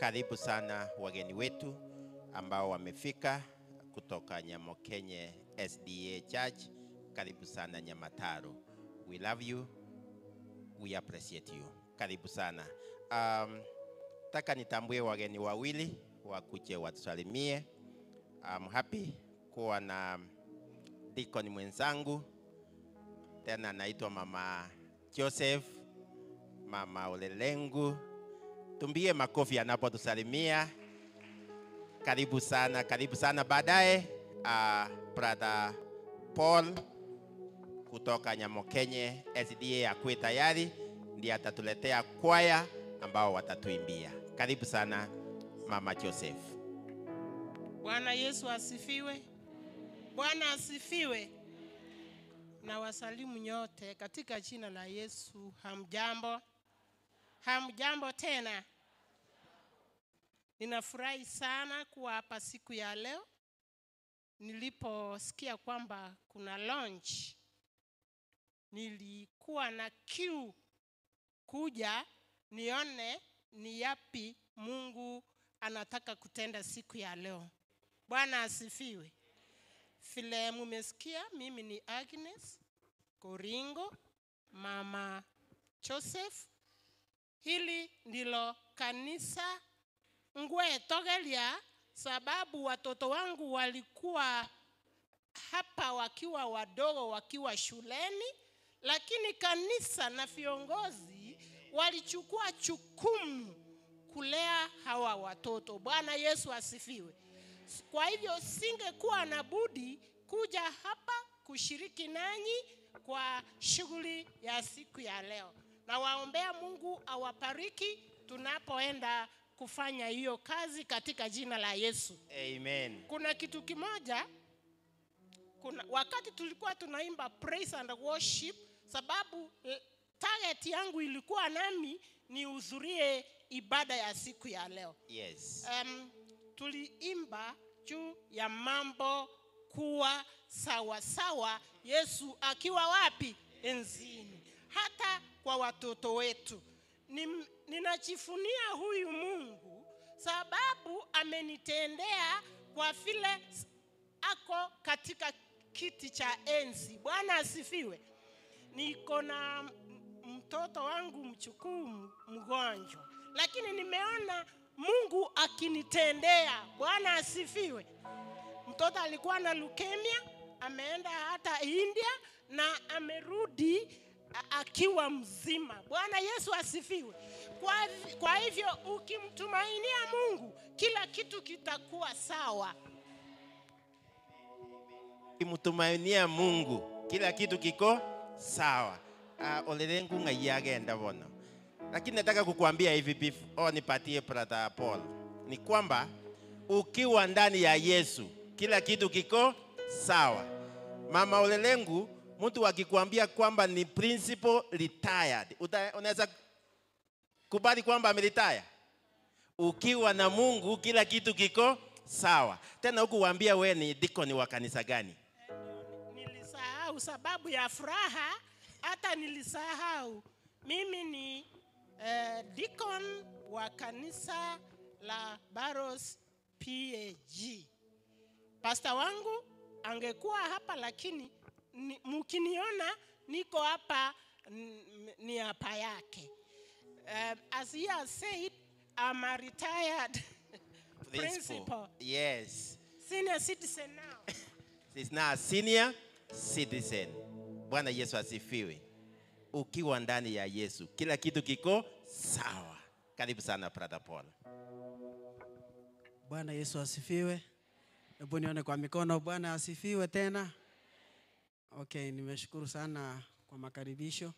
Karibu sana wageni wetu ambao wamefika kutoka Nyamokenye SDA Church. Karibu sana Nyamataro. We love you. We appreciate you. Karibu sana. Taka nitambue wageni wawili wakuje watusalimie. I'm happy kuwa na deacon mwenzangu tena anaitwa Mama Joseph, Mama Olelengu. Tumbie makofi anapotusalimia. Karibu sana, karibu sana. Baadaye Brother Paul kutoka Nyamokenye SDA akuwe tayari, ndiye atatuletea kwaya ambao watatuimbia. Karibu sana Mama Joseph. Bwana Yesu asifiwe. Bwana asifiwe. Na wasalimu nyote katika jina la Yesu. Hamjambo? Hamjambo tena. Ninafurahi sana kuwa hapa siku ya leo. Niliposikia kwamba kuna launch, nilikuwa na kiu kuja nione ni yapi Mungu anataka kutenda siku ya leo. Bwana asifiwe. Vile mumesikia, mimi ni Agnes Koringo, Mama Joseph. Hili ndilo kanisa Ngwetogelia, sababu watoto wangu walikuwa hapa wakiwa wadogo, wakiwa shuleni, lakini kanisa na viongozi walichukua jukumu kulea hawa watoto. Bwana Yesu asifiwe. Kwa hivyo singekuwa na budi kuja hapa kushiriki nanyi kwa shughuli ya siku ya leo. Nawaombea Mungu awabariki tunapoenda kufanya hiyo kazi katika jina la Yesu. Amen. Kuna kitu kimoja, kuna wakati tulikuwa tunaimba praise and worship, sababu target yangu ilikuwa nami nihudhurie ibada ya siku ya leo. Yes. Tuliimba juu ya mambo kuwa sawa sawa, Yesu akiwa wapi? Enzini. Hata kwa watoto wetu. Ninajivunia huyu Mungu sababu amenitendea kwa vile ako katika kiti cha enzi. Bwana asifiwe. Niko na mtoto wangu mchukuu mgonjwa, lakini nimeona Mungu akinitendea. Bwana asifiwe. Mtoto alikuwa na leukemia, ameenda hata India na amerudi akiwa mzima. Bwana Yesu asifiwe. Kwa hivyo ukimtumainia Mungu, kila kitu kitakuwa sawa. Ukimtumainia Mungu, kila kitu kiko sawa. Olelengu ngaiagenda bono. Lakini nataka kukuambia hivi before nipatie Brother Paul, ni kwamba ukiwa ndani ya Yesu kila kitu kiko sawa. Mama Olelengu, Mtu akikwambia kwamba ni principal retired, unaweza kubali kwamba ameretire? Ukiwa na Mungu kila kitu kiko sawa. Tena huku waambia wewe ni deacon wa kanisa gani? Nilisahau sababu ya furaha, hata nilisahau. Mimi ni deacon wa kanisa la Baros PAG. Pastor wangu angekuwa hapa, lakini mkiniona niko hapa ni hapa yake. As he has said, I'm a retired principal. Yes. Senior citizen now. She's now a senior citizen. Bwana Yesu asifiwe. Ukiwa ndani ya Yesu, kila kitu kiko sawa. Karibu sana Brother Paul. Bwana Yesu asifiwe. Hebu nione kwa mikono. Bwana asifiwe tena. Okay, nimeshukuru sana kwa makaribisho.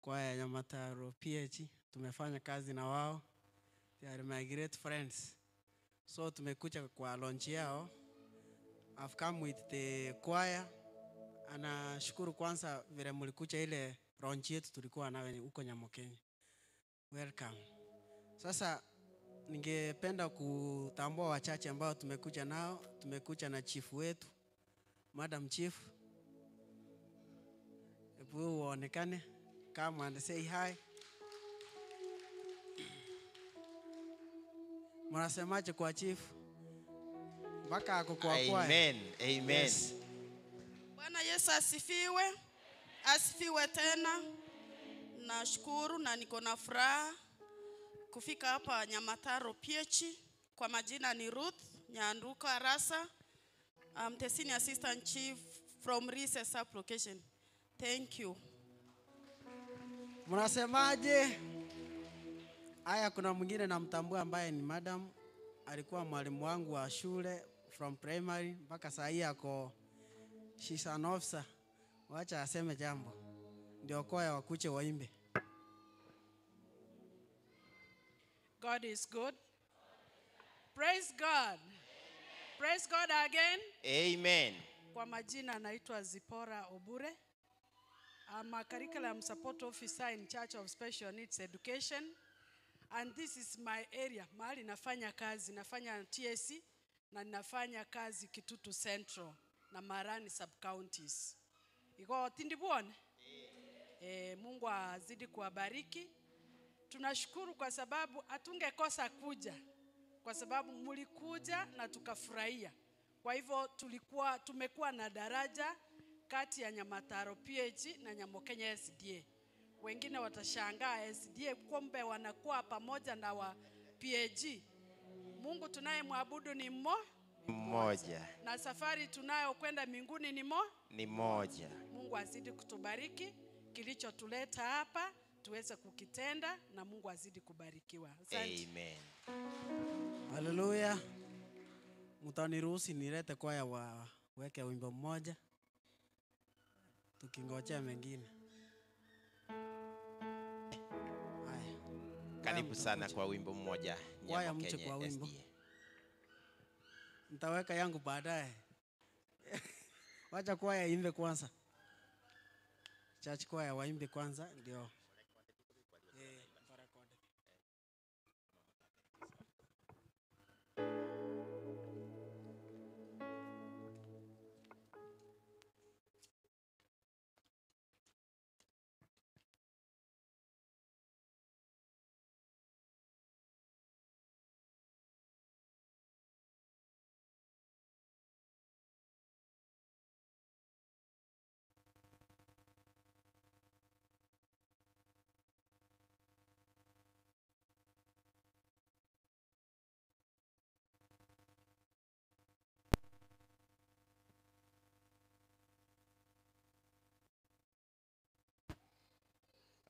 Kwaya ya Nyamataro PH tumefanya kazi na wao. They are my great friends. So tumekuja kwa launch yao. I've come with the choir. Anashukuru kwanza vile mlikuja ile launch yetu tulikuwa nayo huko Nyamokenya. Welcome. Sasa ningependa kutambua wachache ambao tumekuja nao. Tumekuja na chief wetu, Madam Chief. Hebu uonekane, come and say hi. Mnasemaje kwa chief? Mpaka ako kwa kwaya. Amen. Amen. Yes. Bwana Yesu asifiwe. Asifiwe tena. Nashukuru na niko na furaha kufika hapa Nyamataro PH. Kwa majina ni Ruth Nyanduka Arasa. I'm the senior assistant chief from Rise sub location. Thank you. Mnasemaje? Haya, kuna mwingine namtambua ambaye ni madam, alikuwa mwalimu wangu wa shule from primary mpaka saa hii ako, she's an officer. Wacha aseme jambo ndio kwaya wakuche waimbe. God is good. Praise God. Praise God again. Amen. Kwa majina naitwa Zipora Obure. I'm a curriculum support officer in charge of special needs education. And this is my area. Mahali nafanya kazi, nafanya TSC na ninafanya kazi Kitutu Central na Marani sub-counties. Iko tindibwone? Mungu azidi kuwabariki. Tunashukuru kwa sababu hatungekosa kuja, kwa sababu mlikuja na tukafurahia. Kwa hivyo tumekuwa na daraja kati ya Nyamataro PH na Nyamokenya SDA. Wengine watashangaa SDA kumbe wanakuwa pamoja na wa PAG. Mungu tunayemwabudu ni mmoja. Na safari tunayo kwenda mbinguni ni Ni moja. Mungu azidi kutubariki, kilichotuleta hapa tuweze kukitenda na Mungu azidi kubarikiwa. Asante. Amen. Haleluya. Mtaniruhusu nilete kwaya waweke wimbo mmoja tukingojea mengine. Haya. Karibu sana kwa wimbo mmoja. Kwaya mche Nyamokenya kwa wimbo. SDA. Nitaweka yangu baadaye. Wacha kwaya imbe kwanza. Church kwaya waimbe kwanza ndio.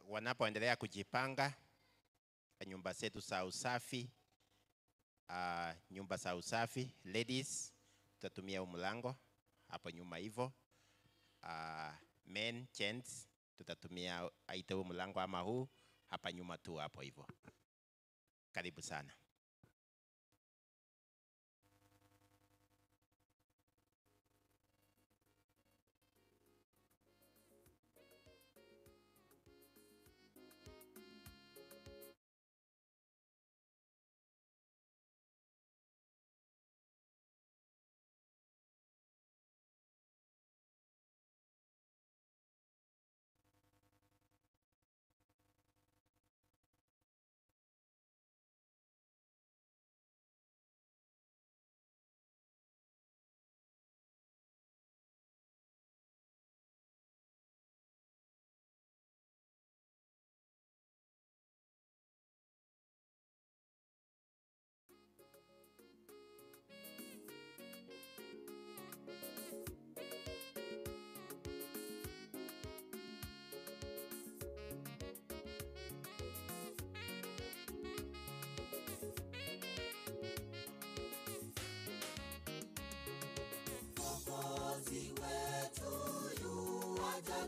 Wanapoendelea kujipanga nyumba zetu za usafi, nyumba za usafi ladies, tutatumia huu mlango hapo nyuma hivyo. Men gents, tutatumia aita huu mlango ama huu hapa nyuma tu hapo hivyo. Karibu sana.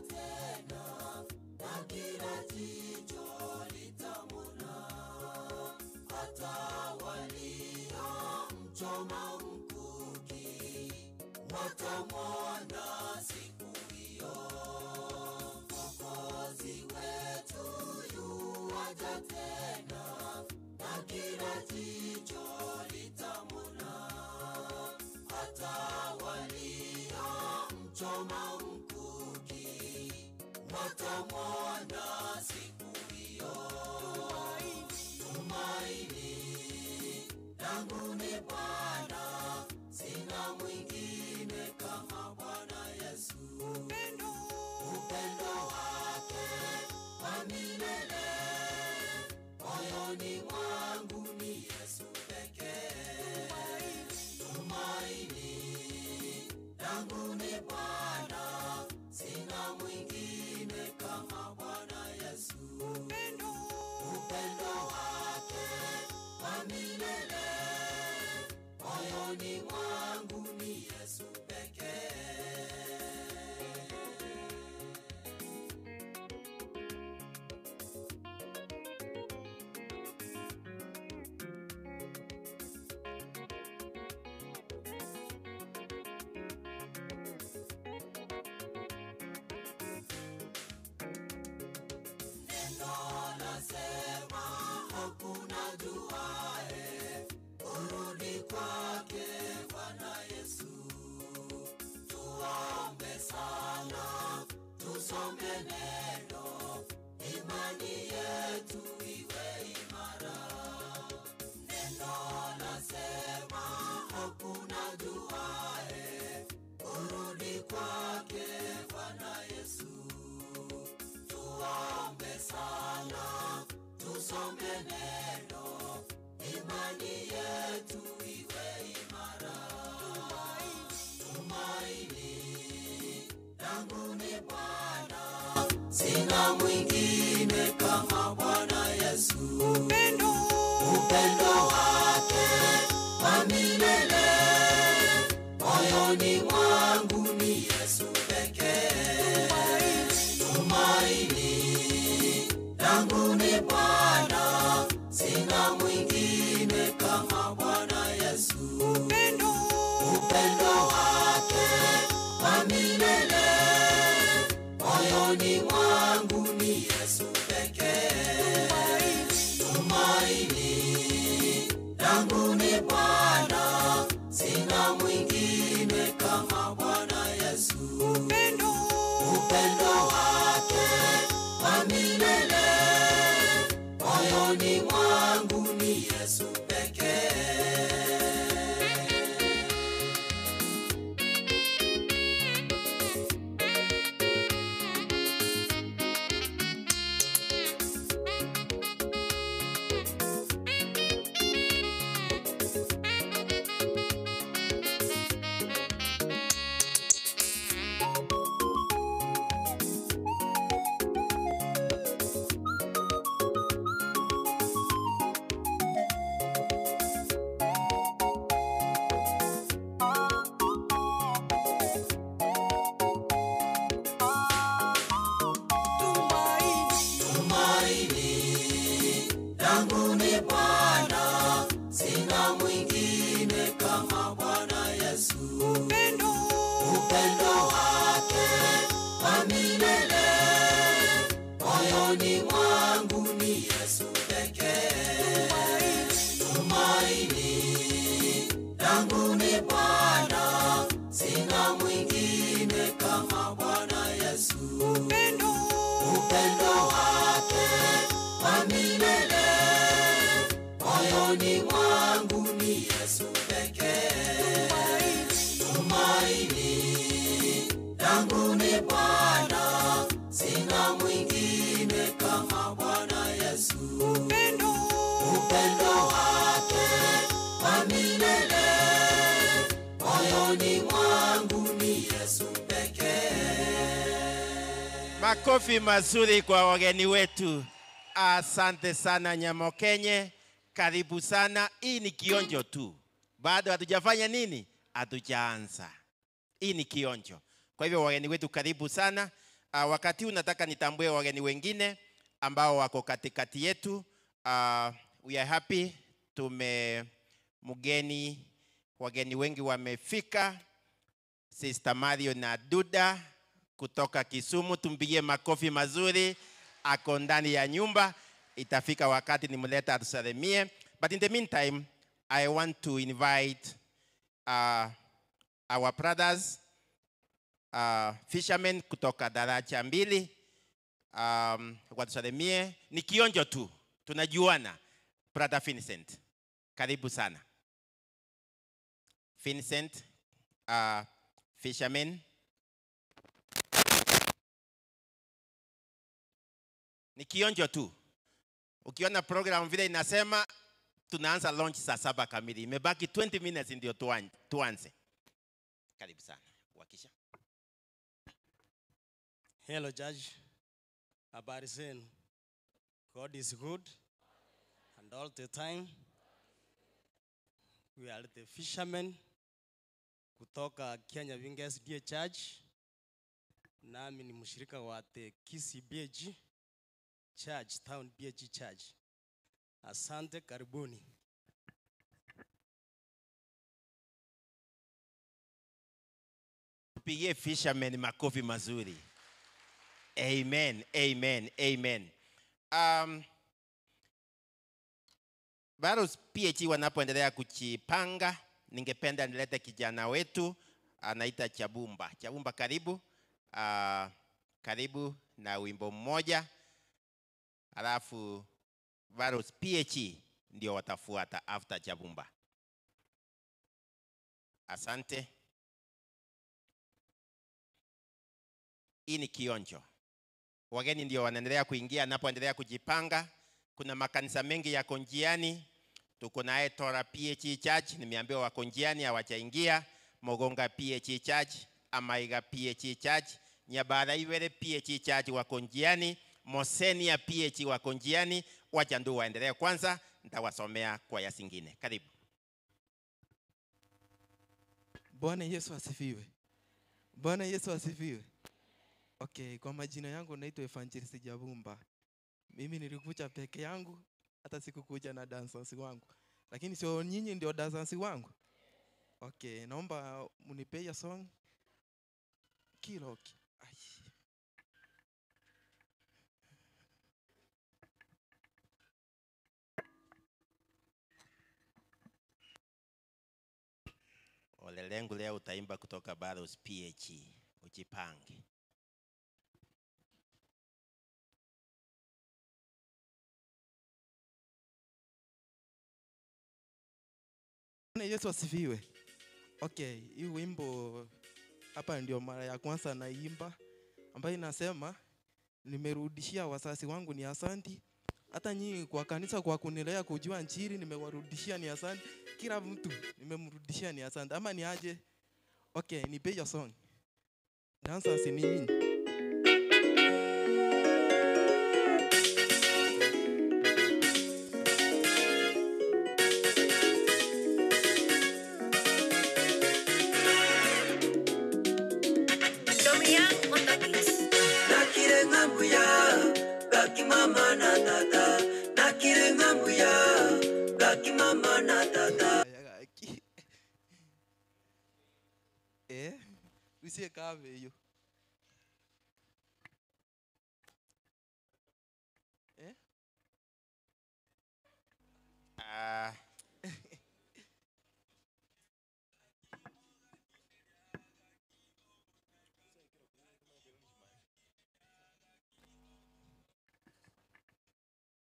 tena, na kila jicho litamwona, hata waliomchoma mkuki watamwona siku hiyo. Mwokozi wetu yuaja tena, na kila jicho litamwona, hata waliomchoma mkuki watamwona siku hiyo. Tumaini langu ni Bwana, sina mwingine kama Bwana Yesu. Upendo wake wa milele moyoni mwangu ni Yesu pekee. Tumaini langu ni Bwana, sina mwingine kama Bwana Yesu. Upendo wake wa milele moyoni mwangu ni Yesu pekee. Neno lasema hakuna juae kurudi kwake Bwana Yesu. Tuombe sana, tusome neno, imani yetu iwe imara. Neno lasema hakuna juae kurudi kwake Bwana Yesu. Tuombe sana, tusome neno, imani yetu iwe imara. Tumaini langu ni Bwana, sina mwingine kama Bwana Yesu. Upendo wake wa milele moyoni mwangu ni Yesu pekee. Tumaini langu ni Bwana, sina mwingine kama Bwana Yesu. Upendo wake wa milele moyoni mwangu ni Yesu pekee. Tumaini langu ni Bwana, sina mwingine kama Bwana Yesu. Upendo wake wa milele moyoni mwangu ni Yesu pekee. Tumaini langu ni Bwana, sina mwingine kama Bwana Yesu. Upendo wake wa milele moyoni mwangu ni Yesu pekee. Tumaini langu ni Bwana, sina mwingine kama Bwana Yesu. Upendo wake wa milele moyoni mwangu ni Yesu pekee. Tumaini langu ni Bwana, sina mwingine kama Bwana Yesu. Upendo wake wa milele moyoni mwangu ni Yesu pekee. Makofi mazuri kwa wageni wetu. Asante sana Nyamokenye, karibu sana. Hii ni kionjo tu, bado hatujafanya nini, hatujaanza. Hii ni kionjo. Kwa hivyo wageni wetu, karibu sana. Wakati huu nataka nitambue wageni wengine ambao wako katikati yetu. We are happy tume mgeni wageni wengi wamefika. Sister Mario na Duda kutoka Kisumu, tumpigie makofi mazuri, ako ndani ya nyumba. Itafika wakati nimleta atusalimie, but in the meantime I want to invite our brothers fishermen kutoka daraja mbili watusalimie. Ni kionjo tu, tunajuana. Brother Vincent, karibu sana. Vincent, fisherman. Ni kionjo tu. Ukiona program vile inasema tunaanza launch saa saba kamili, imebaki 20 minutes ndio tuanze. Karibu sana. Wakisha. Hello, Judge. Habari zenu. God is good and all the time. We are the fishermen kutoka Kenya Winga SDA Church. Nami ni mshirika wa the Kisii BAG Church, Town BAG Church. Asante, karibuni. Tupigie fishermen makofi mazuri. Amen, amen, amen. Bado PHE wanapoendelea kujipanga, ningependa nilete kijana wetu anaita Chabumba. Chabumba, karibu. Karibu na wimbo mmoja. Alafu bado PHE ndio watafuata after Chabumba. Asante. Hii ni kionjo. Wageni ndio wanaendelea kuingia anapoendelea kujipanga. Kuna makanisa mengi yako njiani. Tuko naye Tora PHE Church, nimeambiwa wako njiani hawajaingia. Mogonga PHE Church, Amaiga PHE Church, Nyabara Iwere PHE Church wako njiani, Mosenia PHE wako njiani. Wacha ndio waendelee kwanza, nitawasomea kwaya zingine. Karibu. Bwana Yesu asifiwe. Bwana Yesu asifiwe. Okay, kwa majina yangu naitwa Evangelist Jabumba. Mimi nilikuja peke yangu, hata sikukuja na dancers wangu. Lakini sio nyinyi ndio dancers wangu. Okay, naomba mnipe song Kiroki. Ai. Ole lengu leo utaimba kutoka Baros PHE. Ujipange. Bwana Yesu asifiwe. Okay, hii wimbo hapa ndio mara ya kwanza naimba, ambayo inasema nimerudishia wazazi wangu ni asanti. Hata nyinyi kwa kanisa kwa kunilea kujua Injili nimewarudishia ni asanti. Kila mtu nimemrudishia ni asanti. Ama ni aje? Okay, nipe your song. Dancers ni nyinyi. Mama na tata, nakire ngambuya, gaki mama na tata. Usie kave hiyo.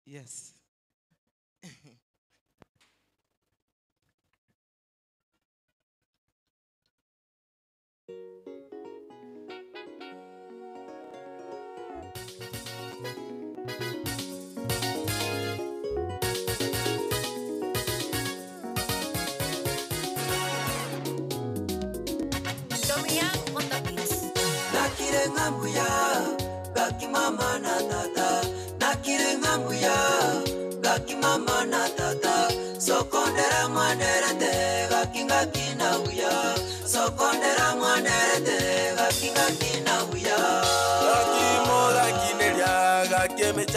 Yes. Nakire ngambuya, gaki mama na tata. Nakire ngambuya, gaki mama na tata. Sokondera mwanerete, gaki ngaki na uya. Sokondera mwanerete, gaki ngaki na uya.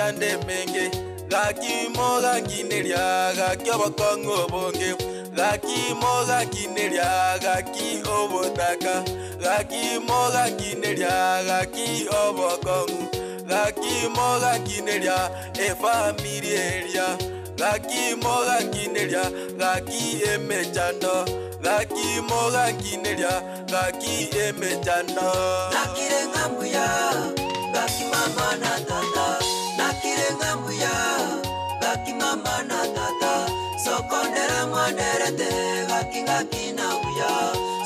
emechando emenge gaki mogakineria gaki obokong'u obonge gaki mogakineria gaki obotaka gaki mogakineria gaki obokong'u gaki mogakineria efamiri eria gaki mogakineria gaki emechando gaki mogakineria gaki emechando Nakire ngambuya gaki mama na tata nakire ngambuya gaki mama na tata sokondera mwanerete gaki gaki na buya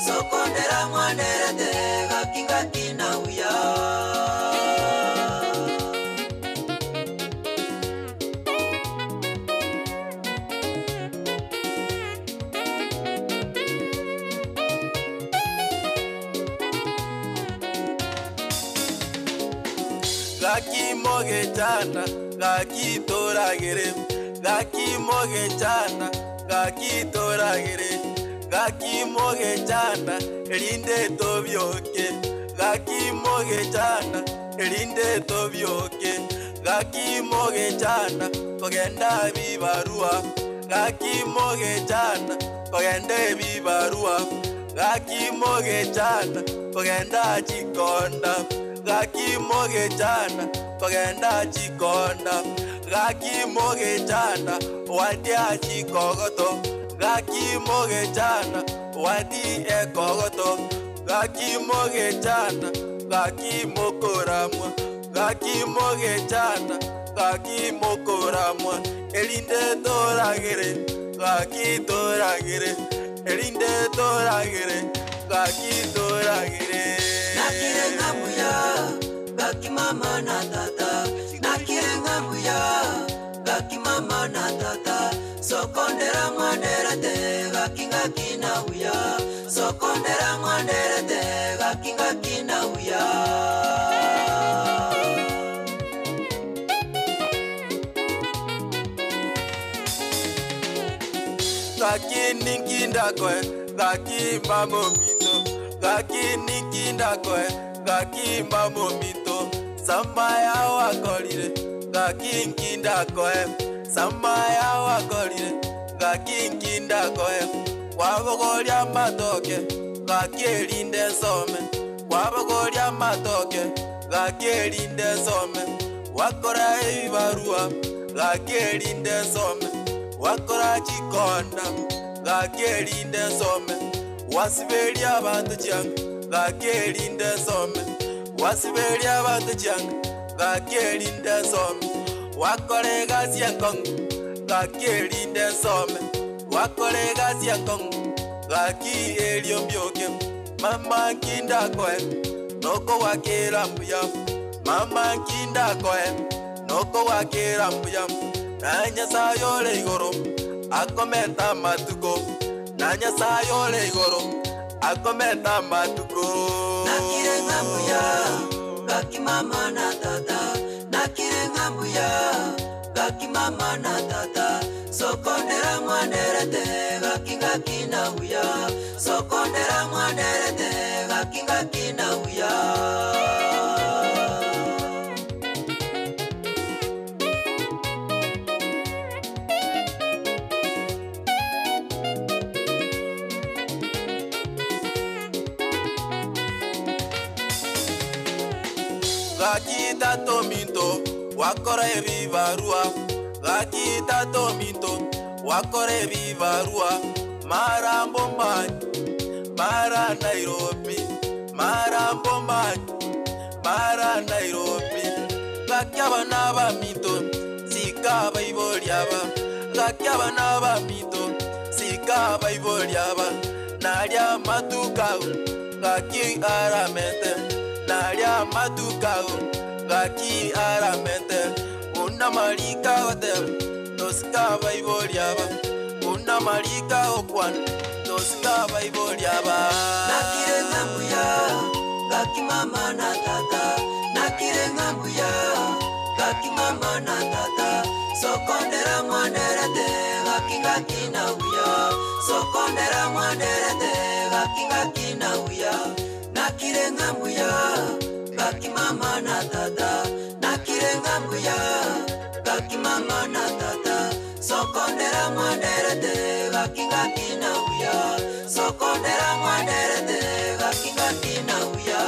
sokondera mwanerete gaki gaki na buya. Gaki mogechana gaki toragere gaki mogechana gaki toragere gaki mogechana erinde tobioke gaki mogechana erinde tobioke gaki mogechana kogenda bibarua gaki mogechana kogenda ebibarua gaki mogechana kogenda chikonda gaki mogechana kogenda chikonda gaki mogechana watia chikogoto gaki mogechana wati ekogoto gaki mogechana gaki mokoramwa gaki mogechana gaki mokoramwa erinde toragere gaki toragere erinde toragere gaki toragere. Nakire ngambuya gaki mama na tata nakire ngambuya gaki mama na tata sokondera mwanerete gaki gaki na buya sokondera mwanerete gaki gaki na buya. Gaki ninkindakoe gaki mamomito gaki ninkindakoe gaki mamomito samaya wakorire gaki nkindakoe samaya wakorire gaki nkindakoe kwabogoria matoke gaki erinde nsome kwabogoria matoke gaki erinde nsome wakora ebibarua gaki erinde nsome wakora chikonda gaki erinde nsome wasiberia abantu chianga gaki erinde nsome wasiberia abantu chianga gaki erinde nsome wakora egasi enkong'u gaki erinde nsome wakora egasi enkong'u gaki erio mbioke mama nkindakoe noko wakera mbuya mama nkindakoe noko wakera mbuya na Nyasaye ore igoro akometa matuko na Nyasaye ore igoro akometa matuko. Nakire ngambuya gaki mama na tata nakire ngambuya gaki mama na tata sokondera mwanerete gaki gaki na buya sokondera mwanerete gaki gaki na buya. Gaki tato minto wakora ebibarua gaki tato minto wakora ebibarua mara Bombay mara Nairobi mara Bombay mara Nairobi gaki abana ba minto sika baiboriaba gaki abana ba minto sika baiboriaba naria matuka gaki aramete naria matuka gaki aramete una marika gote tosika baiboriaba una marika okwan tosika baiboriaba. Nakire ngambuya gaki mama na tata nakire ngambuya gaki mama na tata sokondera mwanerete gaki gaki na buya sokondera mwanerete gaki gaki na buya nakire ngambuya gaki mama na tata nakire ngambuya Sokondera mwanderete gakingaki na buya. Sokondera mwanderete gakingaki na buya.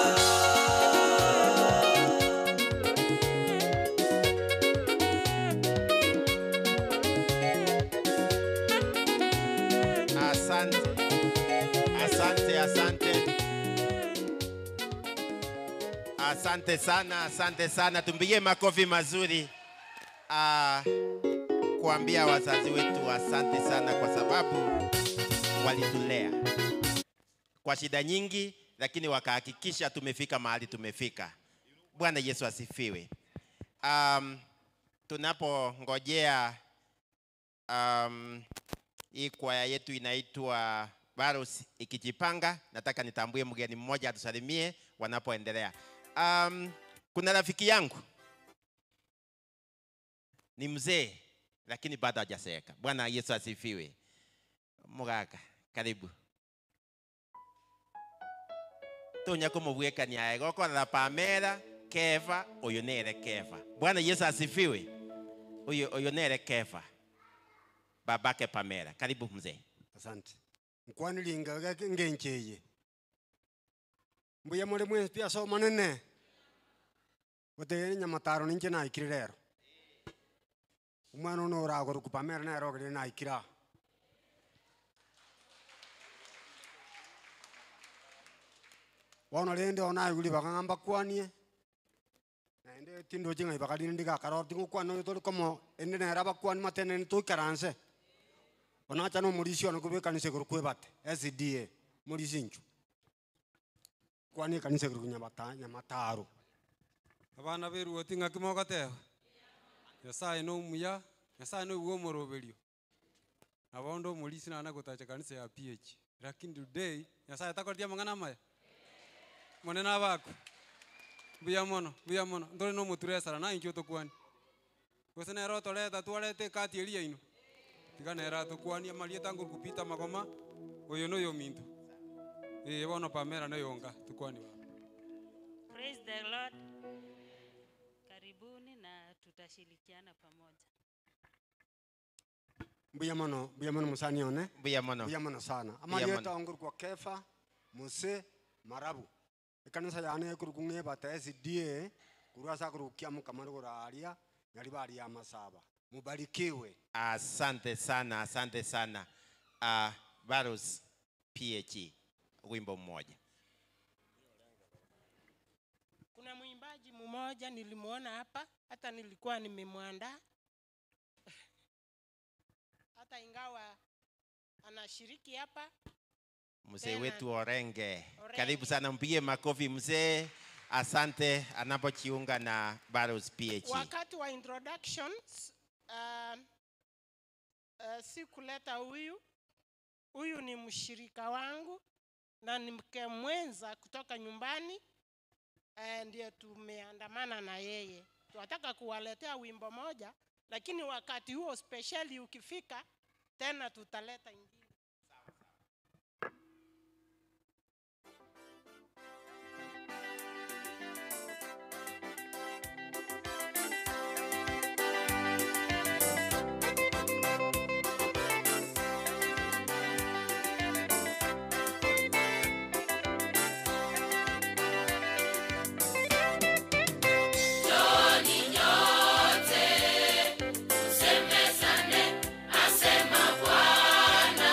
Asante, asante, asante, asante sana, asante sana. Tumpigie makofi mazuri. Kuambia wazazi wetu asante sana kwa sababu walitulea kwa shida nyingi, lakini wakahakikisha tumefika mahali tumefika. Bwana Yesu asifiwe. Tunapongojea hii kwaya yetu inaitwa Barus ikijipanga, nataka nitambue mgeni mmoja atusalimie wanapoendelea. Kuna rafiki yangu ni mzee lakini bado hajazeeka. Bwana Yesu asifiwe. Mugaka, karibu. Tonya kumubwekania gokorera Pamela Kefa, uyu nere Kefa. Bwana Yesu asifiwe. Uyu nere Kefa, babake Pamela. Karibu mzee. Asante. Nkwanilinga ngencheye. Mbuya muri mwe pia so manene. Gote nyamataro ninche naikire rero. Umwana ono oragoro ku Pamela nero ogere naikira. Bono rende ona iguri bakangamba kwanie. Naende tindo chinga ibakari ndiga karoti ngukwana tori komo ende nera bakwani matene ntuikaranse. Onacha no murisi ono kubeka kanisa iguru kwebate SDA murisi nchu. Kwani kanisa iguru nyamata nyamataro. Abana beruo tinga kimogateba. Nyasaye no muya, Nyasaye no uwo moroberio. Nabondo murisi na nagotacha kanisa ya PH. Lakini today Nyasaye atakotia mangana maya. Monena bako. Buya mono, buya mono. Ndore no muturesara na inkyo tokwani. Gose nero toreta twarete kati eria ino. Tiga nera tokwani amarie tangu kupita magoma oyo no yo minto. Bono Pamela no yonga tokwani baba. Praise the Lord. Karibuni na tutashirikiana pamoja. Mbuya mono, mbuya mono musani one. Mbuya mono. Mbuya mono sana. Mbuya Amarie mono. tangu kwa Kefa, Mose, Marabu. Ekanisa yane kurukunge bata SDA kurasa kurukia mukamaro aria nyaribari ya masaba. Mubarikiwe. Asante sana, asante sana. Barus PHE wimbo mmoja. Kuna mwimbaji mmoja nilimuona hapa, hata nilikuwa nimemwandaa. Hata ingawa anashiriki hapa. Mzee wetu Orenge. Karibu sana, mpigie makofi mzee. Asante anapojiunga na Barus PHE. Wakati wa introductions, si kuleta huyu. Huyu ni mshirika wangu na ni mke mwenza kutoka nyumbani. Ndiye tumeandamana na yeye. Tunataka kuwaletea wimbo moja, lakini wakati huo speciali ukifika tena tutaleta ingine. Nyote, tusemezane, asema Bwana.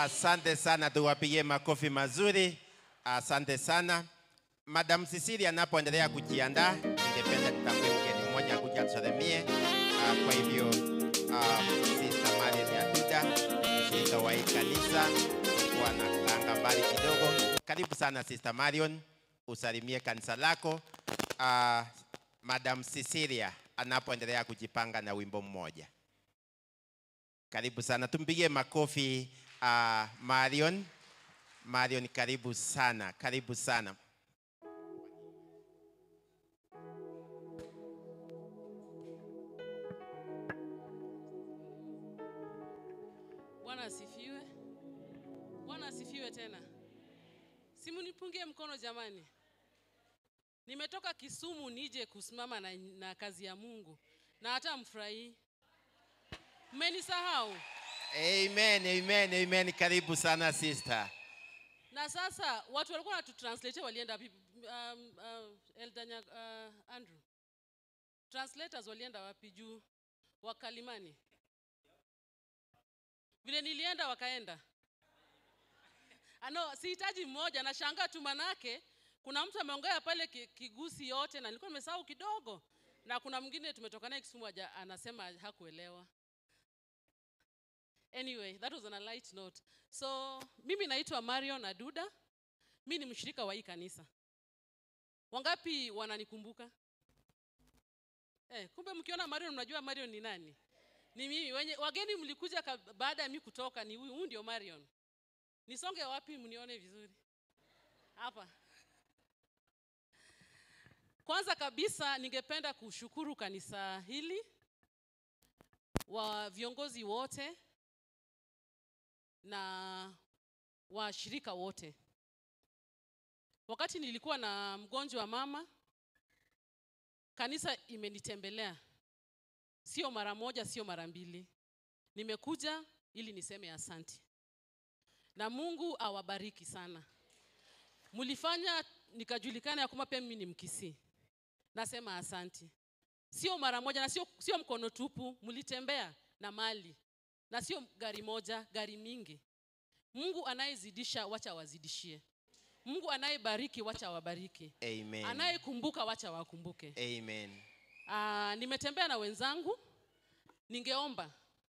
Asante sana, tuwapigie makofi mazuri. Asante sana. Madam Cecilia anapoendelea kujiandaa, ningependa nitambue mgeni mmoja kuja atusalimie. Kwa hivyo Sister Mariam Yaduda, mshirika wa hii kanisa, kuwa na kanga mbali kidogo. Karibu sana Sister Marion, usalimie kanisa lako. Madam Cecilia anapoendelea kujipanga na wimbo mmoja. Karibu sana, tumpigie makofi Marion. Marion, karibu sana, karibu sana. Bwana asifiwe. Bwana asifiwe tena. Simunipungie mkono jamani. Nimetoka Kisumu nije kusimama na kazi ya Mungu na hata mfurahii. Mmenisahau. Amen, amen, amen. Karibu sana sister. Na sasa watu walikuwa wanatutranslate walienda wapi? Elder Andrew. Translators walienda wapi juu? Wakalimani. Vile nilienda wakaenda. Ano, sihitaji mmoja, nashangaa tu manake kuna mtu ameongea pale Kigusi yote na nilikuwa nimesahau kidogo. Na kuna mwingine tumetoka naye Kisumu haja, anasema hakuelewa. Anyway, that was on a light note. So, mimi naitwa Marion Aduda. Mimi ni mshirika wa hii kanisa. Wangapi wananikumbuka? Kumbe mkiona Marion mnajua Marion ni nani? Ni mimi. Wenye, wageni mlikuja baada ya mimi kutoka, ni huyu, huyu ndio Marion. Nisonge wapi mnione vizuri? Hapa. Kwanza kabisa ningependa kushukuru kanisa hili, wa viongozi wote na washirika wote. Wakati nilikuwa na mgonjwa mama, kanisa imenitembelea. Sio mara moja, sio mara mbili. Nimekuja ili niseme asante. Na Mungu awabariki sana. Mlifanya nikajulikana ya kwamba pia mimi ni Mkisii. Nasema asante. Sio mara moja na sio mkono tupu, mlitembea na mali. Na sio gari moja, gari mingi. Mungu anayezidisha wacha wazidishie. Mungu anayebariki wacha wabariki. Amen. Anayekumbuka wacha wakumbuke. Amen. Nimetembea na wenzangu. Ningeomba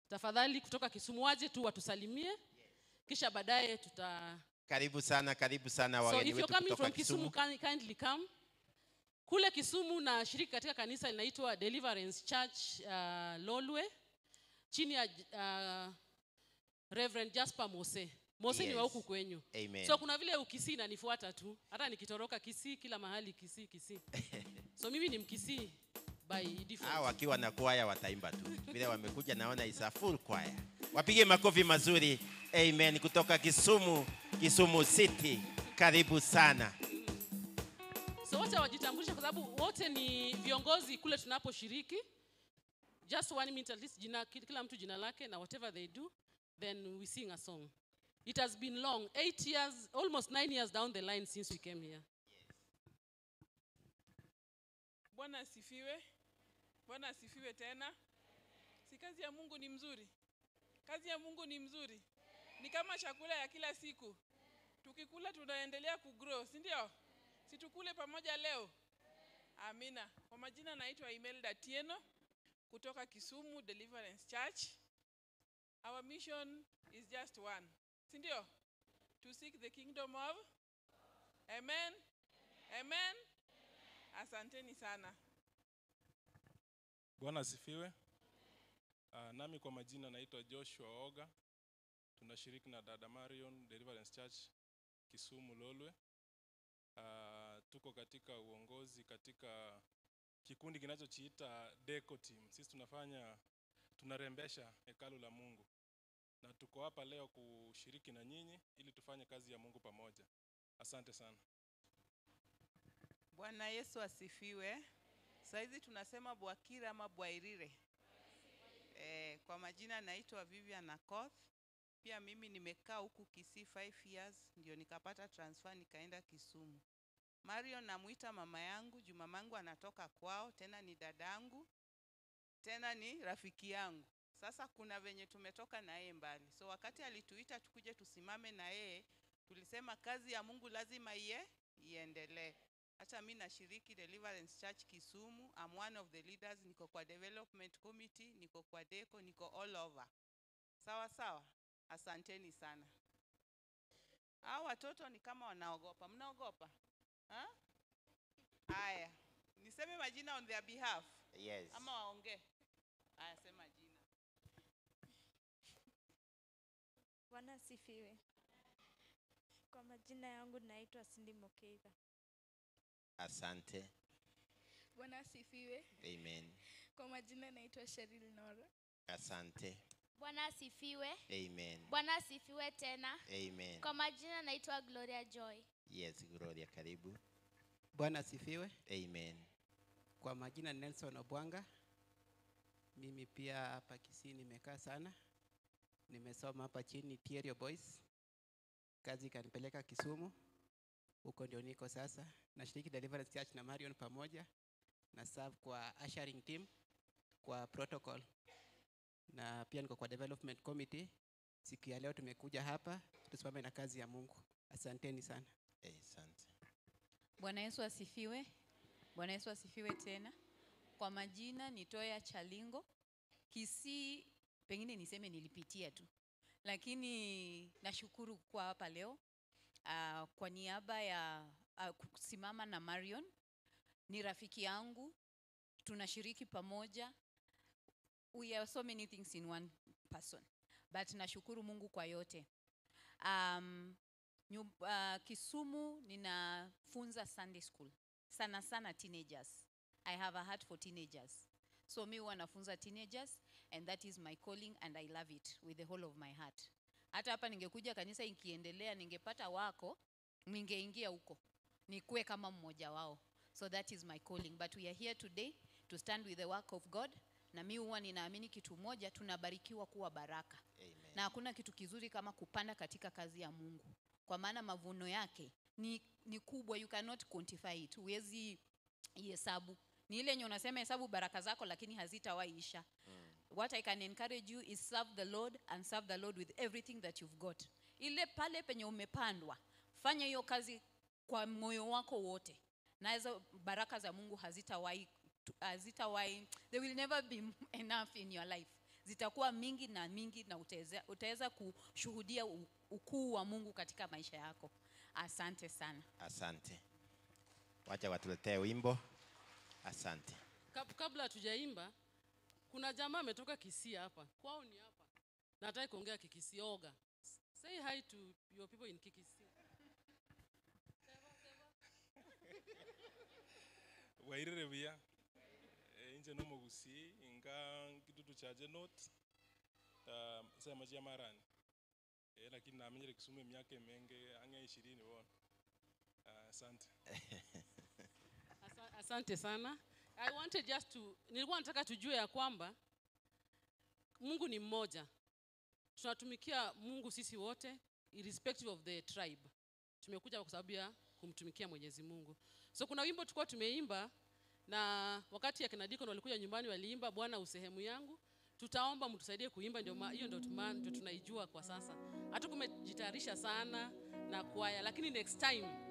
tafadhali kutoka Kisumu waje tu watusalimie. Kisha baadaye tuta Karibu sana, karibu sana So wageni if you're wetu coming kutoka from Kisumu, Kisumu. kindly come. Kule Kisumu na shiriki katika kanisa linaitwa Deliverance Church Lolwe, chini ya Reverend Jasper Mose. Mose ni wa huku kwenyu. Amen. So kuna vile Ukisii inanifuata tu. Hata nikitoroka Kisii kila mahali Kisii, Kisii. So mimi ni Mkisii by default. Hao wakiwa na kwaya wataimba tu. Vile wamekuja naona is a full choir. Wapige makofi mazuri. Amen. Kutoka Kisumu, Kisumu City. Karibu sana. So wote wajitambulishe kwa sababu wote ni viongozi kule tunaposhiriki. Just 1 minute at least, kila mtu jina lake na whatever they do, then we sing a song. It has been long, 8 years, almost 9 years down the line since we came here. Bwana asifiwe. Bwana asifiwe tena. Si kazi ya Mungu ni mzuri? Kazi ya Mungu ni mzuri. Ni kama chakula ya kila siku. Tukikula tunaendelea kugrow, si ndio? Si tukule pamoja leo? Amina. Kwa majina naitwa Imelda Tieno kutoka Kisumu Deliverance Church. Our mission is just one. Si ndio? To seek the kingdom of Amen. Amen. Asanteni sana. Bwana asifiwe. Nami kwa majina naitwa Joshua Oga. Tunashiriki na Dada Marion Deliverance Church Kisumu Lolwe. Tuko katika uongozi katika kikundi kinachojiita Deco Team. Sisi tunarembesha hekalu la Mungu. Na tuko hapa leo kushiriki na nyinyi ili tufanye kazi ya Mungu pamoja. Asante sana. Bwana Yesu asifiwe. Saizi tunasema Bwakira ama Bwairire. Kwa majina naitwa Vivian Akoth. Pia mimi nimekaa huku Kisii 5 years ndio nikapata transfer nikaenda Kisumu. Marion namuita mama yangu, juu mamangu anatoka kwao, tena ni dadangu, tena ni rafiki yangu. Sasa kuna venye tumetoka na yeye mbali, so wakati alituita tukuje tusimame na yeye, tulisema kazi ya Mungu lazima iye iendelee. Hata mi nashiriki Deliverance Church Kisumu. I'm one of the leaders, niko kwa development committee, niko kwa deco, niko all over. Sawa sawa, asanteni sana. Hao watoto ni kama wanaogopa. Mnaogopa? Ha? Haya, niseme majina on their behalf. Yes. Ama waongee? Haya, sema jina. Bwana asifiwe. Kwa majina yangu naitwa Cindy Mokeitha. Asante. Bwana asifiwe. Amen. Kwa majina naitwa Cheryl Nora. Asante. Bwana asifiwe. Amen. Bwana asifiwe tena. Amen. Kwa majina naitwa Gloria Joy. Yes, Gloria, karibu. Bwana asifiwe. Amen. Kwa majina ni Nelson Obwanga. Mimi pia hapa Kisii nimekaa sana, nimesoma hapa chini Tierio Boys, kazi ikanipeleka Kisumu, huko ndio niko sasa. Nashiriki Deliverance Church na Marion pamoja na serve kwa ushering team, kwa protocol na pia niko kwa development committee. Siku ya leo tumekuja hapa tusimame na kazi ya Mungu. Asanteni sana. Asante. Bwana Yesu asifiwe. Bwana Yesu asifiwe tena. Kwa majina ni Toya Chalingo. Kisii pengine niseme nilipitia tu, lakini nashukuru kuwa hapa leo. Kwa niaba ya kusimama na Marion, ni rafiki yangu, tunashiriki pamoja. We are so many things in one person, but nashukuru Mungu kwa yote. Kisumu ninafunza Sunday school sana sana teenagers. I have a heart for teenagers, so mi huwa nafunza teenagers and that is my calling and I love it with the whole of my heart. Hata hapa ningekuja kanisa ikiendelea, ningepata wako, ningeingia huko nikuwe kama mmoja wao. So that is my calling, but we are here today to stand with the work of God. Na mi huwa ninaamini kitu moja, tunabarikiwa kuwa baraka. Amen. Na hakuna kitu kizuri kama kupanda katika kazi ya Mungu, kwa maana mavuno yake ni kubwa, you cannot quantify it, huwezi ihesabu. Ni ile yenye unasema hesabu baraka zako, lakini hazitawahi isha. What I can encourage you is serve the Lord and serve the Lord with everything that you've got. Ile pale penye umepandwa, fanya hiyo kazi kwa moyo wako wote, na hizo baraka za Mungu hazitawahi, they will never be enough in your life. Zitakuwa mingi na mingi, na utaweza kushuhudia ukuu wa Mungu katika maisha yako. Asante sana. Asante. Wacha watuletee wimbo. Asante. Kabla hatujaimba, kuna jamaa ametoka Kisii hapa. Kwao ni hapa. Nataka kuongea Kikisii oga. Say hi to your people in Kikisii. Wairire buya. Inje no mugusi inga kidudu cha Jenot. Sema jia marani. Lakini naamenyere Kisumu miaka menge ange 20 bona. Asante. Asante sana. I wanted just to, nilikuwa nataka tujue ya kwamba Mungu ni mmoja. Tunatumikia Mungu sisi wote irrespective of the tribe. Tumekuja kwa sababu ya kumtumikia Mwenyezi Mungu. So kuna wimbo tulikuwa tumeimba na wakati akina Deacon walikuja nyumbani waliimba Bwana usehemu yangu. Tutaomba mtusaidie kuimba, ndio hiyo ndio tunaijua kwa sasa. Hatukumejitayarisha sana na kwaya, lakini next time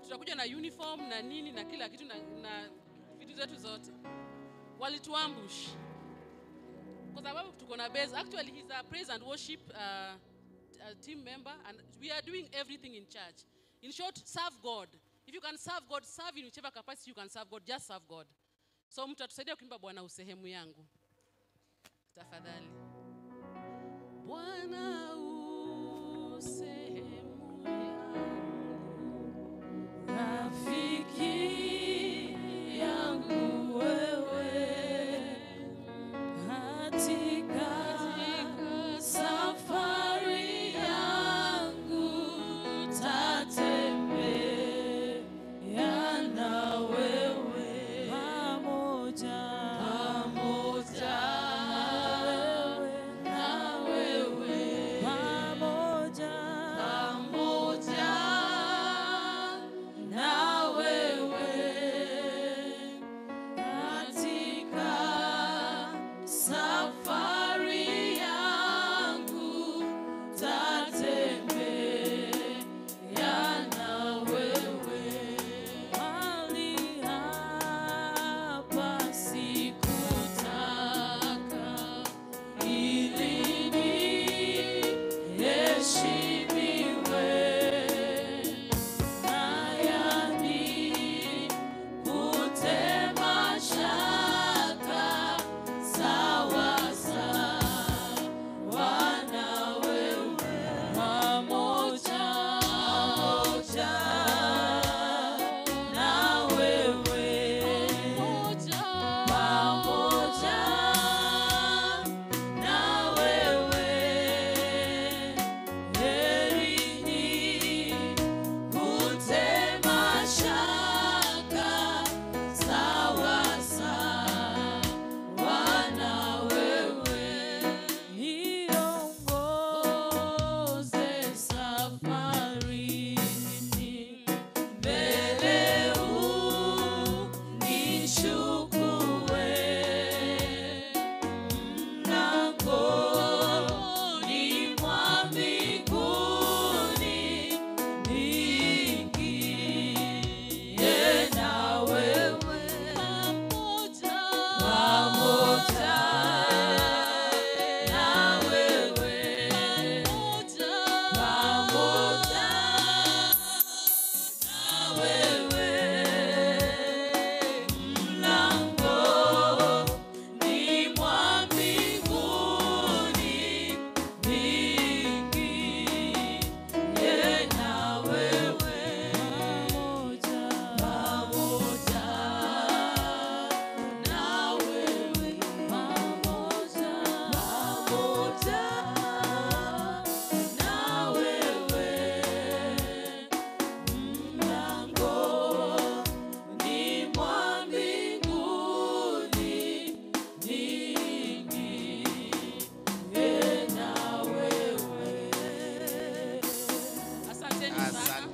tutakuja na uniform na nini na kila kitu na vitu zetu zote. Walituambush kwa sababu tuko na base. Actually he's a praise and worship team member and we are doing everything in church. In short, serve God. If you can serve God, serve in whichever capacity you can serve God, just serve God. So mtatusaidia kuimba Bwana usehemu yangu. Tafadhali. Bwana usehemu yangu, rafiki yangu wewe, katika safari yangu tatembea na wewe, pamoja na wewe, pamoja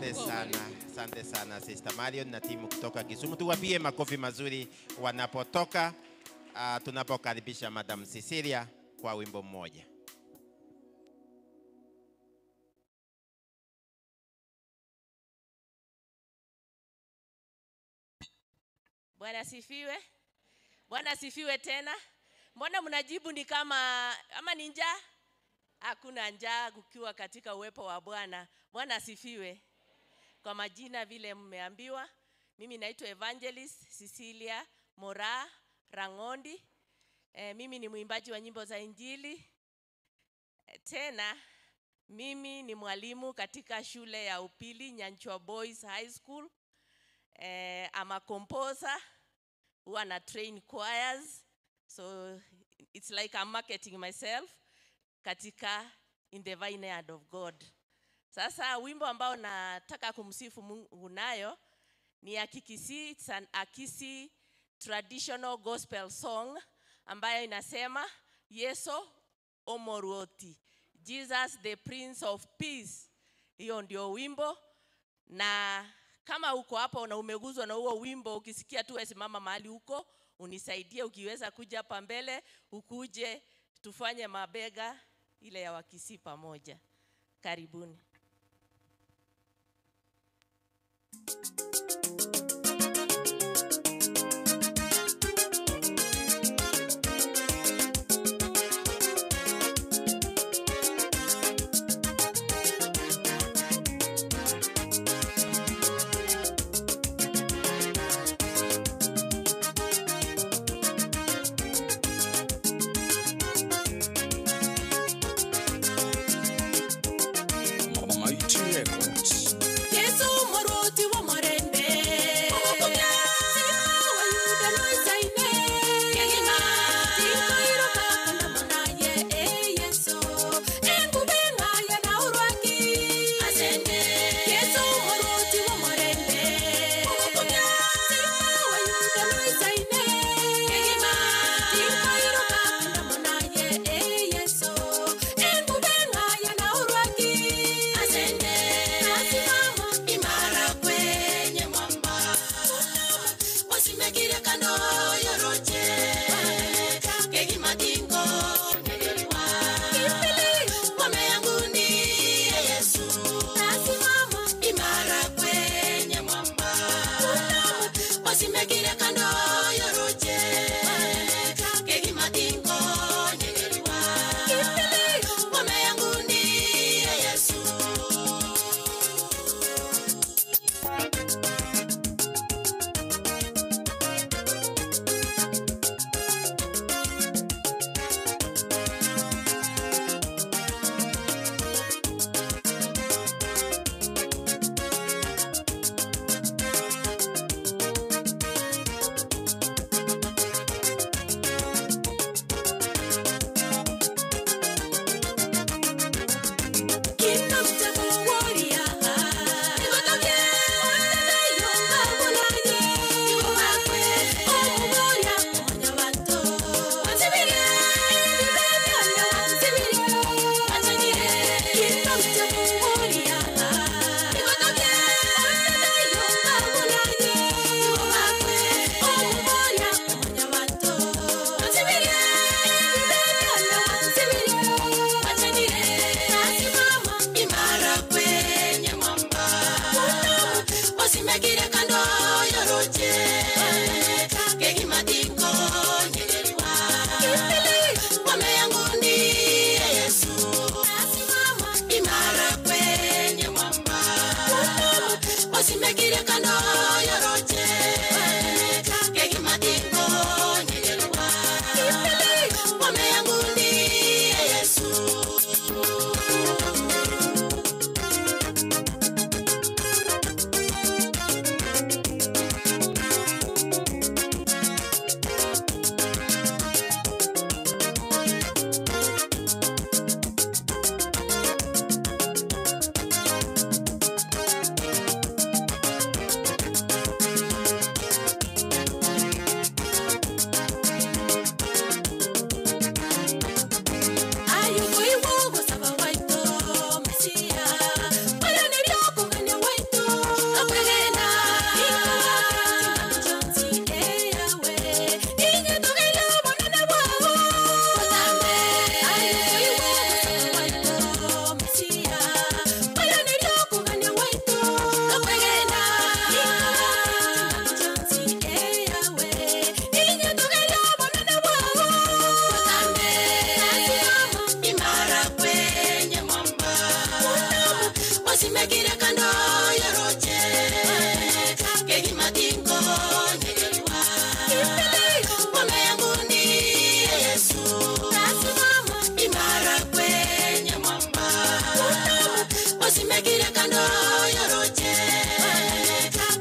Asante sana, asante sana Sister Marion na timu kutoka Kisumu. Tuwapie makofi mazuri wanapotoka, tunapokaribisha Madam Cecilia kwa wimbo mmoja. Bwana asifiwe. Bwana asifiwe tena. Mbona mnajibu ni kama ama ni njaa? Hakuna njaa kukiwa katika uwepo wa Bwana. Bwana asifiwe. Kwa majina vile mmeambiwa, mimi naitwa Evangelist Cecilia Mora Rangondi. Mimi ni mwimbaji wa nyimbo za Injili. Tena mimi ni mwalimu katika shule ya upili Nyanchwa Boys High School. I'm a composer who na train choirs, so it's like I'm marketing myself katika in the vineyard of God. Sasa wimbo ambao nataka kumsifu Mungu nayo ni ya Kikisii, it's an Akisi traditional gospel song ambayo inasema Yeso Omoruoti, Jesus the Prince of Peace. Hiyo ndio wimbo, na kama uko hapo na umeguzwa na huo wimbo, ukisikia tu wewe simama mahali huko unisaidie, ukiweza kuja hapa mbele ukuje tufanye mabega ile ya Wakisii pamoja. Karibuni. Mighty Records. Yesu moruti wa morembe. Osimekire kando yoroche kegima tingo nyegeliwa ngome yangu ni Yesu nasimama imara kwenye mwamba osimekire kando yoroche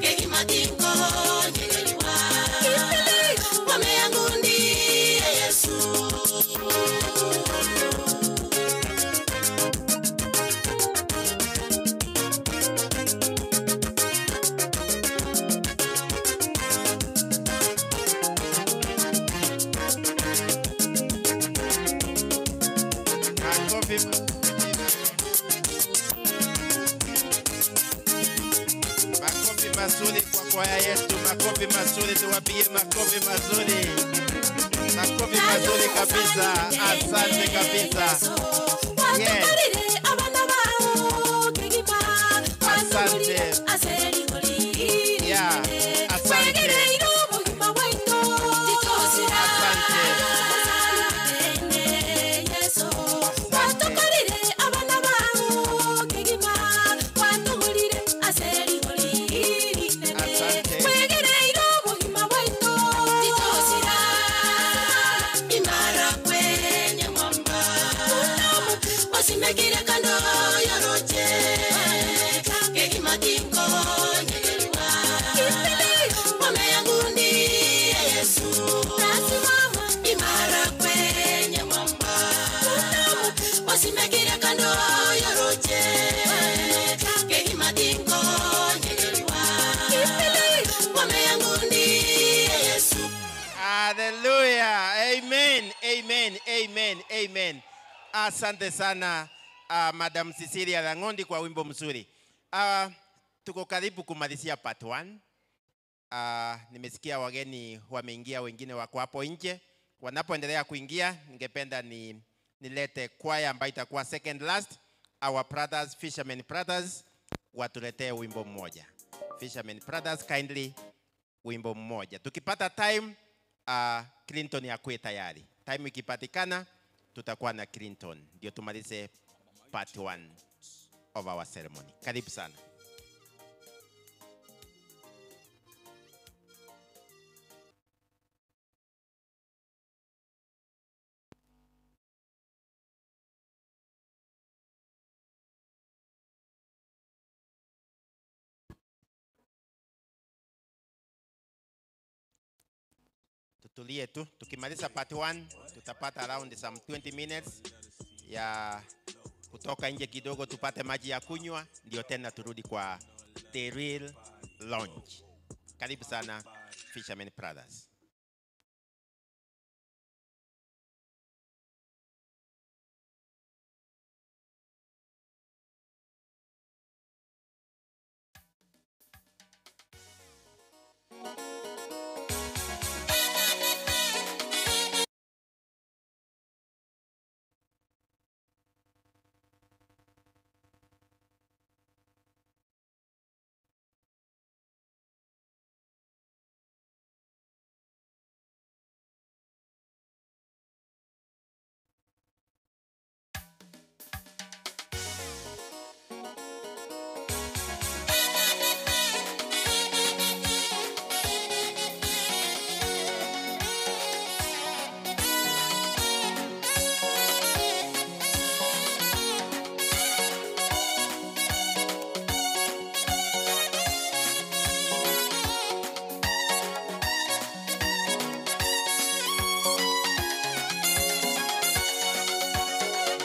kegima tingo nyegeliwa ngome yangu ni Yesu. Makofi. Makofi mazuri kwa kwaya yetu, makofi mazuri, tuwapigie makofi mazuri, makofi mazuri kabisa. Asante kabisa. Yes. Watukalire abana bao kegima Asante. aseri Yeah. Asante. Wegereire obogima bwaito titosira Yesu watukalire abana bao kegima watugulire aseri Asante. Wegereire obogima bwaito titosira imara kwenye mwamba osimekire kando yoroche kegima tingo nyegeliwa ngome yangu ni Yesu nasimama imara kwenye mwamba osimekire kando yoroche kegima tingo nyegeliwa ngome yangu ni Yesu. Hallelujah. Amen. Amen. Amen. Amen. Asante sana Madam Cecilia Langondi kwa wimbo mzuri. Tuko karibu kumalizia part 1. Nimesikia wageni wameingia, wengine wako hapo nje. Wanapoendelea kuingia, ningependa ni nilete kwaya ambayo itakuwa second last, our brothers, Fishermen Brothers, watuletee wimbo mmoja. Fishermen Brothers, kindly wimbo mmoja. Tukipata time Clinton akuwe tayari. Time ikipatikana tutakuwa na Clinton ndio tumalize part 1 of our ceremony. Karibu sana. Tutulie tu, tukimaliza part 1 tutapata around some 20 minutes ya kutoka nje kidogo, tupate maji ya kunywa, ndio tena turudi kwa the real launch. Karibu sana Fishermen Brothers.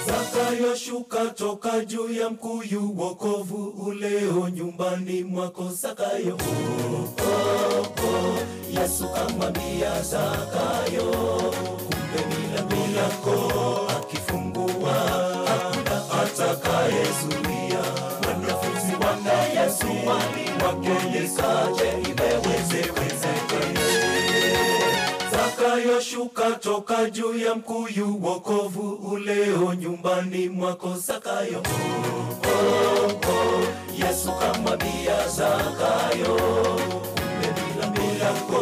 Zakayo shuka toka juu ya mkuyu, wokovu uleo nyumbani mwako Zakayo. Oh, oh, oh. Yesu kamwambia Zakayo, kumbe milango yako akifungua hakuna atakayezuia. Wanafunzi wake Yesu waliwakeleza, je, imewezekana? Zakayo shuka toka juu ya mkuyu, wokovu uleo nyumbani mwako Zakayo. Oh, oh, oh. Yesu kamwambia Zakayo, kumbe milango yako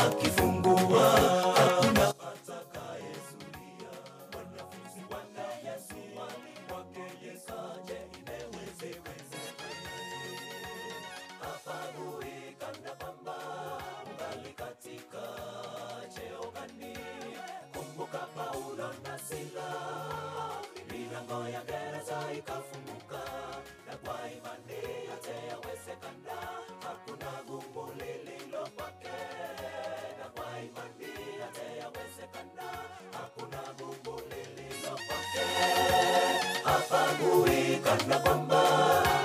akifungua hakuna atakayezuia. Wanafunzi wake Yesu waliwakeleza, je, imewezekana? kana kwamba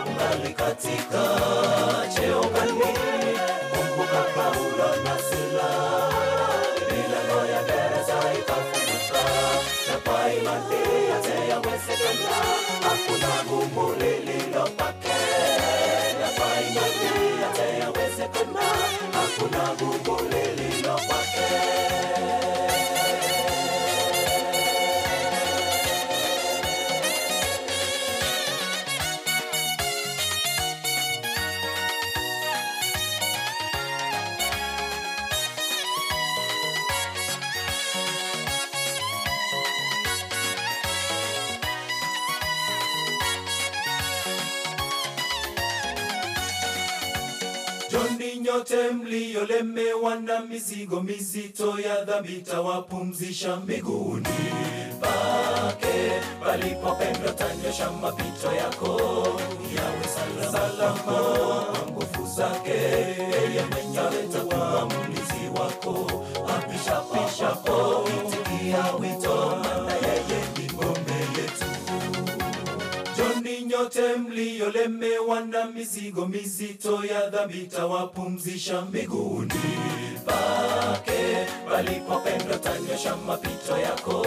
ungali katika cheo gani. Kumbuka Paulo na Sila, milango ya gereza ikafunguka, na kwa imani yote yawezekana, hakuna gumu lililo kwake. Na kwa imani yote yawezekana, hakuna gumu lililo kwake. Joni nyote mliolemewa na mizigo mizito ya dhambi, tawapumzisha miguuni pake. Palipopendwa tanyosha mapito yako yawe salama kwa nguvu zake. Yeye mwenyewe takuwa mlinzi wako, apishapishapo itikia wito, maana yeye ni ngome yetu. Joni nyote mliolemewa na mizigo mizito ya dhambi, tawapumzisha miguuni pake. Palipopendwa tanyosha mapito yako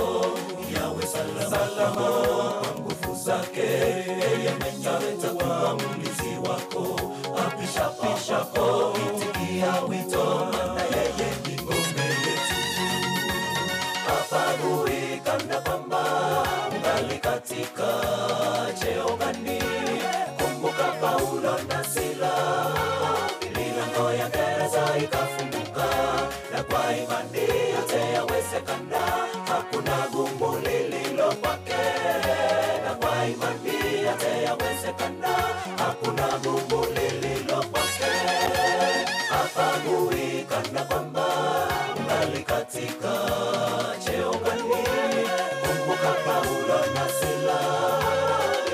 yawe salama kwa nguvu zake. Yeye mwenyewe takuwa mlinzi wako, apishapishapo itikia wito, maana yeye ni ngome yetu. Hapagui kana kwamba ungali katika cheo gani. Kumbuka Paulo na Sila, milango ya gereza ikafunguka, na kwa imani yote yawezekana, hakuna gumu lililo kwake. Na kwa imani yote yawezekana, hakuna gumu lililo kwake. Hapagui kana kwamba ungali katika cheo gani. Kumbuka Paulo na Sila,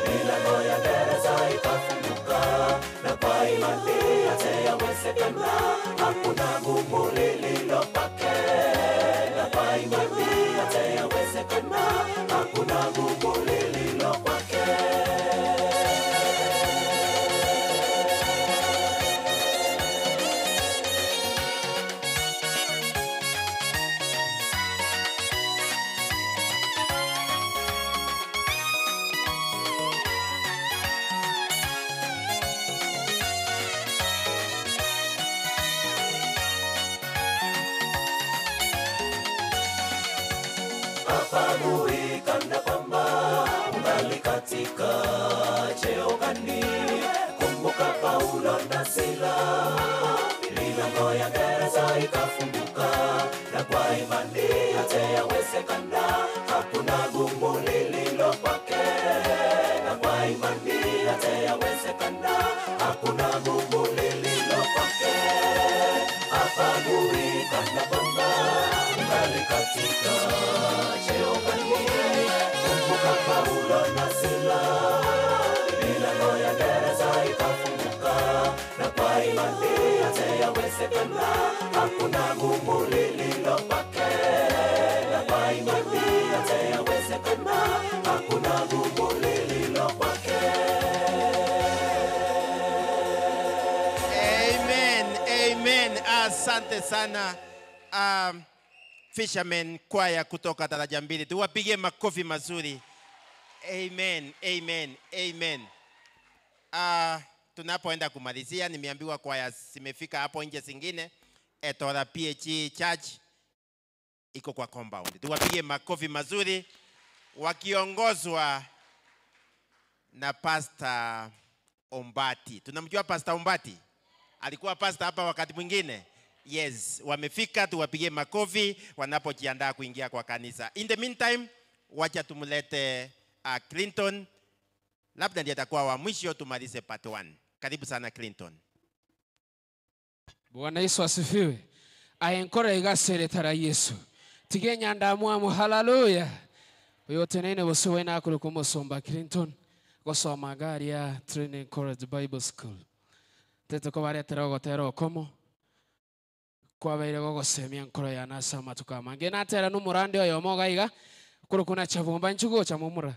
milango ya gereza ikafunguka, na kwa imani yote yawezekana, hakuna gumu lililo kwake. Na kwa imani yote yawezekana, hakuna gumu lililo kwake. Hapagui kana kwamba ungali katika cheo gani. Kumbuka Paulo na Sila, milango ya gereza ikafunguka, na kwa imani yote yawezekana, hakuna gumu lililo kwake. Na kwa imani yote yawezekana, hakuna gumu lililo kwake. Hapagui kana kwamba ungali katika cheo gani. Kumbuka Paulo na Sila, milango ya gereza ikafunguka, na kwa imani yote yawezekana, hakuna gumu lililo kwake. Na kwa imani yote yawezekana, hakuna gumu lililo kwake. Amen, amen. Asante sana Fishermen Choir kutoka daraja mbili, tuwapige makofi mazuri. Amen, amen, amen. Tunapoenda kumalizia, nimeambiwa kwaya zimefika hapo nje zingine. Etora PHE Church iko kwa compound. Tuwapige makofi mazuri wakiongozwa na Pastor Ombati. Tunamjua Pastor Ombati? Alikuwa pastor hapa wakati mwingine. Yes, wamefika, tuwapigie makofi wanapojiandaa kuingia kwa kanisa. In the meantime, wacha tumlete Clinton, labda ndiye atakuwa wa mwisho tumalize part 1. Karibu sana Clinton. Bwana Yesu asifiwe. Ayenkora igaseretara Yesu. Tige nyandamwamu haleluya. Uyo tenene bose wena akuru kumusomba Clinton gosoma gari ya Training College Bible School. Tete ko baretera gotera okomo kwabeire gogosemia nkoro ya nasa matuka mange natera numurande oyo moga iga kuri kuna chavumba nchugo cha mumura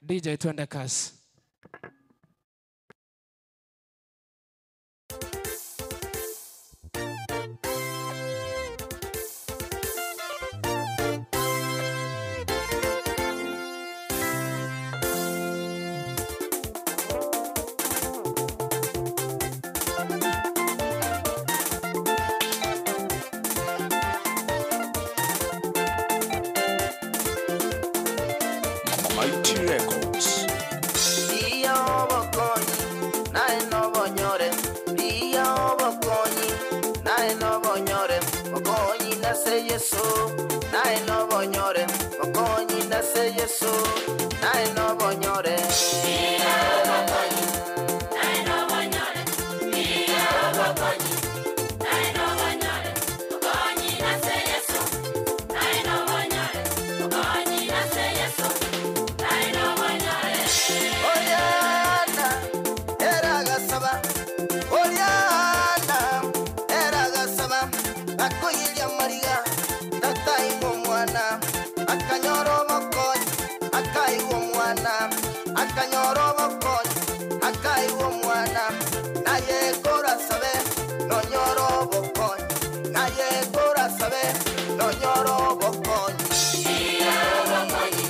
DJ twende kasi. Mighty Records. Iya obokonyi nae nobonyore Iya obokonyi nae nobonyore Okonyi nase Yesu nae nobonyore Okonyi nase Yesu nae nobonyore Iya obokonyi nae nobonyore Iya obokonyi nae nobonyore Okonyi nase Yesu nae nobonyore Okonyi nase Yesu nae nobonyore Oriana eragasaba Oriana eragasaba akoyiria mariga tataigwa omwana akanyora obokonyi akaigwa omwana akanyora obokonyi akaigwa omwana naye korasabe nonyora obokonyi naye korasabe nonyora obokonyi Iya obokonyi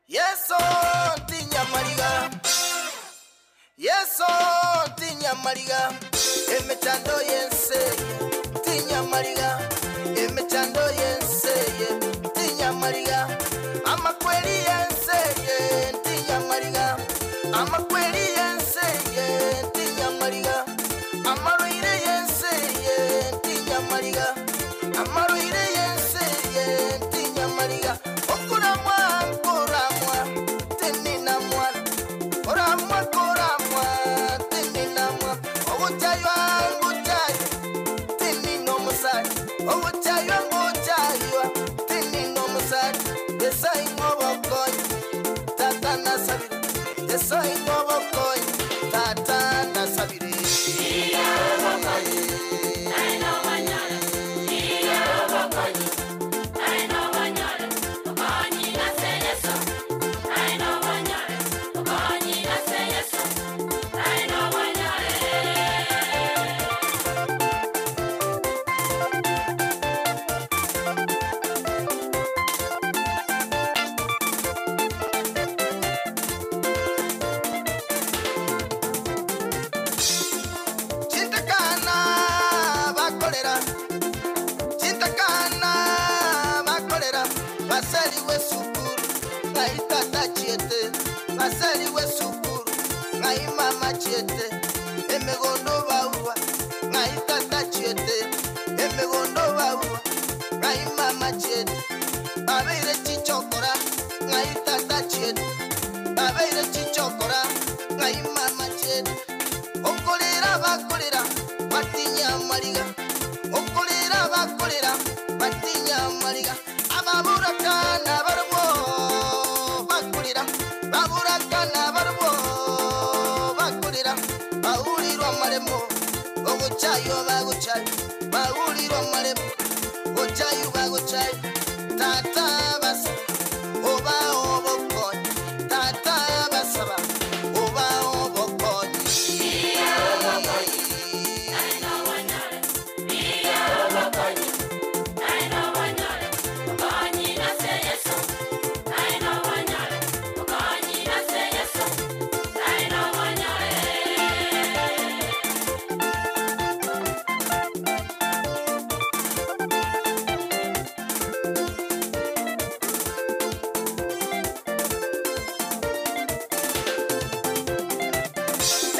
Yeso tinyamaliga Yeso tinyamaliga emechando yense tinyamaliga emechando yense tinyamaliga amakweli yense tinyamaliga amakweli yense tinyamaliga amarwaire yense tinyamaliga amarwaire yense tinyamaliga okuramwa nkuramwa tinina mwana oramwa kuramwa tinina mwana oguchaywa nguchayo tinina omusari oguchaywa nguchaywa tinina omusari esaingobokonyi tata nasabire esaingobokonyi tata nasabire Chintakana bakolera Chintakana bakolera basaliwe sukuru ngai tata chiete basaliwe sukuru ngai mama chiete emigondo baurwa ngai tata chiete emigondo baurwa ngai mama chiete babeire chichokora ngai tata chiete babeire chichokora ngai mama chiete okolera bakolera batinya amaliga okolera bakolera batinya amaliga ababurakana barwo bakolera baburakana barwo bakolera bawulirwa amalemo oguchayo baguchayo bawulirwa amalemo gochayo baguchayo tata basaba oba obokonyi tata basaba oba obokonyi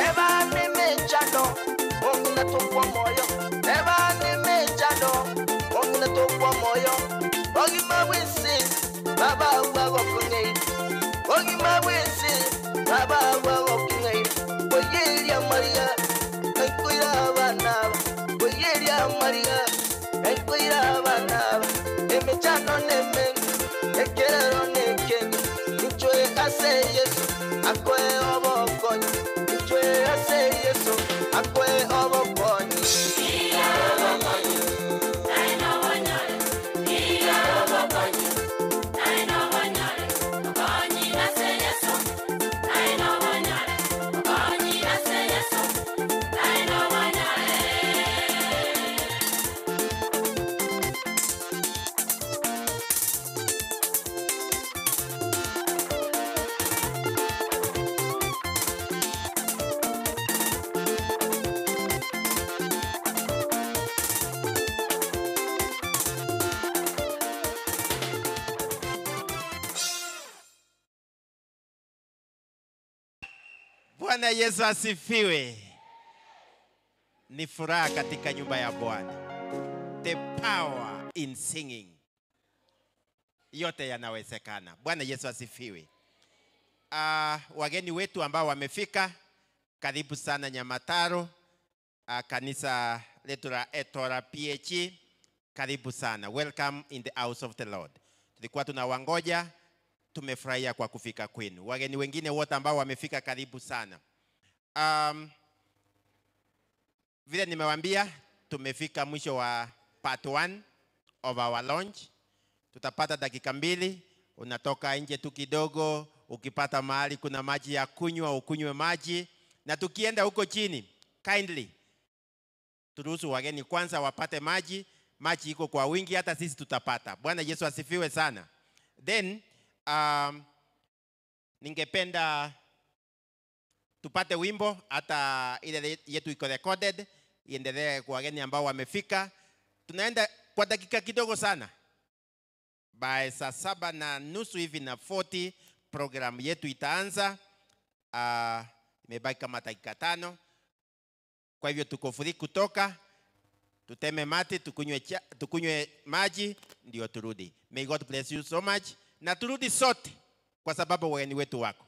Eba nimechado, Mungu natupwa moyo. Eba nimechado, Mungu natupwa moyo. Ogima wisi, baba wago kungei. Ogima wisi, baba wago kungei. Oyelia Bwana Yesu asifiwe. Ni furaha katika nyumba ya Bwana. The power in singing. Yote yanawezekana. Bwana Yesu asifiwe. Wageni wetu ambao wamefika, karibu sana Nyamataro, kanisa letu la Etora PHE, karibu sana. Welcome in the house of the Lord. Tulikuwa tunawangoja, tumefurahia kwa kufika kwenu. Wageni wengine wote ambao wamefika, karibu sana. Vile nimewambia, tumefika mwisho wa part 1 of our launch. Tutapata dakika mbili, unatoka nje tu kidogo, ukipata mahali kuna maji ya kunywa, ukunywe maji, na tukienda huko chini, kindly turuhusu wageni kwanza wapate maji. Maji iko kwa wingi, hata sisi tutapata. Bwana Yesu asifiwe sana. Then ningependa tupate wimbo, hata ile yetu iko recorded, iendelee kwa wageni ambao wamefika. Tunaenda kwa dakika kidogo sana, by saa 7:30 hivi na 40 program yetu itaanza. Imebaki kama dakika 5. Kwa hivyo tuko free kutoka, tuteme mate, tukunywe maji ndio turudi. May God bless you so much. Na turudi sote kwa sababu wageni wetu wako.